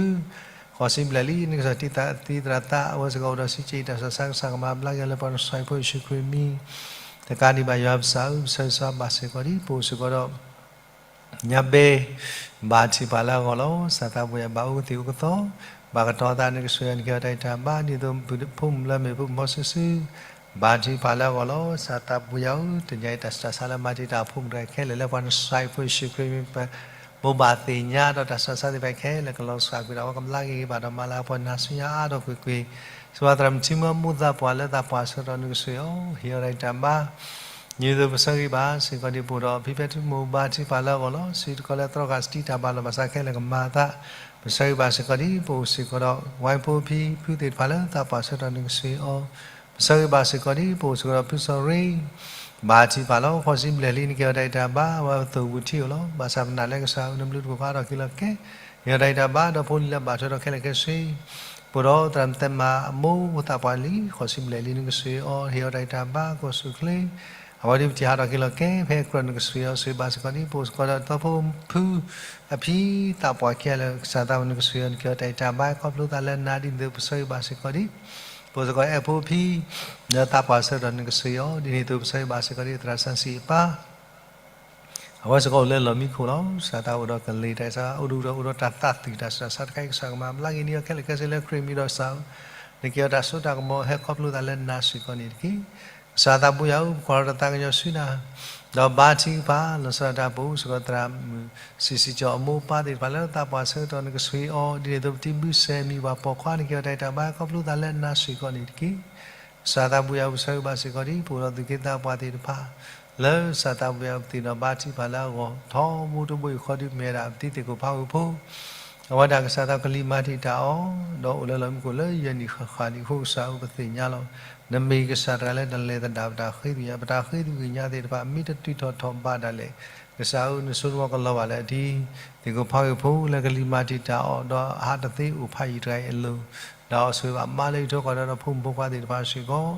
ဃိးဆံဘျဲၣ်လံ နကစၢ် သံၣ်သရၣ်သး အဝဲစ့ၢ်ကီးအိၣ်ဒီးစံးကဲအံၤတၢ်ဆူးတၢ်ဆါ ကစၢ်ကမၤဘျါက့ၤအီၤလၢပှၤနစဲးဖိယ့ၣ်ၡူးခရံာ်အမံၤ တကးဒံးဘၣ် ယွၤပကစၢ်ဧၢ, ပဆၢဂ့ၤဘၣ်စ့ၢ်ကီးဒ် ပအိၣ်စ့ၢ်ကီးဒီး ညါဘဲ ဘါထုကဖၣ်လၢအဂီၢ်လီၤ. စၢၤသးပှၢ်ယၤ ဘၣ်အိၣ်ကသ့ၣ်အိၣ်ကသီ, ဘၣ်ကတီၤသး နကစၢ်ယွၤ နကဟ့ၣ်အီၤတၢ်ဂံၢ်တၢ်ဘါ ဒ်သိး ဖိမုၣ်လၢမ့ၢ်ဖိမုၣ်ဖိစုာ်စုာ် ဘါထုကဖၣ်လၢအဂီၢ်လီၤ. စၢၤသးပှၢ်ယၤဧၢ, တနံၤအံၤတၢ်ဆူးတၢ်ဆါလၢမၤတံာ်တာ်အဖိမုၣ်တဂၤခဲလၢာ်လၢပှၤနစဲးဖိယ့ၣ်ၡူးခရံာ်အမံၤ ပဘိးဘၣ်သ့ၣ်ညါဒီးတၢ်ဆူးတၢ်ဆါသ့ၣ်တဖၣ်ခဲလၢာ် ကလီၤစှၤကွံာ်ဒီး အဝဲကဘျါက့ၤဘၣ်ဒီးမၤလၤကပီၤနၤဆူညါအါထီၣ်ကွ့ၢ်ကွ့ၢ်, စၢၤဘၣ်သရၣ်မုၣ်ထံမုၢ်အမိၢ်သးပှၢ်လၢသးပှၢ်ဆၢကတီၢ် နကစၢ်ယွၤ ဟ့ၣ်အီၤတၢ်ဂံၢ်တၢ်ဘါ ဒ်န့ၣ်အသိး ပဆၢဂ့ၤဘၣ်စ့ၢ်ကီးဒ် ပအိၣ်ဒီးဖံဖဲထူမိၢ် ဘါထုကဖၣ်လၢအဂီၢ်လီၤ. စံးတခီလၢသရၣ်ဃာ်စတံတၢ်ဘၣ်လီၤ ဘၣ်ဆၣ်ခဲလၢာ်ကမၤအသး, ပဆၢဂ့ၤဘၣ်စ့ၢ်ကီးဒ် ပအိၣ်စ့ၢ်ကီးဒီး ဝဲဖိဖံဖုသ့ၣ်တဖၣ်လၢသးပှၢ်ဆၢကတီၢ် နကစၢ်ယွၤ ပဆၢဂ့ၤဘၣ်စ့ၢ်ကီးဒ် ပအိၣ်စ့ၢ်ကီးဒီးဖုစီၤရ့ ဘါထုကဖၣ်လီၤ. ဃိးဆံဘျဲၣ်လံ နကဟ့ၣ်အီၤတၢ်ဂံၢ်တၢ်ဘါ အဝဲသိၣ်ဝူၤထံအိၣ်လီၤ. ဘၣ်ဆၣ်ပနာ်လၢကစၢ်ဧၢ နဘျုးနဖှိၣ်ကဟးထီၣ်က့ၤလီၤကဲ ဟ့ၣ်အီၤတၢ်ဂံၢ်တၢ်ဘါ ဒီးဖိလံၤလၢဘၣ်ထွဲဒီးခဲလၢာ်ခဲဆ့ ပအိၣ်ဒီးသရၣ်မုၣ်သဲမၤအမိၢ်သးပှၢ်လံ ဃိးဆံဘျဲၣ်လံ နကစၢ်ယွၤ ဟ့ၣ်အီၤတၢ်ဂံၢ်တၢ်ဘါ ကအိၣ်ဆူၣ်ချ့ အဝဲဒ်ပထံၣ်ဟးထီၣ်က့ၤလီၤကဲ ဖဲကြၢး နကစၢ်ယွၤ စၢၤဘၣ်စ့ၢ်ကီးဒ် ပအိၣ်စ့ၢ်ကီးဒီးသီဖိဖု အဖံသးပှၢ်ခံဂၤလၢာ် ကစၢ်သးဝဲ နကစၢ်ယွၤ နကဟ့ၣ်အီၤတၢ်ဂံၢ်တၢ်ဘါ ခီဖျိသးလၢနၤ ဒ်န့ၣ်အသိး ပဆၢဂ့ၤဘၣ်စ့ၢ်ကီးဒ် ပအိၣ်စ့ၢ်ကီးအဲၣ်ဖိဖံ လၢသးပှၢ်ဆၢကတီၢ် နကစၢ်ယွၤ ဒ်န့ၣ်အသိး ပဆၢဂ့ၤဘၣ်စ့ၢ်ကီးဒ် သရၣ်စီဆှံအပၢ် အဝဲစ့ၢ်ကီးအိၣ်လၢလီၢ်မံခိၣ်လီၤ. ကစၢ်သးအိၣ်ဒီးကလံၤတၢ်ဆူး အိၣ်ဒီးအိၣ်ဒီးတၢ်သးသွံၣ်တၢ်ဆူးတၢ်ဆါတခါအံၤ ကစၢ်ကမၤဘျါက့ၤန့ၢ်အီၤခဲလၢာ်ခဲဆ့လၢခရံာ်မံၤဒီးကစၢ်ဧၢ, နကဟ့ၣ်အီၤတၢ်စိတၢ်ကမီၤဟဲခီဖျိသးလၢနၤစ့ၢ်ကီးန့ၣ်တက့ၢ်. ကစၢ်သးပူၤယၤဧၢ, ပကွၢ်ထီၣ်တၢ်သးကညီၤဆူနၤ, ဒီးဘါထုကဖၣ် လီၤဆီဒၣ်တၢ်ပူၤ စ့ၢ်ကီးသရၣ်မုၣ် စံးစံးကၠီၤအမိၢ်အပၢ်သ့ၣ်တဖၣ်လၢသးပှၢ်ဆၢကတီၢ် နကဆှ့အီၤ ဒ်န့ၣ်အသိး ပတံဘုစဲးမံၤဘၣ်ပိာ်ခွါ နကဟ့ၣ်အီၤတၢ်ဂံၢ်တၢ်ဘါ ခီဖျိသးလၢနၤစ့ၢ်ကီးန့ၣ်တက့ၢ်. ကစၢ်သးပူၤယၤဧၢ, ပဆၢဂ့ၤဘၣ်စ့ၢ်ကီးဒ် ပအိၣ်ဒီးသူၣ်က့သးပှၢ်သ့ၣ်တဖၣ် လၢကစၢ်သးပူၤယၤဧၢ ပသ့ၣ်နီၣ်ဘါထုကဖၣ်လၢအဂီၢ် ထီဘိတဘိယူၢ်ဃီဒုးမ့ၢ်ဝဲဒၣ် ပတံၤသကိးဖးဂုာ်ဖိ အဝဲဒၣ်ကစၢ်သးကလံၤမၤတံာ်တာ်အီၤ ဒီးအိၣ်လၢလီၢ်မံခိၣ်လၢယဲၢ်နံၣ်ဃၣ်ဃၣ်နံၣ်အဃိ ကစၢ်ဧၢ ပသ့ၣ်ညါလီၤ. နမ့ၢ်ကစၢ်တဂၤလၢနလဲၤသဒၣ်ပတၢ်ဃ့သကွံာ်ညါ, ပတၢ်ဃ့သကွံာ်ညါသ့ၣ်တဖၣ် မ့ၢ်တတုၤထီၣ်ထီၣ်ဘးဒၣ်လဲာ်, ကစၢ်ဧၢ နဆိကမိၣ်ကလီၤဘၣ်လၢအထံ သကိးဖးဂုာ်ဖိလၢကလံၤမၤတံာ်တာ်အီၤ ဒီးအဟးတသ့အိၣ်ဖးယံၤတဂၤအံၤအလိၤ, ဒီးအဆိၣ်ဂ့ၤဘၣ်မးလၢအံးထွဲကွၢ်ထွဲဒီးဖိမုၣ်ဖိခွါသ့ၣ်တဖၣ်စ့ၢ်ကီး,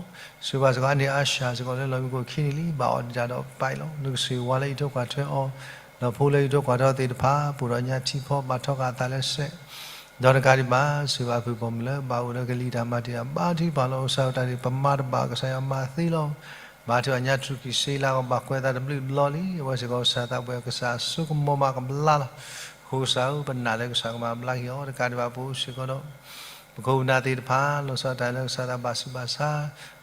ဆိၣ်ဂ့ၤဘၣ်စ့ၢ်ကီး အန့ၣ်အါၡၤစ့ၢ်ကီးလၢလီၢ်မံခိၣ်ခံနံၣ်လံ ဘၣ်အီၣ်ဒံးတၢ်ဒီးပာ်အံၤလီၤ. နကဆိၣ်ဂ့ၤဝါလၢအံးထွဲကွၢ်ထွဲအီၤ ဒီးဖိလၢအအံးထွဲကွၢ်ထွဲသ့ၣ်တဖၣ် ပအိၣ်ဒီးညါထံဖီ ဘၣ်ထီၣ်ဃာ်အသးလၢစဲး, ဒီးတကးဒံးဘၣ် စံးဘၣ်ဖုပိာ်မုၣ်လၢ ဘၣ်အိၣ်လၢကလံၤတၢ်မၤတ့ၢ်အဘါထုကဖၣ်လီၤ. ကစၢ်ဧၢ တၢ်ဒ်ပမၤတဘၣ် ကစၢ်ယွၤမၤသ့လီၤ. ဘါထုကဖၣ်ညါထူၣ်ကံၢ်စ့လၢကဘၣ်ကွဲးသးတဘျုးဘျီလံ. အဝဲစ့ၢ်ကီးကစၢ်သးပှ့ၤအီၤ ကစၢ်အစိကမီၤမးကဘျါလီၤ. အဃိကစၢ်ဧၢ ပနာ်လၢကစၢ်ကမၤဘျါက့ၤအီၤ တကးဒံးဘၣ် ပအိၣ်စ့ၢ်ကီးဒီး ပခိၣ်ပနၢ်သ့ၣ်တဖၣ် လီၤဆီဒၣ်တၢ်လၢကစၢ်သးဘၣ်ဆူးဘၣ်ဆါ,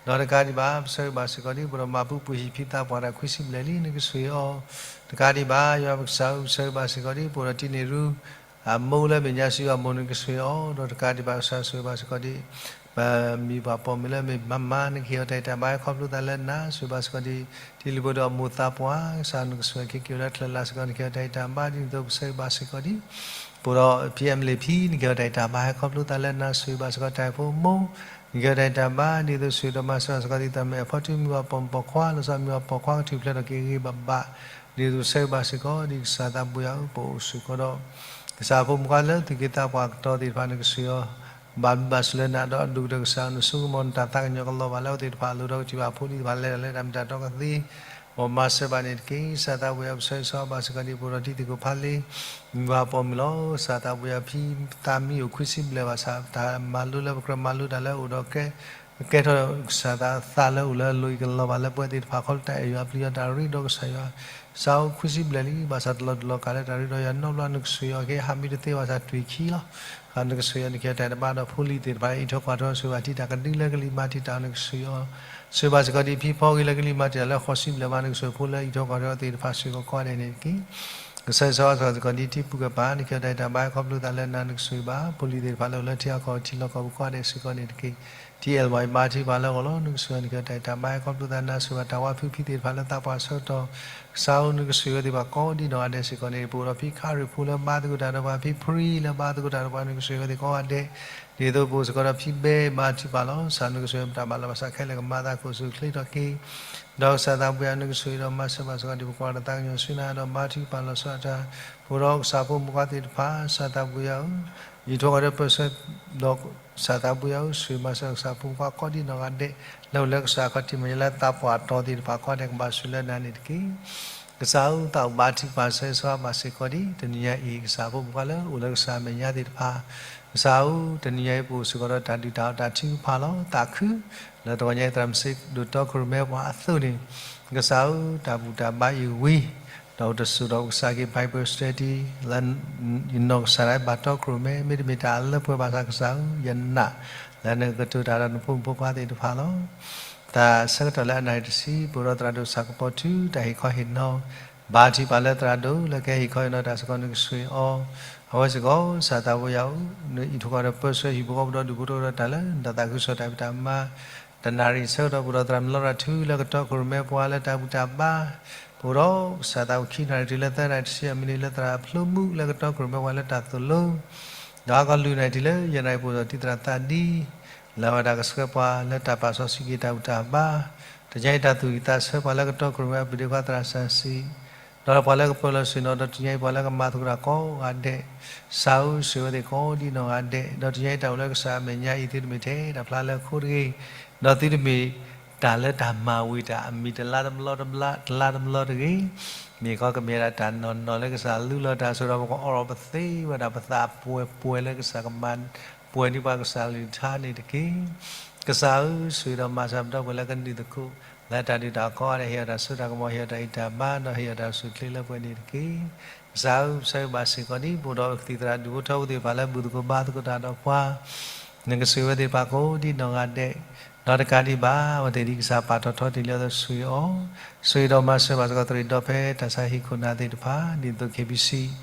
ဒီးတကးဒံးဘၣ် ပဆၢဂ့ၤဘၣ်စ့ၢ်ကီးဒ် ပဒီးမၤပူၤပှ့ၤဟံၣ်ဖံးသးပှၢ်တၢ်ခွံဆံဘျဲၣ်လံ နကဆိၣ်ဂ့ၤအီၤ, တကးဒံးဘၣ် ယွၤပကစၢ်ဧၢ ပဆၢဂ့ၤဘၣ်စ့ၢ်ကီးဒ် ပအိၣ်ဒီးတံၤန့ၣ်ရူ အမိၢ်လၢမဲာ်ညါစံးအီၤမိၢ် နကဆိၣ်ဂ့ၤအီၤ, ဒီးတကးဒံးဘၣ် ကစၢ်ဆိၣ်ဂ့ၤဘၣ်စ့ၢ်ကီးဒ် ပမံၤပှၢ်ပိာ်မုၣ်လၢမ့ၢ်မၤမၤ နကဟ့ၣ်အီၤတၢ်ဂံၢ်တၢ်ဘါ ဟဲခီဖျိသးလၢနၤ, ဆိၣ်ဂ့ၤဘၣ်စ့ၢ်ကီးဒ် တံၤလံၤဖိဒီးအမိၢ်သးပှၢ် ကစၢ်နကဆိၣ်ဂ့ၤ က့ၤက့ၤလၢချၢလၢ်စ့ၢ်ကီး နကဟ့ၣ်အီၤတၢ်ဂံၢ်တၢ်ဘါ ဒ်သိးပဆၢဂ့ၤဘၣ်စ့ၢ်ကီးဒ် ပအိၣ်ဒီး ဖံအမလ့းဖံ နကဟ့ၣ်အီၤတၢ်ဂံၢ်တၢ်ဘါ ဟဲခီဖျိသးလၢနၤ, ဆိၣ်ဂ့ၤဘၣ်စ့ၢ်ကီးတၢ်ဖိမိၢ် နကဟ့ၣ်အီၤတၢ်ဂံၢ်တၢ်ဘါ ဒ်သိးဆိၣ်ဂ့ၤဒီးမၤစၢၤဘၣ်စ့ၢ်ကီးဒ် သးမ့ၢ်အဖီတူမံၤပှၤပိာ်မုၣ်ပိာ်ခွါ လီၤဆီမံၤပှၤပိာ်ခွါကထူၣ်ဖျဲးထီၣ်က့ၤဂ့ၤဂ့ၤဘၣ်ဘၣ် ဒ်သိးပဆၢဂ့ၤဘၣ်စ့ၢ်ကီးဒ် ကစၢ်သးပှ့ၤအီၤ ပအိၣ်စ့ၢ်ကီးဒီး ကစၢ်ဖိမုၣ်ခွါလၢသူၣ်က့သးပှၢ်ကတီၤသ့ၣ်တဖၣ် နကဆိၣ်ဂ့ၤအီၤ ဘၣ်ဘျုးဘၣ်ဆိၣ်လၢနၤဒီးအဒိၣ်ကတၢၢ် ကစၢ်နဆိကမိၣ် နတၢ်သးကညီၤကလီၤဘၣ်လၢအဝဲသ့ၣ်တဖၣ် အလိၤဒီးကထံၣ်ဘၣ်ဖိလံၤတဖၣ် လဲၤတၢ်လၢတၢ်မ့ၢ်တၢ်တီကသ့ မ်မၤစၢၤဘၣ်န့ၣ်တက့ၢ်. ကစၢ်သးပှ့ၤအီၤ ပဆၢဂ့ၤဆၢဝါဘၣ်စ့ၢ်ကီးဒ် ပအိၣ်ဒီးတံၤသကိးဖးလ့ မံၤပှၢ်ပိာ်မုၣ်လီၤ. ကစၢ်သးပှ့ၤအီၤ ဖံသးမံအိၣ်ခွံဆံဘျဲၣ်ဘၣ်ဆၣ် တၢ်မၤလိလၢပကြၢးမၤလိတၢ်လၢအိၣ်ဒီးကဲ ကဲထီၣ်ကစၢ်သးလၢအိၣ်လၢအလိၤအံၤ ကလီၤဘၣ်လၢပဝဲသ့ၣ်တဖၣ်ခီ တၢ်အဲၣ်ယွၤပျံၤယွၤ တၢ်ရ့ဒီးကစၢ်ယွၤ ကစၢ်အိၣ်ခွံဆံဘျဲၣ်လံ ဘၣ်ဆၣ်တလီၤတူာ်လီၤကာ်လၢတၢ်ရ့ဒီးယွၤနီတဘျီ နကဆိၣ်ဂ့ၤအီၤက့ၤ ဟးမံတသ့ဘၣ်ဆၣ် တွံၢ်ခံလီၤ. နကဆိၣ်ဂ့ၤအီၤ နကဟ့ၣ်အီၤတၢ်တဘါဒီးဖိလံၤသ့ၣ်တဖၣ် အံးထွဲကွၢ်ထွဲ ဆိၣ်ဂ့ၤဘၣ်ထံၣ်တၢ်ကဒုလၢကလံၤမၤတံာ်တာ် နကဆိၣ်ဂ့ၤအီၤ ဆိၣ်ဂ့ၤဘၣ်စ့ၢ်ကီးဒ်ဖံဖီဂ့ၤလၢကလံၤမၤတံာ်တာ်လၢဃိးဆံဘျဲၣ်မး နကဆိၣ်ဂ့ၤဖိလၢအံးထွဲကွၢ်ထွဲအီၤသ့ၣ်တဖၣ် စ့ၢ်ကီးကိးဂၤဒဲးန့ၣ်တက့ၢ်. ကစၢ်ယွၤဆိၣ်ဂ့ၤဘၣ်စ့ၢ်ကီးဒ်ထံပူၤကပၤ နကဟ့ၣ်အီၤတၢ်ဂံၢ်တၢ်ဘါ ဟဲခီဖျိသးလၢနၤ နကဆိၣ်ဂ့ၤဘၣ် ဖိလံၤသ့ၣ်တဖၣ်လၢအိၣ်လၢထံအကီၢ်ထံလီၢ်ကီၢ်ပူၤကိးဂၤဒဲးစ့ၢ်ကီးန့ၣ်တက့ၢ်. ထံအဲၣ်ဘၣ်အံၤဘါထုကဖၣ်လၢအဂီၢ်လီၤ နကဆိၣ်ဂ့ၤအီၤ နကဟ့ၣ်အီၤတၢ်ဂံၢ်တၢ်ဘါ ဟဲခီဖျိသးနၤ ဆိၣ်ဂ့ၤဘၣ်တၢ်ဝါဖုးဖံသ့ၣ်တဖၣ်လၢသးပှၢ်ဆၢကတီၢ် ကစၢ်ဧၢနကဆိၣ်ဂ့ၤအီၤသ့ၣ်တဖၣ်ကိးဒ်နီၢ်ဂၤဒဲးစ့ၢ်ကီးန့ၣ် ပအိၣ်ဒီးဖံခရံာ်ဖိလၢဘါသကိးတၢ်ဒီးပှၤ ဖံဖရံလၢဘါသကိးတၢ်ဒီးပှၤ နကဆိၣ်ဂ့ၤအီၤသ့ၣ်ကိးဂၤဒဲး ဒ်သိးပအိၣ်စ့ၢ်ကီးဒီးဖံဘဲဘါထုကဖၣ်လီၤ. ကစၢ်နကဆိၣ်ဂ့ၤပတၢ်ဘၣ်လီၤဘၣ်ဆၣ်ခဲလၢာ်ကမၤသးခိၣ်ဆူၣ်ချ့ထီၣ်က့ၤ ဒီးကစၢ်သးပှ့ၤအီၤ နကဆိၣ်ဂ့ၤဒီးမၤစၢၤဘၣ်စ့ၢ်ကီးဒ်ပကွၢ်တၢ်သးကညီၤဆူနၤဒီးဘါထုကဖၣ်လီၤဆီဒၣ်တၢ် ပအိၣ်ဒီးကစၢ်ဖိမုၣ်ခွါသ့ၣ်တဖၣ် ကစၢ်သးပှ့ၤအီၤ အံးထွဲကွၢ်ထွဲပၢဆှၢ ဒီးကစၢ်သးပှ့ၤအီၤ ဆိၣ်ဂ့ၤမၤစၢၤကစၢ်ဖိမုၣ်ခွါကိးဒ်နီၢ်ဂၤဒဲး လၢအိၣ်လၢကစၢ်ခီၣ်ထံးမဲာ်ညါလၢသးပှၢ်တီၤသ့ၣ်တဖၣ်ကိးဂၤဒဲး ကဘၣ်ဆိၣ်လၢနၤန့ၣ်တက့ၢ်. ကစၢ်ဧၢ သးအိၣ်ဘါထုကဖၣ်ဆၢဂ့ၤဆၢဝါဘၣ်စ့ၢ်ကီးဒ် တနံၤညါအံၤ ကစၢ်ဖိမုၣ်ခွါလၢအိၣ်လၢကစၢ်အမဲာ်ညါသ့ၣ်တဖၣ် ကစၢ်ဧၢ တနံၤညါအံၤ ပအိၣ်စ့ၢ်ကီးဒီးတၢ်ဒုၣ်တၢ်အီၣ်တၢ်ထုကဖၣ်လီၤ. သးခု လၢတဂီၤညါအံၤသရၣ်မုၣ်စ့ဒိၣ်တီခိၣ်ရိၣ်မဲပှၤအသိးန့ၣ် ကစၢ်ဧၢ တၢ်ဘူၣ်တၢ်ဘါအံၤဝံၤ ဒီးအိၣ်တစိၢ်ဒီးကစၢ်က့ၤ Bible study လၢ ယနီၢ်ကစၢ်ဒၣ်ဘၣ်တီခိၣ်ရိၣ်မဲ မ့တမ့ၢ်တၢ်လၢပှဲၤဘၣ်ဆၣ် ကစၢ်ဧၢ ယနာ်လၢနကကတိၤတၢ်ဒီးနဖိမုၣ်ဖိခွါသ့ၣ်တဖၣ်လီၤ. တၢ်ဆၢကတီၢ်လၢအနၣ်ရံၣ်တဆံ ပအိၣ်ဒီးသရၣ်ဒိၣ်ဆၣ်ကပီၤထူ တၢ်ဟ့ၣ်ခီဟ့ၣ်နီၤ ဘါထုကဖၣ်လၢသရၣ်ဒိၣ်လၢကဟဲဟ့ၣ်ခီဟ့ၣ်နီၤတၢ်စ့ၢ်ကီး နကဆိၣ်ဂ့ၤအီၤ အဝဲစ့ၢ်ကီး ကစၢ်သးပှ့ၤယၤဧၢ နအံးထွဲကွၢ်ထွဲပၢဆှၢဟံၣ်ဖိဃီဖိဒီးဒူၣ်ဖိထၢဖိဒီးတၢ်လၢ နတၢ်သးခုကစီၣ်တၢ်ဖံးတၢ်မၤ တနၣ်ရံၣ်ဆၢကတီၢ် ပအိၣ်ဒီးသရၣ်မုၣ်လီတၢ်ထူလၢကတီခိၣ်ရိၣ်မဲပှၤလၢတၢ်ဘူၣ်တၢ်ဘါ ပအိၣ်ဒီးကစၢ်သးအိၣ်ခံနၣ်ရံၣ်တုၤလၢသၢနၣ်ရံၣ်တဆံအမံးနံးလၢသရၣ်အဖျိမုၣ်လၢကတီခိၣ်ရိၣ်မဲပှၤလၢတၢ်သိၣ်လိ ဒီးအဂီၢ်လွံၢ်နၣ်ရံၣ်တုၤလၢယဲၢ်နၣ်ရံၣ်ပအိၣ်ဒီးတံၤသရၣ်သးဒံ လၢအဝဲဒၣ်ကဆှၢပှၤလၢတၢ်ပာ်စီဆှံက့ၤတၢ်ဘူၣ်တၢ်ဘါ တနံၤအံၤတၢ်သူၣ်ဝံၣ်သးဆၢပှၤလၢကတီခိၣ်ရိၣ်မဲအပူၤဒံးခွါသရၣ်စၢ်စံး ဒီးပှၤလၢကပၢၤလီၤဆ့ၣ်နီၤ ဒီးတနံၤအံၤပှၤလၢကမၤသကိးတၢ်ကိးဂၤဒဲး ကစၢ်ဧၢ ဆိၣ်ဂ့ၤအဝဲသ့ၣ်ကိးဒ်နီၢ်ဂၤဒဲး ဒီးတနံၤအံၤတၢ်အိၣ်လၢကစၢ်အမဲာ်ညါအံၤ သုတမ့ၢ်ထဲတၢ်ဖျါလၢအခိတဂ့ၤ ဒီးသုတမ့ၢ်တၢ်လၢတၢ်မၤဝံၤတၢ်အမံၤတလါတဘျီတဘျီ တလါတဘျီတဂ့ၤ မ့ၢ်ခီကမ့ၢ်ဒၣ်တၢ်နီၢ်နီၢ်လၢကစၢ်လုၢ်လီၤတၢ်ဆိဒီး ပကအီၣ်လီၤပသ့ဝဲဒၣ်ပသးပှဲၤပှဲၤလၢကစၢ်ကမၤ ပှဲၤန့ၢ်ပှၤကစၢ်လုၢ်ထါန့ၣ်တက့ၢ်. ကစၢ်ဧၢ ဆိၣ်ဂ့ၤဒီးမၤစၢၤပဒီပုၢ်ဝဲၢ်လၢကနုာ်သကိး လၢတၢ်ဒုၣ်တၢ်အီၣ်ကိးဂၤဒဲး ဟ့ၣ်အီၤတၢ်စိတၢ်ကမီၤ ဟ့ၣ်အီၤတၢ်ဂံၢ်တၢ်ဘါ ဒီးဟ့ၣ်အီၤတၢ်အိၣ်ဆူၣ်အိၣ်ချ့လၢပှဲၤန့ၣ်တက့ၢ်. ကစၢ်ဧၢ ပဆၢဂ့ၤဘၣ်စ့ၢ်ကီးဒ် ပအိၣ်ဒီးကသံၣ်သရၣ်ဒူၣ်ဖိထၢဖိသ့ၣ်တဖၣ်လၢဘူၣ်သကိးဘါသကိးတၢ်ဒီးပှၤ နကဆိၣ်ဂ့ၤအဝဲသ့ၣ်တဖၣ်ကိးဒ်နီၢ်ဂၤဒဲး ဒီးတကးဒံးဘၣ် အဝဲသ့ၣ်ဒ်ကစၢ်ပာ်ထီၣ်ထီတ့ၢ်လံအသိးဆိၣ်ဂ့ၤအီၤ ဆိၣ်ဂ့ၤဒီးမၤစၢၤဘၣ်စ့ၢ်ကီးသရၣ်ဒီဖဲတၢ်ဆါဟံၣ်ခိၣ်နၢ်သ့ၣ်တဖၣ် ဒ်သိး KBC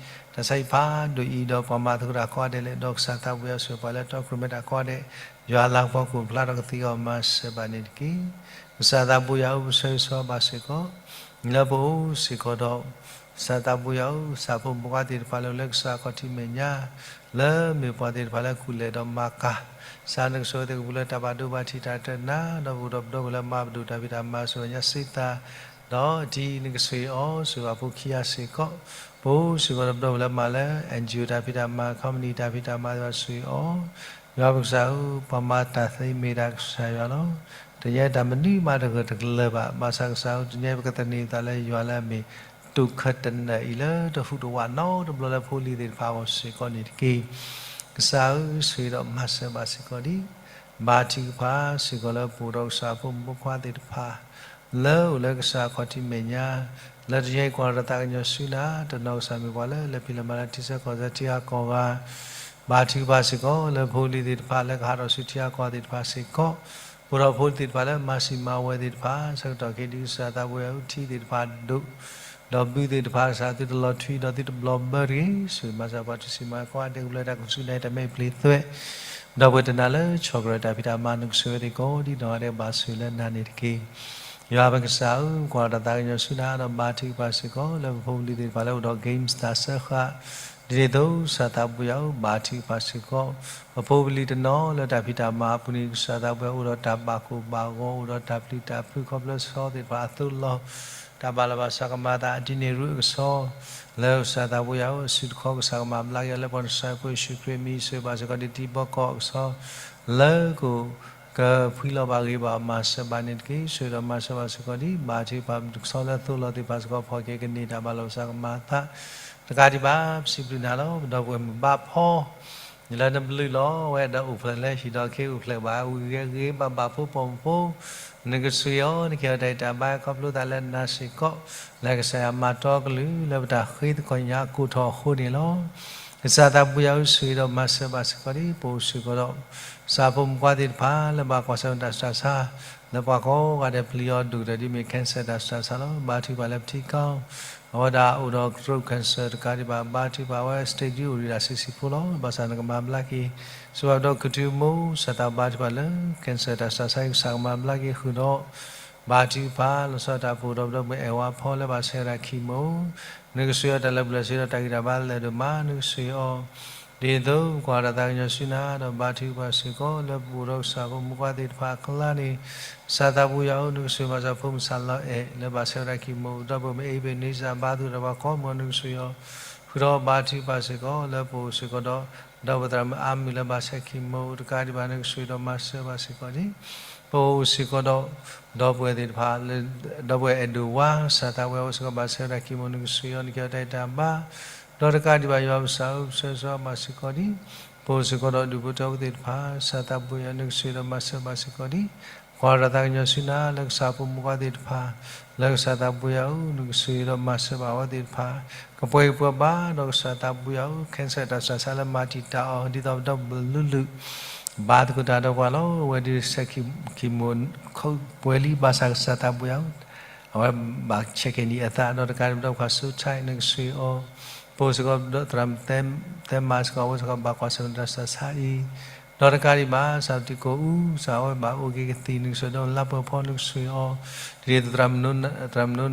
တၢ်ဆါဟံၣ်ဖးဒိၣ်အံၤ ဒီးပှၤမၤသကိးတၢ်ကိးဂၤဒဲးလဲၣ် ဒီးကစၢ်သးပှ့ၤအီၤဆိၣ်ပှၤလၢတီခိၣ်ရိၣ်မဲတၢ်ကိးဂၤဒဲး ယွၤလၤကပီၤကအိၣ်ဖျါထီၣ်ကသ့အဂီၢ် မၤစၢၤဘၣ်န့ၣ်တက့ၢ်. ကစၢ်သးပှ့ၤယၤဧၢ ပဆၢဂ့ၤဆၢဝါဘၣ်စ့ၢ်ကီး လၢပအိၣ်စ့ၢ်ကီးဒီး ကစၢ်သးပှ့ၤယၤဧၢ ကစၢ်ဖိမုၣ်ဖိခွါသ့ၣ်တဖၣ်လၢအိၣ်လၢကစၢ်အခီၣ်ထံးမဲာ်ညါ လၢမ့ၢ်ပှၤသ့ၣ်တဖၣ်လၢကူၣ်လဲၤဒီးမၤကၤ ကစၢ်နကဆိၣ်ဂ့ၤသ့ၣ်ကပူၤလၢတၢ်ဘၣ်ဒိဘၣ်ထံးတၢ်တနါ ဒီးပအိၣ်ဒီးပဒီပုၢ်ဝဲၢ်လၢမၤပဒိၣ်တၢ်ဖံးတၢ်မၤဆိၣ်ဂ့ၤညါစ့သး ဒီးတံၤနကဆိၣ်ဂ့ၤအီၤ ဆိၣ်ဂ့ၤဘၣ်ဖိခံဂၤစ့ၢ်ကီး ပအိၣ်စ့ၢ်ကီးဒီးပဒီပုၢ်ဝဲၢ်လၢမၤလၢ NGO တၢ်ဖံးတၢ်မၤ company တၢ်ဖံးတၢ်မၤသ့ၣ်တဖၣ်ဆိၣ်ဂ့ၤအီၤ ယွၤပကစၢ်ဧၢ ပှၤမၤတၢ်သ့မ့ၢ်ဒၣ်ကစၢ်ယွၤလီၤ. တနံၤအံၤတၢ်မနုၤမးတဂၢၢ်တကျၢၤဘၣ် ဘၣ်ဆၣ်ကစၢ်ဧၢ တနံၤအံၤပကသန့ၤသးလၢယွၤလၢအမ့ၢ် တိာ်ခၢၣ်တနၢၣ်အံၤလၢတဟူးတဝးနီတဘျီလၢဖိလံၤသ့ၣ်တဖၣ်အဂီၢ်စ့ၢ်ကီးန့ၣ်တက့ၢ်. ကစၢ်ဧၢ, ဆိၣ်ဂ့ၤဒီးမၤစၢၤဘၣ်စ့ၢ်ကီးဒံး ဘါထုကဖၣ်စ့ၢ်ကီးလၢပအိၣ်ဒီးကစၢ်ဖိမုၣ်ဖိခွါသ့ၣ်တဖၣ် လၢအိၣ်လၢကစၢ်ခီၣ်ထံးမဲာ်ညါ, လၢတယဲအံၤကွၢ်တၢ်သးကညီၤဆူနၤ, တနီၤကစၢ်မ့ၢ်ပှၤလၢလဲၤဖံးလဲၤမၤလၢထံဆၢကီၢ်ဆၢထံဂၤကီၢ်ဂၤ ဘါထုကဖၣ်စ့ၢ်ကီးလၢဖိလံၤသ့ၣ်တဖၣ် လၢကဟးထီၣ်ဆူထံဂၤကီၢ်ဂၤသ့ၣ်တဖၣ်စ့ၢ်ကီး, ပအိၣ်ဒီးဖိလံၤသ့ၣ်တဖၣ်လၢမၤစံးမၤဝဲသ့ၣ်တဖၣ် ဆၢကတီၢ်ခဲအံၤဒုးကစၢ်သးပူၤယၤအူထံသ့ၣ်တဖၣ်ဒိၣ် ဒီးဘုသ့ၣ်တဖၣ်ကစၢ်သုတလီၤထွံဒီးသုတဘျီဘၢတဂ့ၤ, ဆိၣ်ဂ့ၤမၤစၢၤပှၤထူၣ်စုညါကိးဂၤဒဲးကဘျၢတၢ်ကဆူၣ်န့ၣ် တၢ်မဲာ်ပျံၤသွဲၣ်, ဒီပုၢ်ဝဲၢ်တနၤလၢဆီၣ်ကရၢၢ်တၢ်ဖံးတၢ်မၤ နကဆိၣ်ဂ့ၤဝဲသ့ၣ်ကိးဒ်နီၢ်ဂၤဒဲးဘၣ်ဆိၣ်ဂ့ၤလၢနၤန့ၣ်တက့ၢ်. ယွၤပကစၢ်ဧၢ, ကွၢ်တၢ်သးကညီၤဆူနၤဒီးဘါထုကဖၣ်စ့ၢ်ကီးလၢပဖိပလံၤသ့ၣ်တဖၣ်လၢအိၣ်ဒီး games တၢ်စၢဃာ် ဒ်န့ၣ်အသိး ကစၢ်သးပူၤယၤဧၢ, ဘါထုကဖၣ်စ့ၢ်ကီး ပဖိပလံၤတနီၤလၢတၢ်ဖံးတၢ်မၤအပူၤန့ၣ် ကစၢ်သးပူၤယၤအိၣ်ဒီးတၢ်ဘၣ်ကိၢ်ဘၣ်ဂီၤ အိၣ်ဒီးတၢ်ပျံၤတၢ်ဖုးခီဖျိဆီသ့ၣ်တဖၣ်အသိးလီၤ. တၢ်ဘၣ်လီၤဘၣ်စးကမၤအသးအဒ်န့ၣ်ရူၢ်အကဆီ လၢကစၢ်သးပူၤယၤအိၣ်အစုတခီ ကစၢ်ကမၤဘျါက့ၤအီၤလၢပှၤကစၢ်ဖိယ့ၣ်ၡူးခရံာ်အမံၤ ဆိၣ်ဂ့ၤဘၣ်စ့ၢ်ကီးဒ်တံၤဘီကီၢ်အကဆီ လၢကအိၣ် ကဖှံလီၤဘၣ်ဂ့ၤဘၣ်မၤစၢၤဘၣ်န့ၣ်တက့ၢ်. ဆိၣ်ဂ့ၤဒီးမၤစၢၤဘၣ်စ့ၢ်ကီးဒ် ဘါထုကဖၣ်တဆီလၢသိးလီၤသ့ၣ်တဖၣ်စ့ၢ်ကီး ဖီၣ်က့ၤကန့ၢ်တၢ်ဘၣ်လီၤဘၣ်စးကမၤအသး တကးဒံးဘၣ် ပစံးဘျုးနၤလီၤ. ပဒီပုၢ်ဝဲၢ်မုၢ်ဘါဖီ လၢနဘျုးလီၤဝဲဒီးအိၣ်ဖျဲၣ်လၢဟံၣ်ဒီးခ့အိၣ်ဖျဲၣ်ဘၣ်ဝံၤဂ့ၤဂ့ၤဘၣ်ဘၣ်ဖိပိာ်မုၣ်ဖိ နကဆိၣ်ဂ့ၤအီၤ နကဟ့ၣ်အီၤတၢ်အံးတၢ်ဘါခီဖျိသးလၢနၤစ့ၢ်ကီး လၢကစၢ်ယွၤမၤတီကလုၢ်လၢပတၢ်ဃ့သကိးညါအကိးထီၣ်အဃိန့ၣ်လီၤ. ကစၢ်သးပူၤယၤဧၢ ဆိၣ်ဂ့ၤဒီးမၤစၢၤဘၣ်စ့ၢ်ကီးဒ် ပအိၣ်စ့ၢ်ကီးဒီး ကစၢ်ဖိမုၣ်ဖိခွါသ့ၣ်တဖၣ် လၢဘၣ်ကွၢ်ဆၢၣ်တၢ်ဆူးတၢ်ဆါ လၢပှၤကိးဂၤဒဲးပျံၤအီၤဒိၣ်ကတၢၢ်ဒ်မ့ၢ် cancer တၢ်ဆူးတၢ်ဆါလီၤ. ဘါထုကဖၣ်လၢပထံကီၢ် အဝဲဒၣ်အိၣ်ဒီး throat cancer တကးဒံးဘၣ် ဘါထုကဖၣ်အဝဲ stage ဒ်အိၣ်ဒံးဒၣ်ဆံးဆံးဖိလီၤ. ဘၣ်ဆၣ်နကမၤဘျါက့ၤ စံးဘၣ်ပဒီပုၢ်ဝဲၢ်မုၣ် ကစၢ်သးဘါထုကဖၣ်လၢ cancer တၢ်ဆူးတၢ်ဆါ ကစၢ်ကမၤဘျါက့ၤဃုာ်ဒီး ဘါထုကဖၣ် လီၤဆီဒၣ်တၢ်ပအိၣ်ဒီးပဒီပုၢ်ဝဲၢ်အဲၣ်ဝါဖီ လၢဘၣ်ဆၢဝဲဒၣ်ခံမုၣ်, နကဆိၣ်ဂ့ၤအီၤတၢ်လၢပျၢၤစ့ဒီးတၢ်ဂံၢ်တၢ်ဘါလၢာ်ဒိၣ်မး နကဆိၣ်ဂ့ၤအီၤ ဒ်သိးပကွၢ်တၢ်သးကညီၤဆူနၤ ဒီးဘါထုကဖၣ်စ့ၢ်ကီး လၢပအိၣ်ဒီးကစၢ်ဖိမုၣ်ဖိခွါသ့ၣ်တဖၣ်အကျါန့ၣ် ကစၢ်သးပူၤယၤဧၢ နကဆိၣ်ဂ့ၤမၤစၢၤဖိမုၣ်စၢ်လီၤအဲၣ် လၢဘၣ်ဆၢဝဲဒၣ်ခံမုၣ် ဒီပုၢ်ဝဲၢ်မ့ၢ်အ့ဘ့ၣ်နံစၢ်ဘါသူၣ်ဒီးပှၤကိးမုၣ် နကဆိၣ်ဂ့ၤအီၤ ဃုာ်ဒီးဘါထုကဖၣ်စ့ၢ်ကီး လၢပအိၣ်စ့ၢ်ကီးဒီး ဒီပုၢ်ဝဲၢ်သရၣ်မုၣ်အါမုၢ်လၢဘၣ်ဆၢခံမုၣ်တကးဒံးဘၣ် နကဆိၣ်ဂ့ၤဒီးမၤစၢၤဘၣ်စ့ၢ်ကီးန့ၣ် ပအိၣ်စ့ၢ်ကီးဒီး ဒီပုၢ်ဝဲၢ်သ့ၣ်တဖၣ် ဒီပုၢ်ဝဲၢ်အဲၣ်ဒိးဝါ ကစၢ်သးပူၤယၤအိၣ်စ့ၢ်ကီးဘၣ်ဆၢဝဲဒၣ်ခံမုၣ် နကဆိၣ်ဂ့ၤအီၤ နကဟ့ၣ်အီၤတၢ်အံးတၢ်ဘါ ဒီးတကးဒံးဘၣ်ယွၤပကစၢ်ဧၢ ပဆၢဂ့ၤဆၢဝါဘၣ်စ့ၢ်ကီးဒ် ပအိၣ်စ့ၢ်ကီးဒီးဒူၣ်ဖိထၢဖိသ့ၣ်တဖၣ် ကစၢ်သးပူၤယၤ နကဆိၣ်ဂ့ၤဒီးမၤစၢၤဘၣ်စ့ၢ်ကီးဒ် ကွၢ်တၢ်သးကညီၤဆူနၤ လၢကစၢ်ဖိမုၣ်ဖိခွါသ့ၣ်တဖၣ် လၢကစၢ်သးပူၤယၤဧၢ နကဆိၣ်ဂ့ၤဒီးမၤစၢၤဘၣ်အဝဲသ့ၣ်တဖၣ် ကပှဲၤကပှဲၤဘၣ်ဒီးကစၢ်သးပူၤယၤဧၢ cancer တၢ်ဆူးတၢ်ဆါလၢမၤတံာ်တာ်အီၤ ဒ်သိးပဒီပုၢ်ဝဲၢ်လုၢ်လုၢ် ဘါသကိးတၢ်ဒီးပှၤလီၤ. အဝဲဒ်ဆဲးခံမုၣ် ပှဲၤလံ ဘၣ်ဆၣ်ကစၢ်သးပူၤယၤဧၢ အဝဲဘၣ်ဆဲးကဲနံၤအသး ဒီးတကးဒံးဘၣ်ဒီးပှၤဆူးဆါ နကဆိၣ်ဂ့ၤအီၤ ပအိၣ်စ့ၢ်ကီးဒီးသရၣ်မုၣ်သဲမၤစ့ၢ်ကီး အဝဲစ့ၢ်ကီးဘၣ်ကွၢ်ဆၢၣ်မဲာ်တၢ်ဆူးတၢ်ဆါအံၤ ဒီးတကးဒံးဘၣ် ကစၢ်တံၤကိၣ်အူ ကစၢ်အဝဲဘၣ်အိၣ်က့ၤကသံၣ် နကဆိၣ်ဂ့ၤဒီးလါပှဲၤဖီ နကဆိၣ်ဂ့ၤအီၤ ဒ်သိးသရၣ်မုၣ်န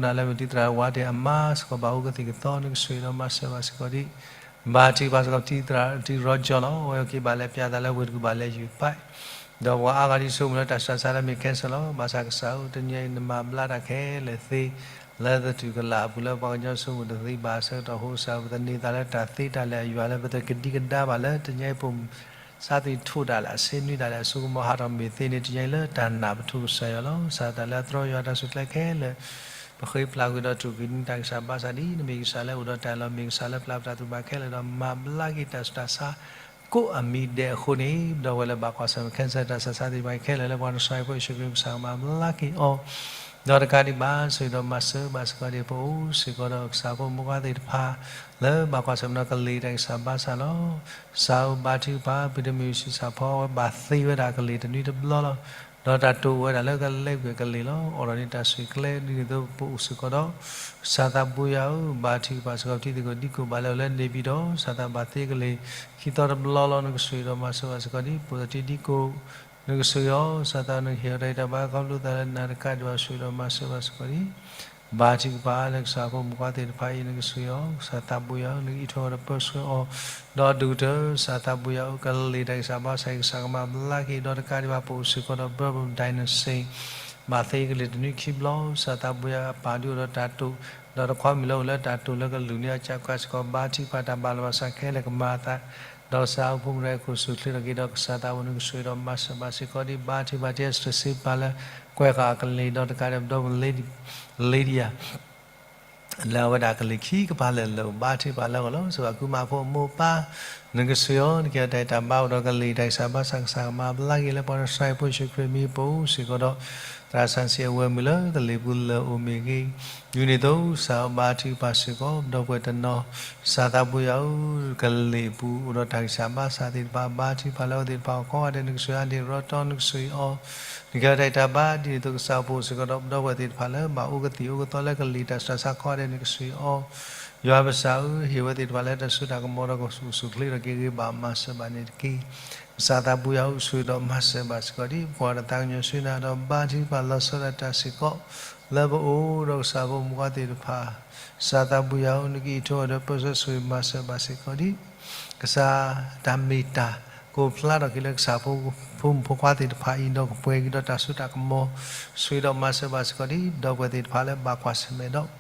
ိနၤလၢမ့ၢ်တံၤသရၣ်ဝါဒဲးအမါစ့ၢ်ကီးဘၣ်အိၣ်ကသံၣ်ကသီ နကဆိၣ်ဂ့ၤဒီးမၤစၢၤဘၣ်စ့ၢ်ကီးဒ် ဘါထုကဖၣ်စ့ၢ်ကီး တံၤရၢကၠီလီၤ အဝဲအိၣ်က့ၤဘၣ်လဲၤပျးသးလၢဝ့ၢ်တကူၣ်ဘၣ်လဲၤယူၤပာ် ဒီးပှၤအါဂၤဒ်ဆိကမိၣ်လၢတၢ်ဆူးတၢ်ဆါလၢမ့ၢ် cancer လီၤ. ဘၣ်ဆၣ်ကစၢ်ဧၢ တနံၤအံၤနမၤဘျါတၢ်ခဲလၢာ်သ့ လၢသတူၢ်ကလာ်အပူၤလၢပှၤကညီဆိကမိၣ်တသ့ဘၣ်အဆၢကတီၢ်အဃိ ကစၢ်ဧၢ ပသန့ၤသးလၢတၢ်သ့တၢ်လၢာ်အယွၤလၢပတကဒံကဒါဘၣ်လၢတနံၤအံၤပအိၣ် စးသ့ၣ်ထိၣ်ဒၣ်လဲာ် အဆ့နွံဒၣ်လဲာ် အစိကမီၤဟးထီၣ်မ့ၢ်သ့န့ၣ် တနံၤအံၤလၢတၢ်နာ်ပထိၣ်ကစၢ်ယွၤလီၤ. ကစၢ်တၢ်လၢအသြီယွၤတၢ်ဆူးကျဲခဲလၢာ် ပဃ့ပျၢ်ကွံာ်ဒီးတူၢ်ကံၤန့ၢ်တၢ်ကစၢ်ဘါစၢ်ဒ် နမ့ၢ်ကစၢ်လၢအိၣ်ဒီးတၢ်လီၤ မ့ၢ်ကစၢ်လၢပျၢ်ပတၢ်သဘၣ်ခဲလၢာ်ဒီး မၤဘျါက့ၤတၢ်ဆူးတၢ်ဆါ ကိးအမံၤဒဲးအဃိန့ၣ် ဒီပုၢ်ဝဲၢ်လၢဘၣ်ကွၢ်ဆၢၣ်မဲာ် cancer တၢ်ဆူးတၢ်ဆါသ့ၣ်တဖၣ်ခဲလၢာ်လၢပှၤကစၢ်ဖိယ့ၣ်ၡူးခရံာ်ကစၢ်မၤဘျါက့ၤအီၤ ဒီးတကးဒံးဘၣ် ဆိၣ်ဂ့ၤဒီးမၤစၢၤဘၣ်စ့ၢ်ကီးဒ် ပအိၣ်စ့ၢ်ကီးဒီးကစၢ်ဖိမုၣ်ဖိခွါသ့ၣ်တဖၣ် လၢဘၣ်ကွၢ်ဆၢၣ်မဲာ်ဒီးကလံၤတၢ်ကစၢ်ဘါစၢ်လီၤ. ကစၢ်ဧၢ ဘါထုကဖၣ် ဖုတမံၤဆံးစၢ်ဖီ အဝဲဘၣ်သ့ဝဲဒၣ်ကလံၤတနွံတဘျီလီၤ. ဒီးတၢ်တိာ်ဝဲဒၣ်လၢကလဲကွံာ်ကလံၤလီၤ. အိးထီၣ်န့ၢ်တၢ်ဆူးကျဲ ဒ်န့ၣ်အသိးပအိၣ်စ့ၢ်ကီးဒီး ကစၢ်သးပူၤယၤဧၢ ဘါထုကဖၣ်စ့ၢ်ကီး ပထံသကိးဒံကိးဘၣ်လၢအိၣ်လၢန့ၣ်ပၠံၣ်ဒီး ကစၢ်သးဘၣ်သ့ကလံၤ ခံသီတဘျီလီၤ. နကဆိၣ်ဂ့ၤဒီးမၤစၢၤဘၣ်စ့ၢ်ကီးဒ် ပအိၣ်ထီၣ်ထံဒံကိး နကဆိၣ်ဂ့ၤအီၤ ကစၢ်သးနကဟ့ၣ်အီၤတၢ်အံးတၢ်ဘါခီဖျိသးလၢနၤတကးဒံးဘၣ် ဆိၣ်ဂ့ၤဒီးမၤစၢၤဘၣ်စ့ၢ်ကီးဒ် ဘါထုကဖၣ်လၢကစၢ်ဖိမုၣ်ဖိခွါသ့ၣ်တဖၣ်အံၤ နကဆိၣ်ဂ့ၤအီၤ ကစၢ်သးပူၤယၤဧၢ နကအံးထွဲအီၤဒီးပၢဆှၢအီၤ ဒီးဒူၣ်ကတၢၢ် ကစၢ်သးပူၤယၤဧၢ ကလံၤတၢ်ကစၢ်ဘါစၢ်အံၤ ကစၢ်ကမၤဘျါက့ၤ ဒီးတကးဒံးဘၣ် ပအိၣ်စ့ၢ်ကီးဒီး ဘၢပူၤဒဲးနစ့ၣ် ဘၣ်သ့ကလံၤတနွံခံဘျီ ကစၢ်သးပူၤယၤအပၢ်ဒုးအိၣ်ဒီးတၢ်တိာ် ဒီးတခွါမုၣ်လၢအိၣ်လၢတၢ်တိာ်လၢကလုၢ်န့ၣ် အကစၢ်ကမၤဘျါစ့ၢ်ကီး ဘါထုကဖၣ်တၢ်ဘၣ်လီၤဘၣ်စးခဲလၢာ်ကမၤအသး ဒီးကစၢ်အဖိမုၣ်ရဲၣ်ခိၣ်ဆူၣ်ချ့ထီၣ်က့ၤဒီး ကစၢ်သးပူၤနကဆိၣ်ဂ့ၤဒီးမၤစၢၤဘၣ်စ့ၢ်ကီးဒ် ဘါထုကဖၣ်တ့စတစ့ပာ်လၢ ကွဲဃာ်အကလံၤ ဒီးတကးဒံးဘၣ် ဒီပုၢ်ဝဲၢ် Lydia လၢအဝဲဒၣ်ကလံၤခံကပၤလၢာ်လၢာ် ဘါထုကဖၣ်လၢအဂီၢ်လီၤ. စၢၤဘၣ်ကုမၤဖိအမိၢ်ပၢ်, နကစၢ်အံၤ နကဲတၢ်အဲၣ်တၢ်ဘါအိၣ်ဒီးကလံၤတၢ်ဂံၢ်စၢ်ဘါစၢ် ကစၢ်ကမၤဘျါက့ၤလၢပှၤကစၢ်ဖိယ့ၣ်ၡူးခရံာ်မံၤအပူၤစ့ၢ်ကီးဒီး သရၣ်စီဆှံအဝဲမုၢ်လၢကလံၤပူၤလၢအအိၣ်မ့ၢ်ဂ့ၤ, ဒ်န့ၣ်အသိး ကစၢ်ဘါထုကဖၣ်စ့ၢ်ကီး ဒီပုၢ်ဝဲၢ်တနီၤ, ကစၢ်သးပူၤယၤဧၢ, ကလံၤပူၤအိၣ်ဒီးတၢ်ဂံၢ်စၢ်ဘါစၢ်သ့ၣ်တဖၣ် ဘါထုကဖၣ်လၢအဝဲသ့ၣ်တဖၣ်အဂီၢ် ကိးဂၤဒဲး နကစၢ်အံၤ ဒ်ရီတီ နကစၢ်အံၤ နကဲတၢ်အဲၣ်တၢ်ဘါ ဒ်န့ၣ်အသိး ကစၢ်ပအိၣ်စ့ၢ်ကီးဒီး ပဒီပုၢ်ဝဲၢ်သ့ၣ်တဖၣ်လၢဘၣ်အိၣ်ကသံၣ်အိၣ်ကသီလၢကလံၤတၢ်ဆူးတၢ်ဆါကိးဂၤဒဲး နကစၢ်အံၤ ယွၤပကစၢ်ဧၢ, ဟ့ၣ်ဝဲသ့ၣ်တဖၣ်လၢတၢ်စိတၢ်ကမီၤဒီးကအိၣ်ဆူၣ်အိၣ်ချ့ဒီးက့ၤဂ့ၤဘၣ်မၤစၢၤဘၣ်န့ၣ်တက့ၢ်. ကစၢ်သးပူၤယၤဧၢ, ဆိၣ်ဂ့ၤဒီးမၤစၢၤဘၣ်စ့ၢ်ကီးဒံး ပကွၢ်တၢ်သးကညီၤဆူနၤဒီး ဘါထုကဖၣ်လီၤဆီဒၣ်တၢ်စ့ၢ်ကီး လၢပအိၣ်ဒီးကစၢ်ဖိမုၣ်ဖိခွါသ့ၣ်တဖၣ်, ကစၢ်သးပူၤယၤဧၢ, နကအံးထွဲဒီးပၢဆှၢဆိၣ်ဂ့ၤမၤစၢၤဘၣ်စ့ၢ်ကီးဒံး ကစၢ်တၢ်မ့ၢ်တၢ် ကအိၣ်ဖျါထီၣ်က့ၤလၢကစၢ်ဖိမုၣ်ဖိခွါသ့ၣ်တဖၣ်အံၤ ဒီးကပှဲၤက့ၤဒီးတၢ်စိတၢ်ကမီၤ, ဆိၣ်ဂ့ၤဒီးမၤစၢၤဘၣ်စ့ၢ်ကီးဒံး ဒီပုၢ်ဝဲၢ်သ့ၣ်တဖၣ်လၢဘၣ်ကွၢ်ဆၢၣ်မဲာ်ဒီး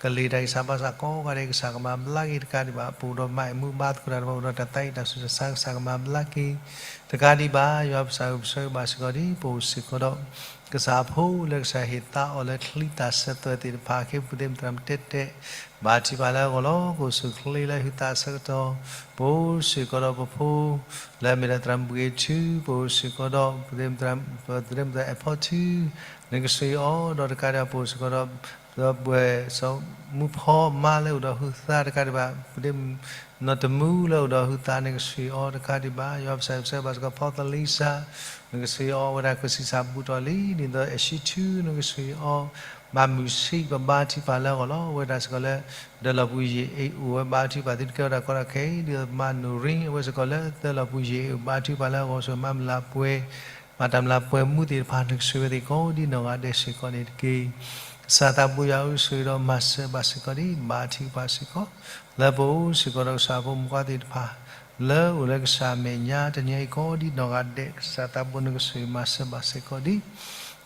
ကလံၤတၢ်ဂံၢ်စၢ်ဘါစၢ်ကိးဂၤဒဲး ကစၢ်ကမၤဘျါက့ၤတကးဒံးဘၣ်, ပအိၣ်ဒီးမါအဲၣ်မူဘါသကိးတၢ်တဖၣ် အိၣ်ဒီးတၢ်သးအံၤတၢ်ဆူးတၢ်ဆါ ကစၢ်ကမၤဘျါက့ၤ တကးဒံးဘၣ်, ယွၤပကစၢ်ဧၢ ပဆၢဂ့ၤဘၣ်စ့ၢ်ကီးဒံး ပအိၣ်စ့ၢ်ကီးဒီး ကစၢ်ဖိလၢကစၢ်ဟ့ၣ်သါအီၤလၢချံသၣ်ဆၢသွဲၣ်သ့ၣ်တဖၣ် ကဲပူၤဒ့မုၣ်သရၣ်မုၣ်တဲတဲ ဘါထုကဖၣ်လၢအဂီၢ်လီၤ. ကအိၣ်ဆူၣ်အိၣ်ချ့လၢဟုသးအဆၢကတီၢ်, ပအိၣ်စ့ၢ်ကီးဒီးပဖိ လၢအမ့ၢ်ဒၣ်သရၣ်မုၣ်ဘှ့ၣ်ထူ, ပအိၣ်စ့ၢ်ကီးဒီး ပဒ့မုၣ်သရၣ်မုၣ်အဲၣ်ဖီထူ, နကစၢ်အံၤ ဒီးတကးဒံး ပအိၣ်စ့ၢ်ကီးဒီး ဒီပုၢ်ဝဲၢ်စီၤမူဖီမါလၢအိၣ်ဒီးဟုသးတကးဒံးဘၣ်, ပဒ့မုၣ်နီၢ်တမူလၢအိၣ်ဒီးဟုသး နကစၢ်အံၤ တကးဒံးဘၣ်, ယွၤပကစၢ်ပဆၢဂ့ၤဘၣ်စ့ၢ်ကီး ဖီသလံစၢ်, နကစၢ်အံၤ အဝဲဒၣ်ကဆံးစၢ်ဘူးထီၣ်လံ ဒ်သိးအဲၣ်ၡံထူ နကစၢ်အံၤ မၤမုၢ်ဆံး ပဘါထုကဖၣ်လၢအဂီၢ်လီၤ. အဝဲဒၣ်စ့ၢ်ကီးလၢ ဒၢလီၢ်ပူၤယံာ်အံၤ အိၣ်ဝဲဘါထုကဖၣ်သုတကဲဝဲဒၣ်ကီတၢ်ခဲအံၤ ဒ်သိးမၤနိၣ်ရံ အဝဲစ့ၢ်ကီးလၢသၢလီၢ်ပူၤယံာ်အံၤ အိၣ်ဘါထုကဖၣ်လၢအဂီၢ် ဆိၣ်ဂ့ၤမၤမုၢ်လၢ်ပှဲၤ မၤတၢ်မုၢ်လၢ်ပှဲၤမူသ့ၣ်တဖၣ် နကစၢ်အံၤ ဝဲသ့ၣ်ကိးဒ်နီၢ်ဂၤဒဲးစ့ၢ်ကီးန့ၣ်တက့ၢ်. ကစၢ်သးပူၤယၤဧၢ, ဆိၣ်ဂ့ၤဒီးမၤစၢၤဘၣ်စ့ၢ်ကီးဒံး ဘါထုကဖၣ်စ့ၢ်ကီး လၢပအိၣ်စ့ၢ်ကီးဒီးကစၢ်ဖိမုၣ်ဖိခွါသ့ၣ်တဖၣ် လၢအိၣ်လၢကစၢ်မဲာ်ညါ တနံၤအံၤကိးဒ်နီၢ်ဂၤဒဲး ကစၢ်သးပူၤနကစၢ်မၤစၢၤဘၣ်စ့ၢ်ကီးဒံး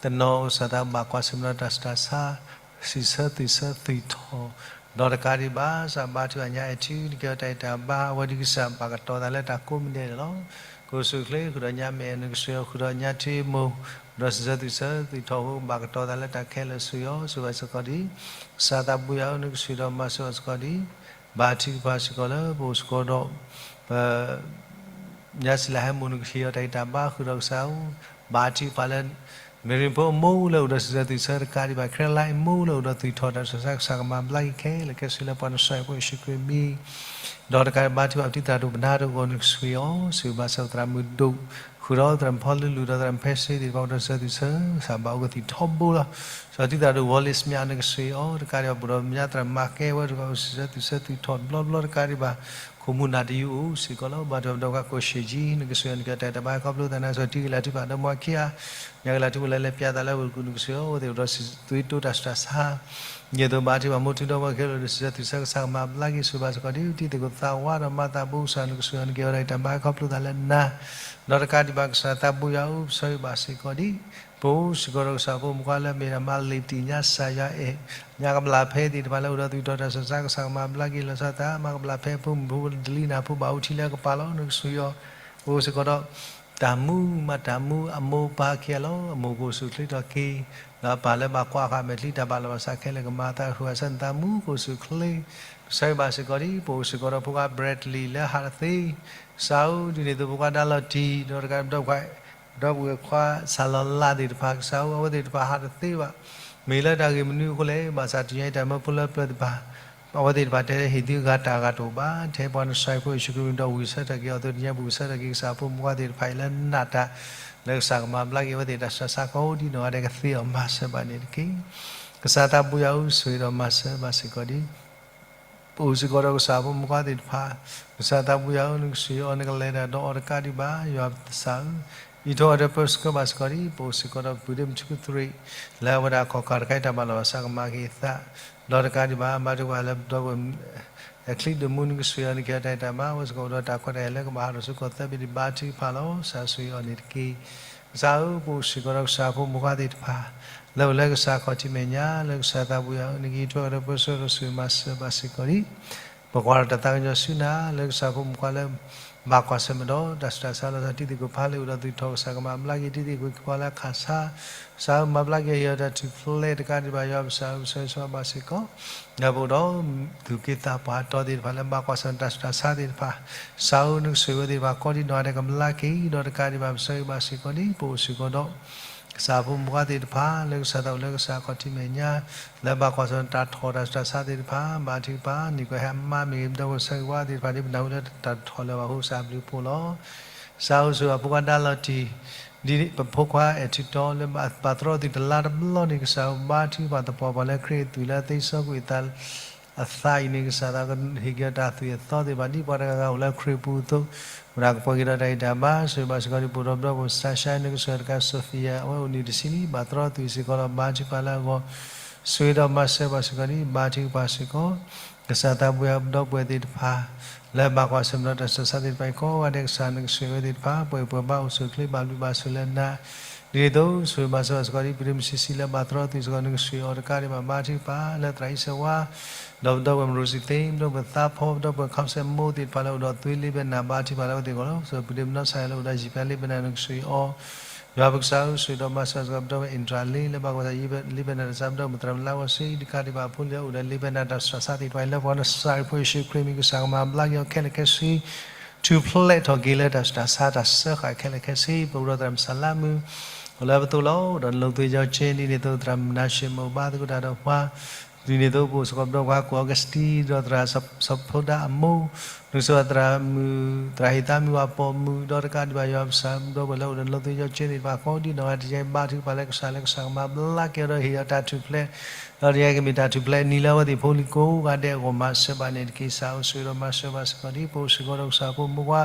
တနီၤကစၢ်သးဘၣ်ကွၢ်ဆၢၣ်မဲာ်ဒီးတၢ်ဆူးတၢ်ဆါ စံးဆၢသူၣ်ဆၢသူၣ်ထီၣ် ဒီးတကးဒံးဘၣ် ကစၢ်ဘါထုကဖၣ်ညါအဲၣ်ထံ နကဲတၢ်အဲၣ်တၢ်ဘါ အဝဲဒ်ကစၢ်ဘၣ်ကတီၤသးလၢတၢ်ကိးမံၤဒဲးန့ၣ်လီၤ. ကအိၣ်ဆူၣ်အိၣ်ချ့ ဃုာ်ဒီးညါမ့ၢ်အဲၣ် နကစၢ်အံၤ ဃုာ်ဒီးညါထံမိၢ် ဒီးစံးဆၢသူၣ်ဆၢသူၣ်ထီၣ်အဃိ ဘၣ်ကတီၤသးလၢတၢ်ခဲလၢာ် ဆိၣ်ဂ့ၤအီၤ ဆိၣ်ဂ့ၤဘၣ်စ့ၢ်ကီးဒံး ကစၢ်သးပူၤယၤဧၢ နကစၢ်ဒီးမၤစၢၤဘၣ်စ့ၢ်ကီးဒံး ဘါထုကဖၣ်စ့ၢ်ကီးလၢပအိၣ်စ့ၢ်ကီးဒီး ပ ညါစံးလၢဟဲမိၢ် နကဟ့ၣ်အီၤတၢ်ဂံၢ်တၢ်ဘါ ဃုာ်ဒီးကစၢ်ဧၢ ဘါထုကဖၣ်လၢ မ့ရံဖိအမိၢ်လၢအိၣ်ဒီးစံးဆၢသူၣ်ဆၢတကးဒံးဘၣ် ခဲလၢာ်အမိၢ်လၢအိၣ်ဒီးသူၣ်ထီၣ်တၢ်ဆူးတၢ်ဆါ ကစၢ်ကမၤဘျါက့ၤခဲလၢာ် ကဲဆူလၢပှၤနဆှၢဖိယ့ၣ်ၡူးခရံာ်မံၤ ဒီးတကးဒံးဘၣ် ထုကဖၣ်ပတံၤသရၣ်ဒိၣ်ပနါတဂီၢ် နကစၢ်အံၤ ဆိၣ်ဂ့ၤဘၣ်စ့ၢ်ကီးသရၣ်မုၣ်ဒိၣ် ဃုာ်ဒီးသရၣ်မုၣ်ဖီလူလူ ဒီးသရၣ်မုၣ်ဖဲစ့သ့ၣ်တဖၣ် အိၣ်ဒီးစံးဆၢသူၣ်ဆၢ ကစၢ်ဘၣ်အိၣ်ကသံၣ်ထီဘိလီၤ. စီၤတံၤသရၣ်ဒိၣ်ဝီလ့စမံ နကစၢ်အံၤ တကးဒံးဘၣ် ပအိၣ်ဒီးမါသရၣ်မၤကဲဝဲတဂၤ အိၣ်စံးဆၢသူၣ်ဆၢသူၣ်ထီၣ်တဘျီဘျီတကးဒံးဘၣ် ခိၣ်မူနၢ်တယုၢ်အိၣ်စ့ၢ်ကီးလီၤ. ဘါထုကဖၣ်ဒီးကစၢ်ကီၢ်ရှ့ၣ်ကၠံ နကစၢ်အံၤ နကဲတၢ်အဲၣ်တၢ်ဘါ ခီဖျိသးန့ၣ် စီၤတံၤကလးထုကဖၣ်ဒီးမါခံဂၤ ညါကလးထုကဖၣ်လၢလဲၤပျးသးလၢဝ့ၢ်ကူၣ် နကစၢ်အံၤ အဝဲသ့ၣ်အိၣ်ဒီးသွံၣ်တိတၢ်ဆူးတၢ်ဆါ ဒ်သိးဘါထုကဖၣ်မိၢ်ထူဒီးမါခဲလၢာ် အိၣ်ဒီးစံးဆၢသူၣ်ဆၢ ကစၢ်ကမၤဘျါက့ၤ ဆိၣ်ဂ့ၤဘၣ်စ့ၢ်ကီးဒံး တံၤသကိးသးဝါဒီးမၤသးဘိကစၢ် နကစၢ်အံၤ နကဲဝဲဒၣ်တၢ်အဲၣ်တၢ်ဘါ ခီဖျိသးလၢနၤ ဒီးတကးဒံးဘၣ် ကစၢ်သးပူၤယၤဧၢ ပဆၢဂ့ၤဘၣ်စ့ၢ်ကီးဒံး ပအိၣ်စ့ၢ်ကီးဒီးကစၢ်ဖိမုၣ်ဖိခွါလၢအမ့ၢ်ဒၣ်မါလ့ၤတံၢ် ညါစၢ်ယွၤအဲၣ် ညါကဘျၣ်ဖဲသ့ၣ်တဖၣ်လၢအိၣ်ဒီးသူၣ်ထီၣ်တၢ်ဆူးတၢ်ဆါ ကစၢ်ကမၤဘျါက့ၤလီၤဆီသး မါကဘျၣ်ဖဲဖိမုၣ်ဖိဒလံနၢ်ဖိဘၣ်အိၣ်ထံလၢကပၤလီၤ နကစၢ်အံၤ အိၣ်စ့ၢ်ကီးဒီး တၢ်မူမၤတၢ်မူအမိၢ်ပၢ်ခံဂၤလီၤ. အမိၢ်ကအိၣ်ဆူၣ်အိၣ်ချ့ထီၣ်က့ၤ ဒီးအပၢ်လၢဘၣ်ကွၢ်ဃာ်မဲာ်ချံတၢ်ဘၣ်လီၤဘၣ်စးခဲလၢာ် ကမၤသးဃုာ်အဆၢနသးမူ ကအိၣ်ဆူၣ်အိၣ်ချ့ ပဆၢဂ့ၤဘၣ်စ့ၢ်ကီးဒံး ပအိၣ်စ့ၢ်ကီးဒီးဖိခွါ Bradley လၢဟးတသ့ ကစၢ်ဧၢ ဒ်န့ၣ်အသိးဖိခွါဒါလီၤတံၢ် ဒီးတကးဒီး ဒီပုၢ်ဝဲၢ်ခွါစၢ်လီၤလးသ့ၣ်တဖၣ် ကစၢ်ဧၢ အဝဲသ့ၣ်တဖၣ်ဟးတသ့ဘၣ် မ့ၢ်လၢတၢ်ဂ့ၢ်မနုၤအဃိလဲၣ် ဘၣ်ဆၣ်တနံၤအံၤတၢ်မၢဖိလၢပျၢၤတဖၣ် အဝဲသ့ၣ်တဖၣ်တဲဟ့ၣ်သုဂၤတၢ်ဂၤတအိၣ်ဘၣ် ထဲပှၤနဆှၢဖိယ့ၣ်ၡူးခရံာ်မံၤဒီးဝံၢ်ဆၢထၢၣ်က့ၤအီၤအသိး တနံၤအံၤပဝံၢ်ဆၢထၢၣ်က့ၤကစၢ်ဖိမုၣ်ဖိခွါသ့ၣ်တဖၣ်အံၤလၢနးတၢ် လၢကစၢ်ကမၤဘျါက့ၤအဝဲသ့ၣ်တၢ်ဆူးတၢ်ဆါကိးဒ်နီၢ်ဂၤဒဲးကသ့အီၤမၤစၢၤဘၣ်န့ၣ်တက့ၢ်. ကစၢ်သးပူၤယၤဧၢ ဆိၣ်ဂ့ၤဒီးမၤစၢၤဘၣ်စ့ၢ်ကီးဒံး ပအိၣ်စ့ၢ်ကီးဒီးကစၢ်ဖိမုၣ်ဖိခွါသ့ၣ်တဖၣ် ကစၢ်သးပူၤယၤဧၢ နကစၢ်အံၤ နကလဲၤတၢ်ဒီးအီၤတကးဒံးဘၣ် ယွၤကစၢ်ဧၢ အံးထွဲအီၤဒီးပၢဆှၢဘၣ်စ့ၢ်ကီးဒံး ပအိၣ်စ့ၢ်ကီးဒီးပုၢ်ဒ့မုၣ်ထူသရ့း လၢအဝဲဒၣ်ခီၣ်ခါတခါအံၤတၢ်ဘၣ်လီၤဘၣ်စးကမၤက့ၤအသး ဒီးတကးဒံးဘၣ် ဘါထုကဖၣ်လၢပဒီပုၢ်ဝဲၢ် အချံဒိၣ်မူ နကစၢ်အံၤ နကဲတၢ်အဲၣ်တၢ်ဘါ အဝဲစ့ၢ်ကီးအိၣ်ဒီးတၢ်ခွဲးတၢ်ယာ်လၢကဘၣ်ဟးထီၣ်ဆူကီၢ်သၢဘ့ၣ်ဒံး ဘါထုကဖၣ်လီၤ ကစၢ်ဆိၣ်ဂ့ၤအီၤန့ၣ်တက့ၢ်. ကစၢ်ဧၢ ပအိၣ်စ့ၢ်ကီးဒီးကစၢ်ဖိမုၣ်ဖိခွါသ့ၣ်တဖၣ် လၢအိၣ်လၢကစၢ်ခီၣ်ထံးမဲာ်ညါ လၢကစၢ်သးပူၤယၤဧၢ နကအံးထွဲအီၤဒီးပၢဆှၢဒီးဆိၣ်ဂ့ၤမၤစၢၤဘၣ်စ့ၢ်ကီးဒံး ပကွၢ်ဒီးတၢ်သးကညီၤဆူနၤ လၢကစၢ်ဖိမုၣ်ဖိခွါလၢ ဘၣ်ကွၢ်ဆၢၣ်မဲာ်ဒီး တၢ်ဆူးတၢ်ဆါလီၤဆီ တံၤသကိးဖးလၢအိၣ်ဒီးသုးထီၣ်ကစၢ် ကမၤဘျါက့ၤတံၤသကိးက့ၤပှၤလၢအခၣ်ဆါ, ကစၢ်ဧၢ မၤဘျါက့ၤဟ့ၣ်အီၤတၢ်ထူၣ်ဖျဲးတကးဒံးဘၣ် ယွၤပကစၢ်ဧၢ ပဆၢဂ့ၤဆၢဝါဘၣ်စ့ၢ်ကီး ဒီးပအိၣ်ဒီး သူၣ်က့သးပှၢ်တီသ့ၣ်တဖၣ်လၢဘၣ်ကွၢ်ဆၢၣ်မဲာ်တၢ်ဆူးတၢ်ဆါသ့ၣ်တဖၣ်, ကစၢ်ဧၢ နကဆိၣ်ဂ့ၤဝဲသ့ၣ်တဖၣ် ကိးဒံနီၢ်ဂၤဒဲး ကဘျါက့ၤဒီးတကးဒံးဘၣ် ပဆၢဂ့ၤဘၣ်စ့ၢ်ကီးန့ၣ် ပအိၣ်စ့ၢ်ကီးဒီး ကစၢ်ဖိမုၣ်ဖိခွါသ့ၣ်တဖၣ် လၢကစၢ်သးအိၣ်လၢကစၢ်ခီၣ်ထံးမဲာ်ညါ လၢဘၣ်ကွၢ်ဆၢၣ်မဲာ်တၢ်ထီၣ်တၢ်ဆူးတၢ်ဆါသ့ၣ်တဖၣ် ဘါထုကဖၣ် န့ၢ်ကွၢ်ဟဲအမါမ့ၢ်ဂ့ၤ ပဒီပုၢ်ဝဲၢ်ဆၢဂ့ၤဝါသ့ၣ်တဖၣ်န့ၣ် ပနၢ်ဟူလၢတၢ်ထီၣ်လၢၤဘၣ်အဃိ ကစၢ်ဘျုးဖှိၣ်လီၤ. ကစၢ်ဧၢ ဆိၣ်ဂ့ၤအဖိခွါဒါလီၤတံၢ် ဒ်ပဖိခွါအဲၣ်ထူးတီလၢဘၣ်သရီသုးတလါတဘျီန့ၣ် ကစၢ်ဧၢ ဘါထုကဖၣ်သပှၢ်ပှၢ်လၢခရံာ်အသွံၣ်လၢ သ့စီကွံာ်အသး အသးအံၤန့ၣ် ကစၢ်သးကဟ့ၣ်က့ၤအီၤတၢ်သွံၣ်အသီသ့ၣ်တဖၣ် ဒ်ပှၤတဂၤဂၤအိၣ်လၢခရံာ်ပူၤအသိး, ဝဲဒၣ်ကပှဲၤက့ၤဒီးတၢ်ဂံၢ်တၢ်ဘါ ဆိၣ်ဂ့ၤဘၣ်စ့ၢ်ကီးဒ်ပအိၣ်ဒီးပဒီပုၢ်ဝဲၢ် Sasha န့ၣ်ကစၢ်တကး Sophia အဝဲအိၣ်နံၣ်တဆံလံ ဘၣ်သရီသုးစ့ၢ်ကီးလီၤ ဘါထုကဖၣ်လၢအဂီၢ်, ဆိၣ်ဂ့ၤဒီးမၤစၢၤဘၣ်စ့ၢ်ကီးဒ် ဘါထုကဖၣ်စ့ၢ်ကီး ကစၢ်သးပှၢ်ယွၤပဒီပုၢ်ဝဲၢ်သ့ၣ်တဖၣ် လၢဘၣ်ကွၢ်ဆၢၣ်မဲာ်ဒီးတၢ်ဆူးတၢ်ဆါသ့ၣ်တဖၣ်အံၤ ကိးဂၤဒဲးကစၢ်နကဆိၣ်ဂ့ၤဝဲသ့ၣ်တဖၣ် ပှဲၤပှဲၤဘါအိၣ်ဆူၣ်အိၣ်ချ့ဘၣ်ဘျုးဘၣ်ဆိၣ်လၢနၤ ဒ်န့ၣ်အသိး ဆိၣ်ဂ့ၤမၤစၢၤဘၣ်စ့ၢ်ကီးဒ် ပဒ့မုၣ်ဆံးဆံးလၢဘၣ်သရီသုးစ့ၢ်ကီး နကဆိၣ်ဂ့ၤအီၤတကးဒံးဘၣ် ဘါထုကဖၣ် လၢသရၣ်အံၣ်စၢၤဝါ ဒီးပဒီပုၢ်ဝဲၢ်မရူစံသ့ ပဒီပုၢ်ဝဲၢ်သးဖီ ပဒီပုၢ်ဝဲၢ်ခီၣ်စဲးမိၢ်သ့ၣ်တဖၣ်လၢအိၣ်ဒီးသွ့လ့ဘဲနၤ ဘါထုကဖၣ်လၢအဝဲသ့ၣ်အဂီၢ်လီၤ. ပဒ့မုၣ်နီၢ်ဆါယၤလၢအိၣ်ဒီးယံာ်ပျါလ့ဘဲနၤ နကဆိၣ်ဂ့ၤအီၤ ယွၤပကစၢ်ဧၢ ဆိၣ်ဂ့ၤဒီးမၤစၢၤဘၣ်စ့ၢ်ကီး ပဒီပုၢ်ဝဲၢ်အ့ၣ်တြၢ်လ့ လၢဘၣ်ကွၢ်ဆၢၣ်မဲာ်လ့ဘဲနၤတၢ်ဆါ ပဒီပုၢ်ဝဲၢ်သရၣ်မုၣ်လါဝီၤစ့ တကးဒံးဘၣ်အဖိလံၤလၢအိၣ်ဒီးလ့ဘဲနၤတၢ်ဆူးတၢ်ဆါသ့ၣ်တဖၣ်အံၤ လၢပှၤကစၢ်ခရံာ်ဖိယ့ၣ်ၡူးခရံာ်မံၤ ကစၢ်ကမၤဘျါက့ၤအီၤခဲလၢာ်ခဲဆ့ ထူၣ်ဖျဲးထီၣ်က့ၤလၢတၢ်ဆူးတၢ်ဆါတၢ်စၢဃာ်ခဲလၢာ်ခဲဆ့ ပအိၣ်ဒီးသရၣ်မုၣ်စၤလါမုၣ် အိၣ်လၢပသိးလီၤ အိၣ်ဒီးနလိၤသွ့ယီၤက့ ဒ်န့ၣ်အသိး သရၣ်မုၣ်မနၤၡ့မ့ၢ်အိၣ်ဘါသကိးတၢ်ဒီးပှၤ ဒ်န့ၣ်အသိးပအိၣ်စ့ၢ်ကီးပဒီပုၢ်ဝဲၢ်ဟါကိၣ်အီကူးစတံ ဒီးသရၣ်စီၤဖိဒါအမိၢ် နကဆိၣ်ဂ့ၤသရၣ်မုၣ် သရၣ်ဟ့ၣ်သးမုၢ် ဝၤပိာ်မုၣ် ဒီးတကးဒံးဘၣ်ယွၤပကစၢ် ပဒီပုၢ်ဝဲၢ်လၢအိၣ်ဒီးနလိၤသွ့ယီၤက့သ့ၣ်တဖၣ် ကိးဒံနီၢ်ဂၤဒဲး တယါအံၤဘါထုကဖၣ်လၢကစၢ်လၢကစၢ်ကမၤဘျါက့ၤအီၤဒီးဟ့ၣ်အီၤတၢ်ထူၣ်ဖျဲး ဒီးတယါအံၤကမ့ၢ်တၢ်ထူၣ်ဖျဲးနံၤလၢအဝဲသ့ၣ်ဖိလံၤကိးဂၤဒဲးအဂီၢ် မၤစၢၤဘၣ်န့ၣ်တက့ၢ် ကစၢ်ဧၢ ဆိၣ်ဂ့ၤဒီးမၤစၢၤဘၣ်စ့ၢ်ကီးဒ် ပအိၣ်စ့ၢ်ကီးဒီးကစၢ်ဖိမုၣ်ဖိခွါ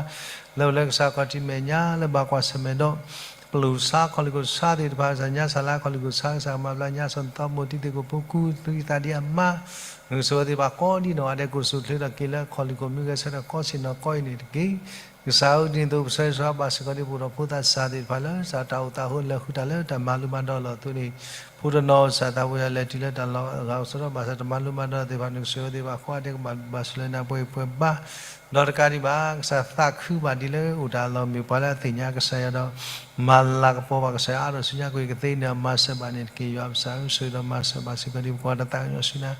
လၢအိၣ်လၢကစၢ်ခီၣ်ထံးမဲာ်ညါ လၢဘၣ်ကွၢ်ဆၢၣ်မဲာ်ဒီး ပလူးဆါခီၣ်လံၢ်ခိၣ်ဆါသ့ၣ်တဖၣ် ကစၢ်ညါစၤလါခီၣ်လံၢ်ခိၣ်ဆါ ကစၢ်ကမၤဘျါညါစီၤသီမိၢ်တံၤသကိးဖိကူ သုသးဒ်အမါ နကဆိၣ်ဂ့ၤသ့ၣ်တဖၣ်ကိးဒံနီၢ်ဂၤဒဲး ကအိၣ်ဆူၣ်အိၣ်ချ့ထီၣ်က့ၤလၢခီၣ်လံၢ်ခိၣ်မုၢ်ဂဲၤဆၢထၢၣ်ကိးဆ့ၣ်နီၤကိးအံၤန့ၣ်တက့ၢ်. ကစၢ်ဧၢ ဒ်န့ၣ်အသိး ပဆၢဂ့ၤဆၢဝါဘၣ်စ့ၢ်ကီးဒ်ပအိၣ်ဒီးဖိသၣ်စၢ်သ့ၣ်တဖၣ်လၢ ကစၢ်တၢ်အိၣ်သးဟိလၢာ်ဃုာ်တၢ်လၢတၢ်မၤလိမၤဒိးအလီၢ်အသိးန့ၣ် ဖိတနီၤကစၢ်သးပှၢ်ယွၤလဲၤတုၤလၢတၢ်လီၢ်အဂၤအိၣ်ဆိးဒီး ဘၣ်ဆၣ်တၢ်မၤလိမၤဒိးသ့ၣ်တဖၣ် နကဆိၣ်ဂ့ၤသ့ၣ်တဖၣ်ကိးဂၤဒဲး ကဘၣ်ဘျုးဘၣ်ဆိၣ်လၢနၤ ပှဲၤပှဲၤဘါ ဒီးတကးဒံးဘၣ် ကစၢ်သးခုဘၣ်ဒ်လၢအိၣ်တၢ်လီၢ်မ့ၢ်ပှၤလၢအသ့ၣ်ညါကစၢ်ယွၤဒီး မၤလၤကပီၤဘၣ်ကစၢ်ယွၤအါထီၣ်ဆူညါ ကသ့ၣ်ညါကသ့န့ၣ် မၤစၢၤဘၣ်န့ၣ်တက့ၢ် ယွၤပကစၢ်ဧၢ ဆိၣ်ဂ့ၤဒီးမၤစၢၤဘၣ်စ့ၢ်ကီးဒ်ပှၤတၢ်သးကညီၤဆူနၤ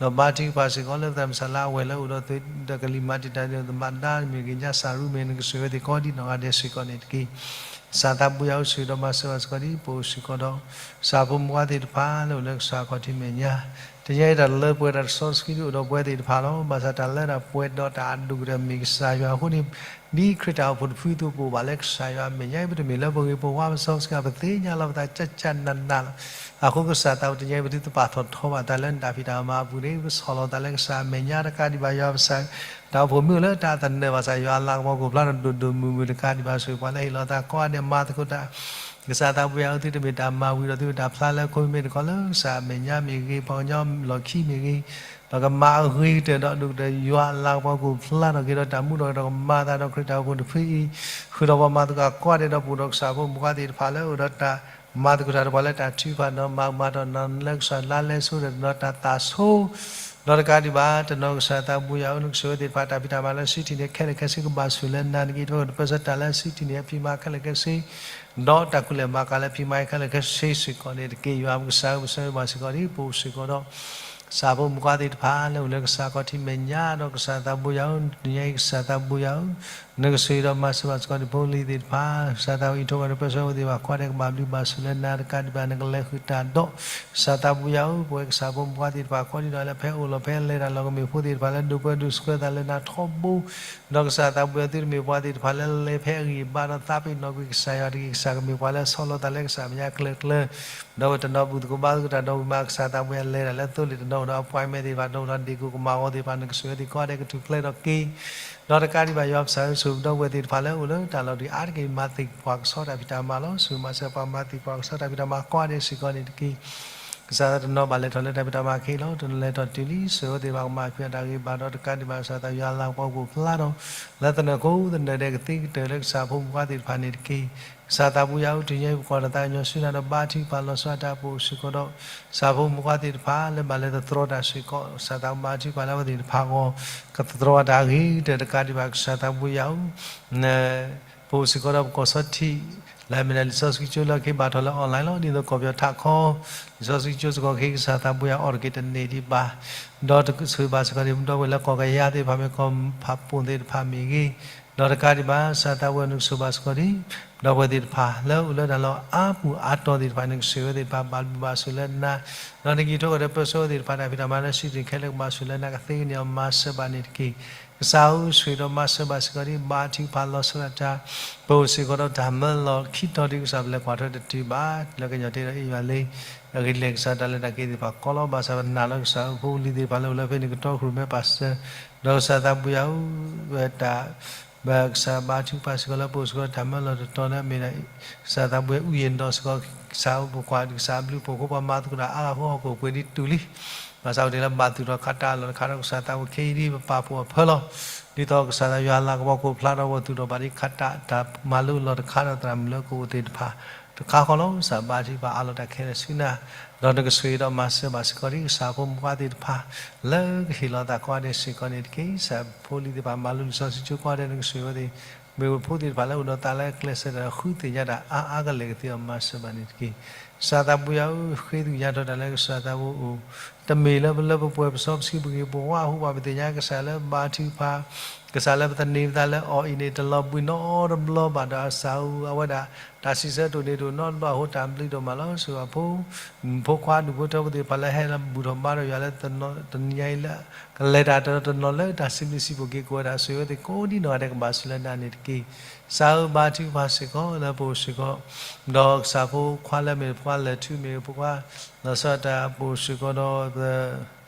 ဒီးဘါထုကဖၣ်စ့ၢ်ကီးလၢသရၣ်မုၣ်စၤလါအဝဲၢ်လၢအိၣ်ဒီးသွ့ဒီးကလံၤမၤတံာ်တာ်န့ၣ် သမၣ်ဒါမ့ၢ်ဂ့ၤ ညါစၢ်ရူမ့ၢ် နကဆိၣ်ဂ့ၤသ့ၣ်ကိးဒံနီၢ်ဂၤဒဲးစ့ၢ်ကီးန့ၣ်တက့ၢ်. ကစၢ်သးပှၢ်ယွၤဧၢ ဆိၣ်ဂ့ၤဒီးမၤစၢၤဘၣ်စ့ၢ်ကီးဒ် ပအိၣ်စ့ၢ်ကီးဒီး ကစၢ်ဖိမုၣ်ဖိခွါသ့ၣ်တဖၣ်လၢအိၣ်လၢကစၢ်ခီၣ်ထံးမဲာ်ညါ တယါအံၤတၢ်လၢပှဲၤတၢ်တစီတဆှံဒ်အိၣ်ဒီးပဝဲသ့ၣ်တဖၣ်လီၤ. ဘၣ်ဆၣ်တၢ်လၢတၢ်ပှဲၤဒီးတၢ်အဒိၣ်ကတၢၢ်မ့ၢ်ကစၢ်ယွၤအဃိန့ၣ် ဒ်ခရံာ်တၢ်အိၣ်ဖှိၣ်တဖုအသိး ပအိၣ်ဘၣ်လၢကစၢ်ယွၤအမဲာ်ညါအံၤ ပတမ့ၢ်လၢပဂ့ၤပဝါပစီပဆှံ ပသ့ၣ်ညါလီၤပသး ကၠၢ်ကၠၢ်နးနးလီၤ. အဃိကစၢ်သးဝဲတယါအံၤ ပသုတပာ်ထီၣ်ထီဘၣ်သးလၢနတၢ်ဖံးတၢ်မၤအပူၤန့ၣ် ပဆီၣ်လီၤသးလၢကစၢ်အမဲာ်ညါတကးဒံးဘၣ် ယွၤပကစၢ် တၢ်အိၣ်ဖှိၣ်မ့ၢ်အိၣ်လၢတၢ်သနၢၣ်ဘၣ်ဆၣ် ယွၤအလၤကပီၤကအိၣ်ဖျါထီၣ်ဒိၣ်ဒိၣ်မုၢ်မုၢ်တကးဒံးဘၣ် ဆိၣ်ဂ့ၤပှၤလၢဟ့ၣ်လီၤသးကိးဂၤဒဲး မၤသကိးတၢ် ကစၢ်သးပှၢ်ယွၤဧၢ သုတမ့ၢ်တၢ်မၤဝံၤဒီး သုမ့ၢ်တၢ်ဖျါလၢခိမ့ၢ်တခီလၢကစၢ်အမဲာ်ညါမ့ၢ်ဂ့ၤ ပှၤကညီလီၢ်ခံမ့ၢ်ဂ့ၤ ဒီးကမၤအဂ့ၤကတၢၢ်ဒီးဒိၣ်ကတၢၢ် ယွၤအလၤကပီၤကအိၣ်ဖျါထီၣ်က့ၤဒီး တၢ်မူထီၣ်က့ၤဒီးကမၤအသးဒီးခရံာ်တၢ်အိၣ်ဖှိၣ်တဖုအံၤ ဃုာ်ဒီးပှၤမၤသကိးကိးဂၤဒဲးဒီး ပအိၣ်ဒီးကစၢ်ဖိမုၣ်ဖိခွါသ့ၣ်တဖၣ်လၢအိၣ်ဒီးတၢ် မၤသကိးတၢ်ဒီးပှၤလၢတၢ်ထုကဖၣ်ဒီးမၤမၤဒီးနၤလၢကစၢ်လါလဲဆိဒီးတနီၤတၢ်သးဆိ ဒီးတကးဒံးဘၣ် တနီၤကစၢ်သးပှၢ်ယွၤဧၢ နကဆိၣ်ဂ့ၤသ့ၣ်တဖၣ် တၢ်ဖံးတၢ်မၤလၢစုထံၣ်န့ၣ် ခဲလၢာ်ခဲဆ့ကဘၣ်ဆိၣ်လၢနၤတက့ၢ် တဖၣ်ကတၢၢ်ပၢဆှၢတၢ်လၢစုထံၣ်န့ၣ် အဖံးမၤခဲလၢာ်ခဲဆ့ ဒီးတၢ်ကူၣ်လဲၤမၤကၤလၢဖံးမၤခဲလၢာ်ခဲဆ့စ့ၢ်ကီးန့ၣ်တက့ၢ် ယွၤပကစၢ်ဧၢ ပဆၢဂ့ၤဘၣ်စ့ၢ်ကီးဒ် ပအိၣ်စ့ၢ်ကီးဒီး ကစၢ်ဖိမုၣ်ဖိခွါသ့ၣ်တဖၣ်လၢအိၣ်လၢကစၢ်ခီၣ်ထံးမဲာ်ညါဒီးကစၢ်သးပှၢ်ယွၤဧၢ တနံၤအံၤကစၢ်သးပှၢ်ယွၤဧၢ နကဆိၣ်ဂ့ၤဒီးမၤစၢၤဘၣ်စ့ၢ်ကီးဒ်ဖိလံၤသ့ၣ်တဖၣ် ကစၢ်သးဝဲအံးထွဲဝဲဒီးပၢဆှၢဝဲသ့ၣ်တဖၣ်ကိးဂၤဒဲး ကဘၣ်ဘျုးဘၣ်ဆိၣ်လၢနၤတကးဒံးဘၣ် နကလဲၤဃုာ်တၢ်ဒီး ကစၢ်သးပှၢ်ယွၤဧၢ ပဝဲကစၢ်ဖိမုၣ်ဖိခွါသ့ၣ်တဖၣ် ကိးဒံနီၢ်လၢဖဲအိၣ်လီၤဖဲလဲၤတၢ်လီၢ်ကမ့ၢ်ဖိသ့ၣ်တဖၣ်လၢဒိးပၢဒိးဆှၢသးလၢနၤထီဘိ ဒီးကစၢ်သးပှၢ်ယွၤ သုတမ့ၢ်ပှၤသ့ၣ်တဖၣ်လၢလဲၤဖဲအဂံၢ်အဘါဒီးသးပ့ၤနီၣ်ကွံာ်ကစၢ်ယွၤတဂ့ၤ ကစၢ်ကမ့ၢ်ပှၤလၢဆီလီၤသးလၢကစၢ်မဲာ်ညါကျၢၤကျၢၤ ဒီးဝဲတနီၤဘူၣ်သကိးဘါသကိးတၢ်ဒီးဝံၤမး ကစၢ်သးပှၢ်ယွၤလဲၤတၢ်လၢသိလ့ၣ်တနီၤဒီး appointment သ့ၣ်တဖၣ် ဒီးလီၤဒ့ၣ်ကိၣ်ကမၣ်ဂီၤသ့ၣ်တဖၣ် နကဆိၣ်ဂ့ၤသ့ၣ်ကိးဂၤဒဲးကထူၣ်ဖျဲးထီၣ်က့ၤ ဒီးတကးဒံးဘၣ်ယွၤပကစၢ်ဧၢ ဆိၣ်ဂ့ၤပဒီပုၢ်ဝဲၢ်သ့ၣ်တဖၣ်လၢအိၣ်လၢတၢ်လီၢ်တဂ့ၤ အါတက့ၢ်မၤသ့ၣ်ပှၤကဆီတၢ်ဖံးတၢ်မၤလီၤ ဆိၣ်ဂ့ၤမၤစၢၤပှၤမၤသ့ၣ်ပှၤကဆီတၢ်ဖံးတၢ်မၤကိးဂၤဒဲးစ့ၢ်ကီးန့ၣ်တက့ၢ် ကစၢ်တနီၤဘၣ်လဲၤထီၣ်လၢတၢ်ဖံးတၢ်မၤအခံလီၤ တနီၤလဲၤထီၣ်တုၤလံ ဆိၣ်ဂ့ၤဝဲသ့ၣ်တဖၣ်ကမၤဖံးအီၣ်တၢ်ဂ့ၤဘၣ်ဒီးတကးဒံးဘၣ်ကစၢ်သးယွၤလၤကပီၤကအိၣ်ဖျါထီၣ် လၢသနၢၣ်ခိၣ်သနၢၣ်ဒဲးကသ့ကတၢၢ်လၢကစၢ်ဖိမုၣ်ဖိခွါသ့ၣ်တဖၣ်န့ၣ်တက့ၢ် ကစၢ်သးဘိယွၤဧၢ, တနံၤအံၤပကွၢ်ထီၣ်သးကညီၤဆူနၤဒီး ဘါထုကဖၣ်လီၤဆီဒၣ်တၢ် ပအိၣ်စ့ၢ်ကီးဒီး ကစၢ်ဖိမုၣ်ခွါသ့ၣ်တဖၣ်လၢဘၣ်လဲၤသတြီတၢ်စ့ၢ်ကီး, ကစၢ်သးဘိဘါထုကဖၣ်လၢအဝဲသ့ၣ်တဖၣ်အဂီၢ် ကသတြီတၢ်အဂ့ၤကတၢၢ်တကးဒံးဘၣ် ကစၢ်သးဘိယွၤဧၢ, ပအိၣ်စ့ၢ်ကီးဒီးပကီၢ်စီထံး လၢအမ့ၢ်ဒၣ်လံာ်စီဆှံကၠိလၢကဟ့ၣ်ဘါထီၣ်လၢ online လီၤ. ဒ်သိးကီၢ်ပယီၤထးခီ လံာ်စီဆှံကၠိစ့ၢ်ကီးကဟ့ၣ် ကစၢ်သးဘိယွၤအီၤတက့ၢ်တန့ၢ်ဒံးဘၣ်, ဒီးဆိၣ်ဂ့ၤဘၣ်စ့ၢ်ကီးဒံး ပဒီပုၢ်ဝဲၢ်လၢကီၢ်ကယၤသ့ၣ်တဖၣ်မ့ၢ်ဂ့ၤ ကီၢ်ဖးပိၣ်သ့ၣ်တဖၣ်မ့ၢ်ဂ့ၤ, ဒီးတကးဒံးဘၣ် ကစၢ်သးဘိယွၤနကဆိၣ်ဂ့ၤဘၣ်စ့ၢ်ကီးဒံး ပဒီပုၢ်ဝဲၢ်သ့ၣ်တဖၣ် လၢအိၣ်လၢတၢ်လီၢ်အါပူၤအါတီၤသ့ၣ်တဖၣ် နကဆိၣ်ဂ့ၤဝဲသ့ၣ်တဖၣ် ဘၣ်ဘျုးဘၣ်ဆိၣ်လၢနၤ, ဒီးနက့ၤထီၣ်ကဒီးပၢဆှၢဝဲသ့ၣ်တဖၣ် တၢ်ဖံးတၢ်မၤလၢစုတ့ၢ်ခဲလၢာ်ကဘၣ်ဆိၣ်လၢနၤ ကသ့ကန့ၢ်အီၤမၤစၢၤဘၣ်န့ၣ်တက့ၢ်. ကစၢ်ဧၢ, ဆိၣ်ဂ့ၤဒီးမၤစၢၤဘၣ်စ့ၢ်ကီးဒံး ဘါထုကဖၣ်လီၤဆီဒၣ်တၢ်, ပအိၣ်စ့ၢ်ကီးဒီးတၢ်မၢလီၤခံတီၤဒံး ကစၢ်ပလဲၤကွၢ်ထွဲတတုၤဘၣ် လၢကညီၤတ့ဒီးအ့ၣ်ယွၤလံ, အဂ့ၢ်ဒ်လဲၣ် ကစၢ်တၢ်လဲၤတၢ်က့ၤသ့ၣ်တဖၣ်ကီလီၤ, ဘၣ်ဆၣ်ပနာ်လၢကစၢ်ဧၢ ဖိလံၤသ့ၣ်တဖၣ်လၢအိၣ်လၢဖဲန့ၣ် ကတီၤဃုာ်မဲာ်ပာ်စၢၤ, ဒီးကစၢ်သးဘိယွၤဧၢ, ဝဲတၢ် ဘၣ်ကစၢ်ဘါထုကဖၣ်စ့ၢ်ကီးလၢပအိၣ်စ့ၢ်ကီး တၢ်မၢလီၤတတီၤလၢအမ့ၢ်ဒၣ် ကစၢ်သးဘိယွၤ အုၣ်ယ့ၣ်နီၣ်စ့ၢ်ကီး, ကစၢ်ဧၢ ပကွၢ်ကစၢ်အဘျုးအဖှိၣ်အဃိ ပှၤမၤသကိးတၢ်အါဂၤအဃိ ဟီၣ်ခိၣ်ပှ့ၤဒံးတုၤလံ, ဘၣ်ဆၣ်အိၣ်တ့ၢ်လၢဘၣ်သူၣ်ထီၣ်ခးတၢ်အလီၢ်တခါဒီး ကစၢ်သးဘိခဲအံၤဒ် ပပာ်ဖှိၣ်အဖၢလီၤ. ဒ်သိးကစၢ်သးယွၤလၤကပီၤကအိၣ်ဖျါထီၣ် ပသူၣ်ထီၣ်ဘၣ်ဒံးခးတၢ် တၢ်မၤလိလီၢ်တခါဒီးသရၣ်မုၣ်လၢကအိၣ်သ့ၣ်တဖၣ် တခါဃီလီၤ. ကစၢ်ဘါထုကဖၣ်အးလီၤတၢ်ခဲလၢာ်ဆူနၤ, ဒီးနကဆိၣ်ဂ့ၤဒီးမၤစၢၤဘၣ်စ့ၢ်ကီးဒံး ကစၢ်ဖိမုၣ်ခွါသ့ၣ်တဖၣ် လၢကဟ့ၣ်လီၤသးကိးဂၤဒဲးစ့ၢ်ကီးန့ၣ်တက့ၢ်. ကစၢ်ဖိလံၤသ့ၣ်တဖၣ် မၤလိလံာ်စီဆှံကၠိကိးဂၤဒဲး နကဆိၣ်ဂ့ၤဝဲသ့ၣ်, မ့ၢ်ဝဲဖိသ့ၣ်တဖၣ်လၢအိၣ်ဒီးသးလၢကျဲးစၢးတၢ် ဃုသ့ၣ်ညါတၢ်အါအါကလဲာ် ကသ့အီၤမၤစၢၤဘၣ်န့ၣ်တက့ၢ်. ကစၢ်သးဘိယွၤဧၢ, ဃ့သကွံာ်ညါထီၣ်တၢ်လၢကစၢ်သးဘိအိၣ်, တမ့ၢ်လၢပလၢပပှဲၤပစီပဆှံပဂ့ၤပဝါအဃိဘၣ်, ပသ့ၣ်ညါကစၢ်လၢဘါထုကဖၣ်, ကစၢ်လၢပသန့ၤပသးလၢအီၤအံၤန့ၣ် တလီၤဘှံးနီတဘျီဘၣ်ဒီး ကစၢ်ဧၢ အဝဲဒၣ် တၢ်စံးဆၢဒိၣ်န့ၢ်ဒိၣ်နီတဘျီအဃိ တၢ်ဘျုးဒိၣ်မးလီၤ. ဆိၣ်ဂ့ၤဖိ ဖိခွါဒူၣ်ဖိထၢဖိသ့ၣ်တဖၣ်လၢဟဲလီၤဘူၣ်ထီၣ်ဘါထီၣ်ယွၤလၢတနံၤညါအံၤလၢ ကလဲၤတၢ်တနီၤနီၤလၢတၢ်စံးဘျုးစံးဖှိၣ်က့ၤကိးဝဲဒၣ် ဆိၣ်ဂ့ၤဝဲသ့ၣ်ကိးဒံနီၢ်ဂၤဒဲး ကဘၣ်ဆိၣ်လၢနၤန့ၣ်တက့ၢ်. ကစၢ်ဧၢ ဘါထုကဖၣ်စ့ၢ်ကီးလၢပအိၣ်စ့ၢ်ကီး, ဒီးကစၢ်ဖိခွါလၢမ့ၢ်ဖိခွါလၢာ်ထူ မ့ၢ်ဖိခွါ လီၤဆီဒၣ်တၢ် ပအိၣ်စ့ၢ်ကီးဒီး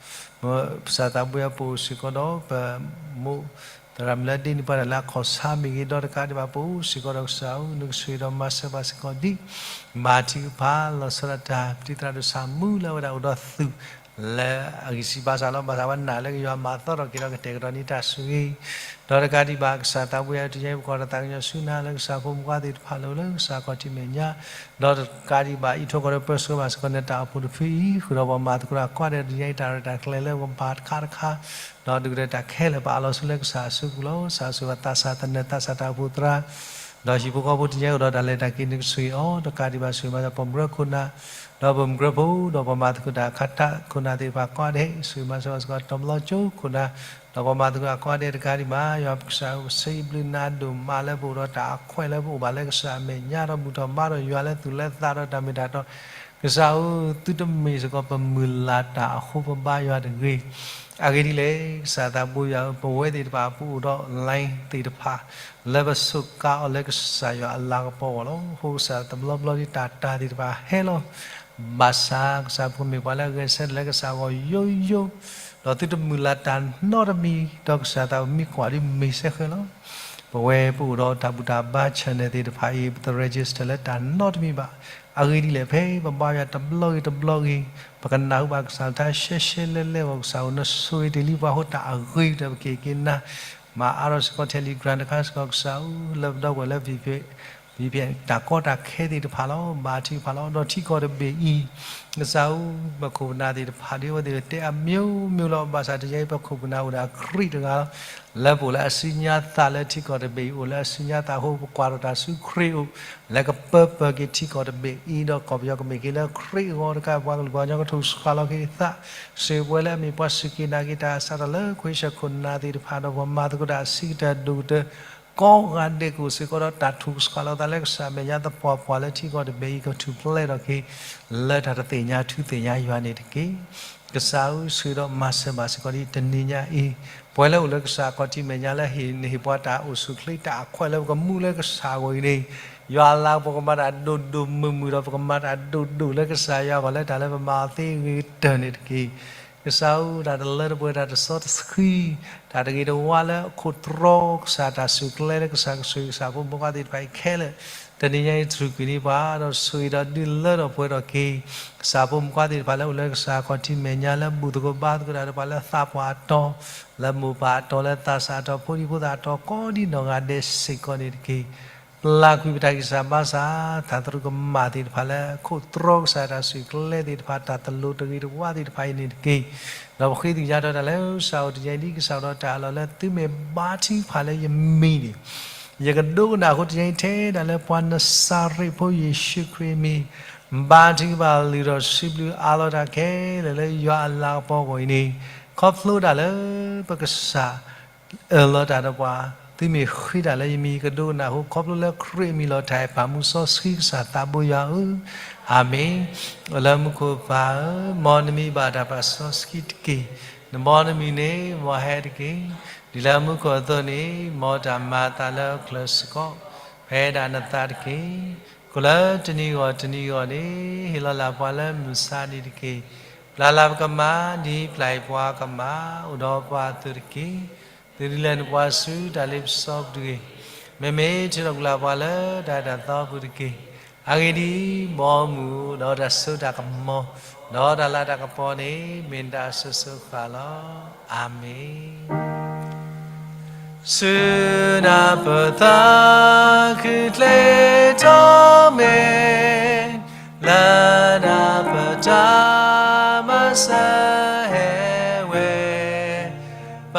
ကစၢ်သးဘိယွၤ ပအိၣ်စ့ၢ်ကီးဒီး ပမိၢ်သရၣ်မုၣ်လၢဒ်န့ၣ်ပှၤတၢ်လၢအခီၣ်ဆါမ့ၢ်ဂ့ၤ ဒီးတကးဒံးဘၣ် ပအိၣ်စ့ၢ်ကီးဒီး ကစၢ်ဧၢ နကဆိၣ်ဂ့ၤဒီးမၤစၢၤဘၣ်စ့ၢ်ကီးဒံး ဘါထုကဖၣ်လီၤဆီဒၣ်တၢ် ပတံၤသရၣ်ဒိၣ်ဆၣ်မူလၢအဝဲဒၣ်အိၣ်ဒီးသုး လၢအဂံၢ်စၢ်ဘါစၢ်လီၤ. ဘၣ်ဆၣ်ဝဲနာ်လၢကယွၤမၤသီထီၣ်က့ၤဒီး ကတဲာ်ကတီၤန့ၢ်တၢ်ဆိၣ်ဂ့ၤ, ဒီးတကးဒံးဘၣ် ကစၢ်သးဘိယွၤ တနံၤညါအံၤ ပကွၢ်ထီၣ်သးကညီၤဆူနၤလၢ ကစၢ်ဖိမုၣ်ခွါသ့ၣ်တဖၣ်လၢအိၣ်လၢကစၢ်ခီၣ်ထံးမဲာ်ညါ, ဒီးတကးဒံးဘၣ် အံးထွဲကွၢ်ထွဲပၢဆှၢဘၣ်စ့ၢ်ကီး နတၢ်အိၣ်ဖှိၣ်တဖုအံၤ ဃုာ်ဒီးပှၤမၤသကိးတၢ်ကိးဂၤဒဲး တနံၤညါအံၤ တၢ်ရဲၣ်တၢ်ကျဲၤလၢပကဘၣ်တခါတခါ, ဒီးဒုၣ်ဒါတၢ်ခဲလၢာ် ပအးလီၤဆူလၢကစၢ်အစုပူၤလီၤ. ကစၢ်ဆိၣ်ဂ့ၤသးစၢ်သနၢၣ်သးစၢ်တၢ်အိၣ်ဖှိၣ်သရၣ် ဒီးဟံၣ်ဖိဃီဖိ တနံၤညါအံၤဒီး တၢ်လဲၤတၢ်က့ၤ နကဆိၣ်ဂ့ၤအီၤ တကးဒံးဘၣ် ဆိၣ်ဂ့ၤမၤစၢၤ ပိာ်မုၣ်ကရၢခိၣ်နၢ် ဒီးပိာ်မုၣ်ကရၢဖိ ဒီးပှၤမၤသကိးတၢ်ခါတၢ်ခိၣ်နၢ်သ့ၣ်တဖၣ်ကိးဂၤဒဲး ဆိၣ်ဂ့ၤမၤစၢၤဘၣ်စ့ၢ်ကီး တီၤပလီကၠိခိၣ်နၢ် ဒီးပှၤမၤသကိးတၢ်ကိးဂၤဒဲးတကးဒံးဘၣ် ယွၤကစၢ်ဧၢ ပစံးဘျုးနၤဒိၣ်မးလၢပအိၣ်ဒီးတၢ်အခွဲးလၢပအိၣ်ဘၣ်လၢ ကစၢ်အမဲာ်ညါ ဒီးဘူၣ်ထီၣ်ဘါထီၣ်ယွၤလၢသူၣ်လၢသးဒီးတၢ်မ့ၢ်တၢ်တီ ကစၢ်ဧၢ သုတမ့ၢ်စ့ၢ်ကီးပမုၢ်လၢ်တၢ်အဃိ ပဘါယွၤတဂ့ၤ. အဂ့ၢ်ဒ်လဲၣ်, ကစၢ်သးဘိယွၤဧၢ, ပဝဲသ့ၣ်တဖၣ် ပအိၣ်ဒီး line သ့ၣ်တဖၣ် လၢပစူးကါအီၤလၢကစၢ်ယွၤအလၤကပီၤအဂီၢ်လီၤ. အဃိကစၢ်တဘျီဘျီဒ်တၢ်တၢ်သ့ၣ်တဖၣ်ဟဲလီၤ. ဘၣ်ဆၣ်ကစၢ် ပမ့ၢ်ပှၤလၢအဂဲၤဆၢထၢၣ်လၢကစၢ်အဂီၢ်ယိယိ ဒီးသုတမုၢ်လၢ်တၢ်နီတမံၤ ဒီးကစၢ်သးဘိမ့ၢ်ကွၢ်ဒ်မ့ၢ်စဲဃဲလီၤ. ပဝဲပအိၣ်ဒီးတၢ်ဘူၣ်တၢ်ဘါ channel သ့ၣ်တဖၣ်အံၤ ပတ register လၢတၢ်နီတမံၤဘၣ်. အဂ့ၢ်ဒ်လဲၣ်, ဖဲပဘါယွၤတဘျီဂ့ၤတဘျီဂ့ၤ ပကနၢ်ဟူဘၣ်ကစၢ်တၢ်ရှဲရှဲလဲလဲအဂီၢ် ကစၢ်ဧၢ နဆိၣ်ဂ့ၤတ့ၢ်လံပှၤအဃိ တၢ်အဂ့ၤကတၢၢ် ပက့ၤက့ၤနၤ မၤအါထီၣ်စ့ၢ်ကီး Telegram တခါစ့ၢ်ကီး ကစၢ်ဧၢ လၢပဒီပုၢ်ဝဲၢ်လၢ VPN တၢ်ကီတၢ်ခဲသ့ၣ်တဖၣ်လီၤ. ဘါထုကဖၣ်လီၤ. ဒီးထံကီၢ်တဘ့ၣ်အံၤ ကစၢ်ဧၢ ပခိၣ်ပနၢ်သ့ၣ်တဖၣ်ဒ်ဝဲသ့ၣ်တဲအမျိုးမျိုးလီၤ. ဘၣ်ဆၣ်တနံၤညါအံၤ ပခိၣ်ပနၢ်အိၣ်ဒီးခရံာ်တဂၤလီၤ. လၢပအိၣ်လၢအစုညါသးလၢထံကီၢ်တဘ့ၣ်အံၤ အိၣ်လၢအစုညါသးအဃိ ပကွၢ်ထီၣ်တၢ်ဆူခရံာ်အအိၣ် လၢကပၢပၢၤက့ၤထံကီၢ်တဘ့ၣ်အံၤ ဒီးကီၢ်ပယီၤကမ့ၢ်က့ၤလၢခရံာ်အဂီၢ်တကး ပှၤကလုာ်ပှၤကညီကထုးစှၤလီၤက့ၤသး စံးပဝဲလၢအမ့ၢ်ပှၤစူၢ်က့ၤနာ်က့ၤတၢ်အစးထီၣ်လၢခွံဆၢခိၣ်နၢ်သ့ၣ်တဖၣ် ဒီးပှၤမၤသကိးတၢ်အဆံးကတၢၢ်ဒိၣ်ကတၢၢ် ကိးဂၤဒဲးကအိၣ်စ့ၢ်ကီးဒီးတၢ်ထုးစှၤလီၤသးလၢကစၢ်အမဲာ်ညါသပှၢ်ပှၢ်လၢထံကီၢ်တဘ့ၣ်အံၤ ကထူၣ်ဖျဲးထီၣ်က့ၤ လၢတၢ်တသ့ၣ်ညါထူသ့ၣ်ညါယွၤန့ၣ်တက့ၢ်. ကစၢ်ဧၢ ဆိၣ်ဂ့ၤဒီးမၤစၢၤဘၣ်စ့ၢ်ကီးဒ်တနံၤညါအံၤ ပဝဲလၢအိၣ်လၢကစၢ်အခီၣ်ထံးမဲာ်ညါလၢဟ့ၣ်နဟ့ၣ်ပှၤတၢ်အိၣ်ဆူၣ်အိၣ်ချ့တၢ်အခွဲးလၢပကမူလၢကစၢ်အဂီၢ်အံၤန့ၣ် ယွၤလၢပကမၤတၢ်ဒိၣ်ဒိၣ်မုၢ်မုၢ်ဒီး ပကမၤတၢ်ဒိၣ်ဒိၣ်လၢကစၢ်ယွၤအဂီၢ်လၢတၢ်လၢပမၤအီၤသ့အဂ့ၤကတၢၢ်န့ၣ်တက့ၢ်. ကစၢ်ဧၢ တၢ်တလၢတပှဲၤ တၢ်တစီတဆှံ တၢ်တဂ့ၤတဝါလၢအခိၣ်တြီ ကစၢ်တၢ်ဆူၣ်ကျဲလၢကစၢ်ကဆိၣ်ဂ့ၤကစၢ်ဖိမုၣ်ခွါသ့ၣ်တဖၣ်အံၤခဲလၢာ် တနံၤညါအံၤ တြူာ်ကွံာ်န့ၢ်ပှၤ ဒီးဆိၣ်ဂ့ၤဒီးဒုးလၢထီၣ်ပှဲၤထီၣ်က့ၤ ကစၢ်ဖိမုၣ်ခွါသ့ၣ်တဖၣ်လၢအိၣ်လၢ ကစၢ်အခီၣ်ထံးမဲာ်ညါလၢဘူၣ်သကိးဘါသကိးတၢ်ဒီးပှၤလၢသးပှၢ်အတီၤ လၢမိၢ်ပၢ်အတီၤ လၢသးစၢ်အတီၤ ဖိဒံဖိသၣ်အတီၤ ကိးဒ်နီၢ်ဂၤဒဲးစ့ၢ်ကီးန့ၣ်တက့ၢ်. ပျၢ်ကွံာ်ပတၢ်ဂံၢ်စၢ်ဘါစၢ် တၢ်သရူးကမၣ်သ့ၣ်တဖၣ်လၢ ခိးတြီကစၢ်တၢ်ဆိၣ်ဂ့ၤကျဲသ့ၣ်တဖၣ် တၢ်တလိၤတဂ့ၤတဝါသ့ၣ်တဖၣ်အံၤန့ၣ်တက့ၢ်. ဒီးပဃ့သကွံာ်ယၤဒီးတၢ်လၢစးအိၣ်တယါအံၤ ဒ်ကစၢ်ဒီးတၢ်အလီၢ်လၢသုမ့ၢ်ဘါထုကဖၣ်လၢယမံၤန့ၣ် ယကဒိကနၣ်အဃိ တယါအံၤထဲဒၣ်လၢပှၤနစၤရ့းဖိယ့ၣ်ၡူးခရံာ်အမံၤ ဘါထုကဖၣ်လုၢ်ထီၣ်စံးဘျုးအးလီၤတၢ်ခဲလၢာ်လၢယွၤအလၤကပီၤအဂီၢ်အံၤန့ၣ် ခီဖျိဒၣ်လၢပကစၢ် အၢၣ်လီၤတၢ်ဒီးပှၤ သုမ့ၢ်ဃ့တၢ်လၢယမံၤကဒိကနၣ်အဃိ ခီဖျိလၢခရံာ်အမံၤလီၤ တၢ်အဲၣ်ပၢ်မူစီဆှံကစၢ်သးဘိယွၤဧၢ, အၤမ့ၣ်. အိၣ်လၢမူခိၣ်ပၢ်ဧၢ, မ်နမံၤဘၣ်တၢ်ပာ်စီဆှံတက့ၢ်. နဘီနမုၢ်န့ၣ် မ်ဟဲတက့ၢ်. ဒ်လၢမူခိၣ်အသိးန့ၣ် မ်တၢ်မၤအသးလၢအကျဲၤစ့ၢ်ကီး ဖဲဒၣ်နသးတက့ၢ်. ကိၣ်လၢတနံၤဂီၢ်တနံၤဂီၢ်န့ၣ် ဟ့ၣ်လီၤလၢ်ပှၤလၢမုၢ်ဆါနံၤတက့ၢ်. ပျၢ်လၢ်ပကမၣ် ဒ်ပျၢ်အံၤပှၤကမၣ် အိၣ်ဒီးပှၤအသိးတက့ၢ်. သုးဒ်လဲၣ်နပှၤဆူတၢ်လ့ပစီပူၤတဂ့ၤ. မ့မ့ၢ်ထုးထီၣ်ကွံာ်လၢ်ပှၤလၢတၢ်အဲၣ်တၢ်သီပူၤတက့ၢ်. အဂ့ၢ်ဒ်အံၤ, မ်အမူဒီးတၢ်စိတၢ်ကမီၤ ဒီးတၢ်လၤတၢ်ကပီၤန့ၣ် မ့ၢ်နတၢ်အစိၤစိၤဃၣ်လီၤ. အၤမ့ၣ်. ဆူနၢ်ပၢၢ်သးခုကျဲထီၣ်မဲာ် လၢနၢ်ပၢၢ်တၢ်မၤစၢၤဟဲဝဲ, ပ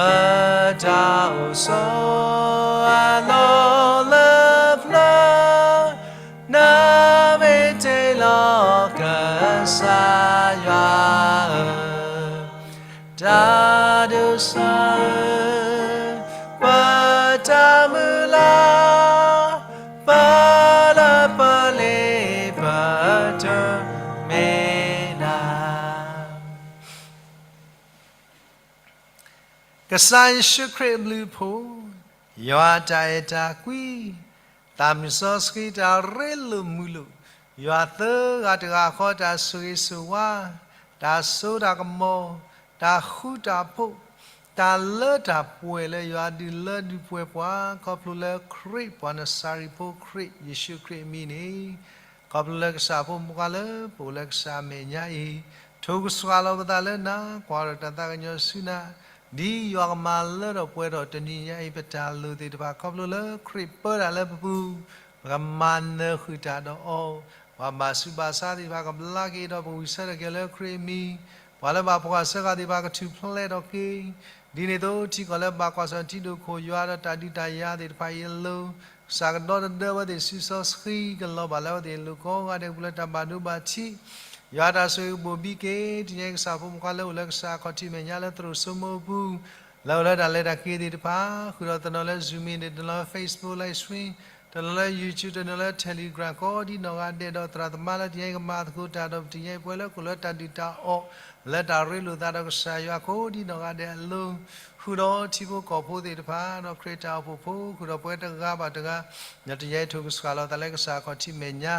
တၢ်အိၣ်ဆိးအလီၢ်လၢပျၢၤ, နမ့ၢ်တ့ၢ်လီၤကစၢ်ယွၤဧၢ, တၢ်ဒိးစၢၤဧၢ, ပတၢ်မုၢ်လၢ်, ပလၢပလ့ပတၢ် မ့ၢ်နၤ ကစၢ်ယ့ၣ်ၡူးခရံာ်အဘျုးအဖှိၣ်, ယွၤတၢ်အဲၣ်တၢ်ကွံ, သးမုၢ်စီဆှံတၢ်ရ့လိာ်မုာ်လိာ်, ယွၤသၢဂၤတဂၤဃီတၢ်ဆိၣ်ဂ့ၤဆိၣ်ဝါ, တၢ်စိတၢ်ကမီၤ, တၢ်ဃူတၢ်ဖိး, တၢ်လၢတၢ်ပှဲၤလၢယွၤဒုးလၢဒုးပှဲၤပှၤ ခီဖျိလၢခရံာ်ပှၤနစၤရ့းဖိခရံာ်ယ့ၣ်ၡူးခရံာ်အမံၤန့ၣ် ခီဖျိလၢကစၢ်ဖိမုၣ်ခွါလၢပအိၣ်လၢကစၢ်အမဲာ်ညါအံၤ, ထိၣ်ကစှၤလီၤပသးလၢနၤ, ကွၢ်ထီၣ်တၢ်သးကညီၤဆူနၤ, ဒ်ယွၤကမၤလၢထီၣ်ပှဲၤထီၣ်တနံၤညါအံၤ ပတၢ်လိၣ်သ့ၣ်တဖၣ် ခီဖျိလၢခရံာ်ပၢတၢ်လၢပပူၤ, ပကမၤနၢၤဃုာ်တၢ်ဒီးအီၤ, ပှၤဘၣ်ဆူးဘၣ်ဆါသ့ၣ်တဖၣ်ကဘျါက့ၤဒီးပဝံၢ်ဆၢထၢၣ်က့ၤလၢခရံာ်အမံၤ, ပှၤလၢဘၣ်ဖှီၣ်ဃာ်ဆၢဃာ်သ့ၣ်တဖၣ်ကထူၣ်ဖျဲးထီၣ်က့ၤ, ဒ်န့ၣ်အသိး ထံကီၢ်လၢဘၣ်ကွၢ်ဆၢၣ်ထံဒိၣ်ခိၣ်ယွၤဒီးတၢ်ဒုးတၢ်ယၤသ့ၣ်တဖၣ်အံၤအလိၤ, ကစၢ်ကဒီသဒၢဝဲသ့ၣ်ဆူစီဆှံ ကလီၤဘၣ်လၢအဝဲသ့ၣ်အလိၤကိးဂၤဒဲး ပူၤလၢတၢ်ဘၣ်ဒိဘၣ်ထံး, ယွၤတၢ်ဆိၣ်ဂ့ၤကဘိၣ်ဘံက့ၤ တနံၤညါအံၤ ကစၢ်ဖိမုၣ်ခွါလၢအိၣ်လၢကစၢ်အခီၣ်ထံးမဲာ်ညါလၢသရိာ်စိမိၤအပူၤ, လၢအိၣ်လၢတၢ်လဲၤတၢ်က့ၤသ့ၣ်တဖၣ်, ဃုာ်ဒီးတနီၤလၢ Zoom မ့ၢ်န့ၣ် တနီၤလၢ Facebook Live Stream, တနီၤလၢ YouTube, တနီၤလၢ Telegram ကိးဒ်နီၢ်ဂၤဒဲးဒီး သရၣ်သမါလၢတနံၤညါအံၤကမၤသကိးတၢ်ဒီးပတနံၤညါအံၤ ပှဲၤလၢကအိၣ်လၢတၢ်ဒုၣ်တၢ်အီၣ် လၢတၢ်ရ့လိာ်သးဒီးကစၢ်ယွၤကိးဒ်နီၢ်ဂၤဒဲးအလိၤ, ဃုာ်ဒီးထံဖိကီၢ်ဖိသ့ၣ်တဖၣ် ဒီးခရံာ်တၢ်အိၣ်ဖှိၣ်ဖိ ဃုာ်ဒီးပဝဲတဂၤဘၣ်တဂၤ, ဒီးတနံၤညါအံၤထိၣ်ကစှၤလီၤသးလၢကစၢ်အခီၣ်ထံးမဲာ်ညါ,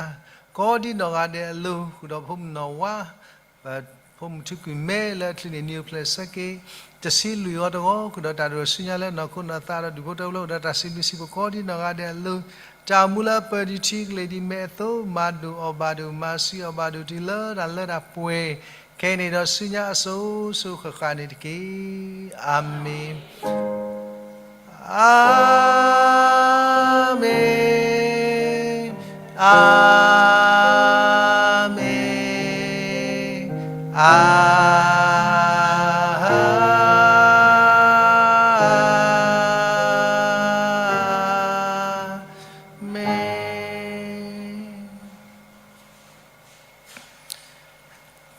ကိးဒ်နီၢ်ဂၤဒဲးအလိၤ, ဃုာ်ဒီးဖိမုၣ်နီၢ်ဝါ ပဖိမုၣ်ထူကွံာ်မဲလၢအချုးန့ၣ် နံၤအိၣ်ဖျဲၣ်ဆၢက့ၤ, တဆံလွံၢ်ဂီၤတဂီၤ, ဃုာ်ဒီးတၢ်ဒိၣ်ဆူညါလၢနီၢ်ခိနီၢ်သးဒီးဒူၣ်ဖိထၢဖိလၢအိၣ်ဒီးတၢ်စံးဘျုးစံးဖှိၣ်ကိးဒ်နီၢ်ဂၤဒဲးအလိၤ, တၢ်မူလၢအပၢၢ်ဒံးထံကလ့ၢ်ဒံးမဲာ်အသိး မၤဒိၣ်အီၣ်ဘၣ်ဒိၣ် မၤဆံးအီၣ်ဘၣ်ဒိၣ်တုၤလၢတၢ်လၢတၢ်ပှဲၤ, ခဲအံၤန့ၣ်ဒီးဆူညါအစိၤစိၤဃၣ်ဃၣ်န့ၣ်တက့ၢ်. အၤမ့ၣ်. အၤမ့ၣ်, အၤမ့ၣ်, အၤမ့ၣ်.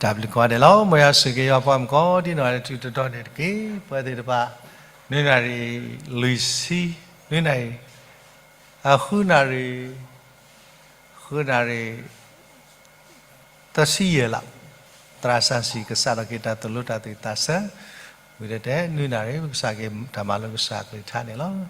တၢ်ဘျုးကိးဂၤဒဲးလီၤ. မ်ယွၤဆိၣ်ဂ့ၤက့ၤယွၤပှၤမုၣ်ကိးဒ်နီၢ်ဂၤဒဲး တၢ်ထူးတၢ်တီၤန့ၣ်တက့ၢ်. ပဝဲသ့ၣ်တဖၣ် နွံနၣ်ရံၣ်လွံၢ်ဆံ, နွံနၣ်ရံၣ်, အဃုနၣ်ရံၣ်, ဃုနၣ်ရံၣ် သၢဆံယဲၢ်လီၤ. သရၣ်စီဆှံကစးထီၣ်က့ၤတၢ်သိၣ်လိတၢ်သူၣ်ဝံၣ်သးဆၢ, ဝံၤဒီးတဲနွံနၣ်ရံၣ် ပကစးက့ၤတၢ်မၤလိကစၢ်အကလုၢ်ကထါန့ၣ်လီၤ.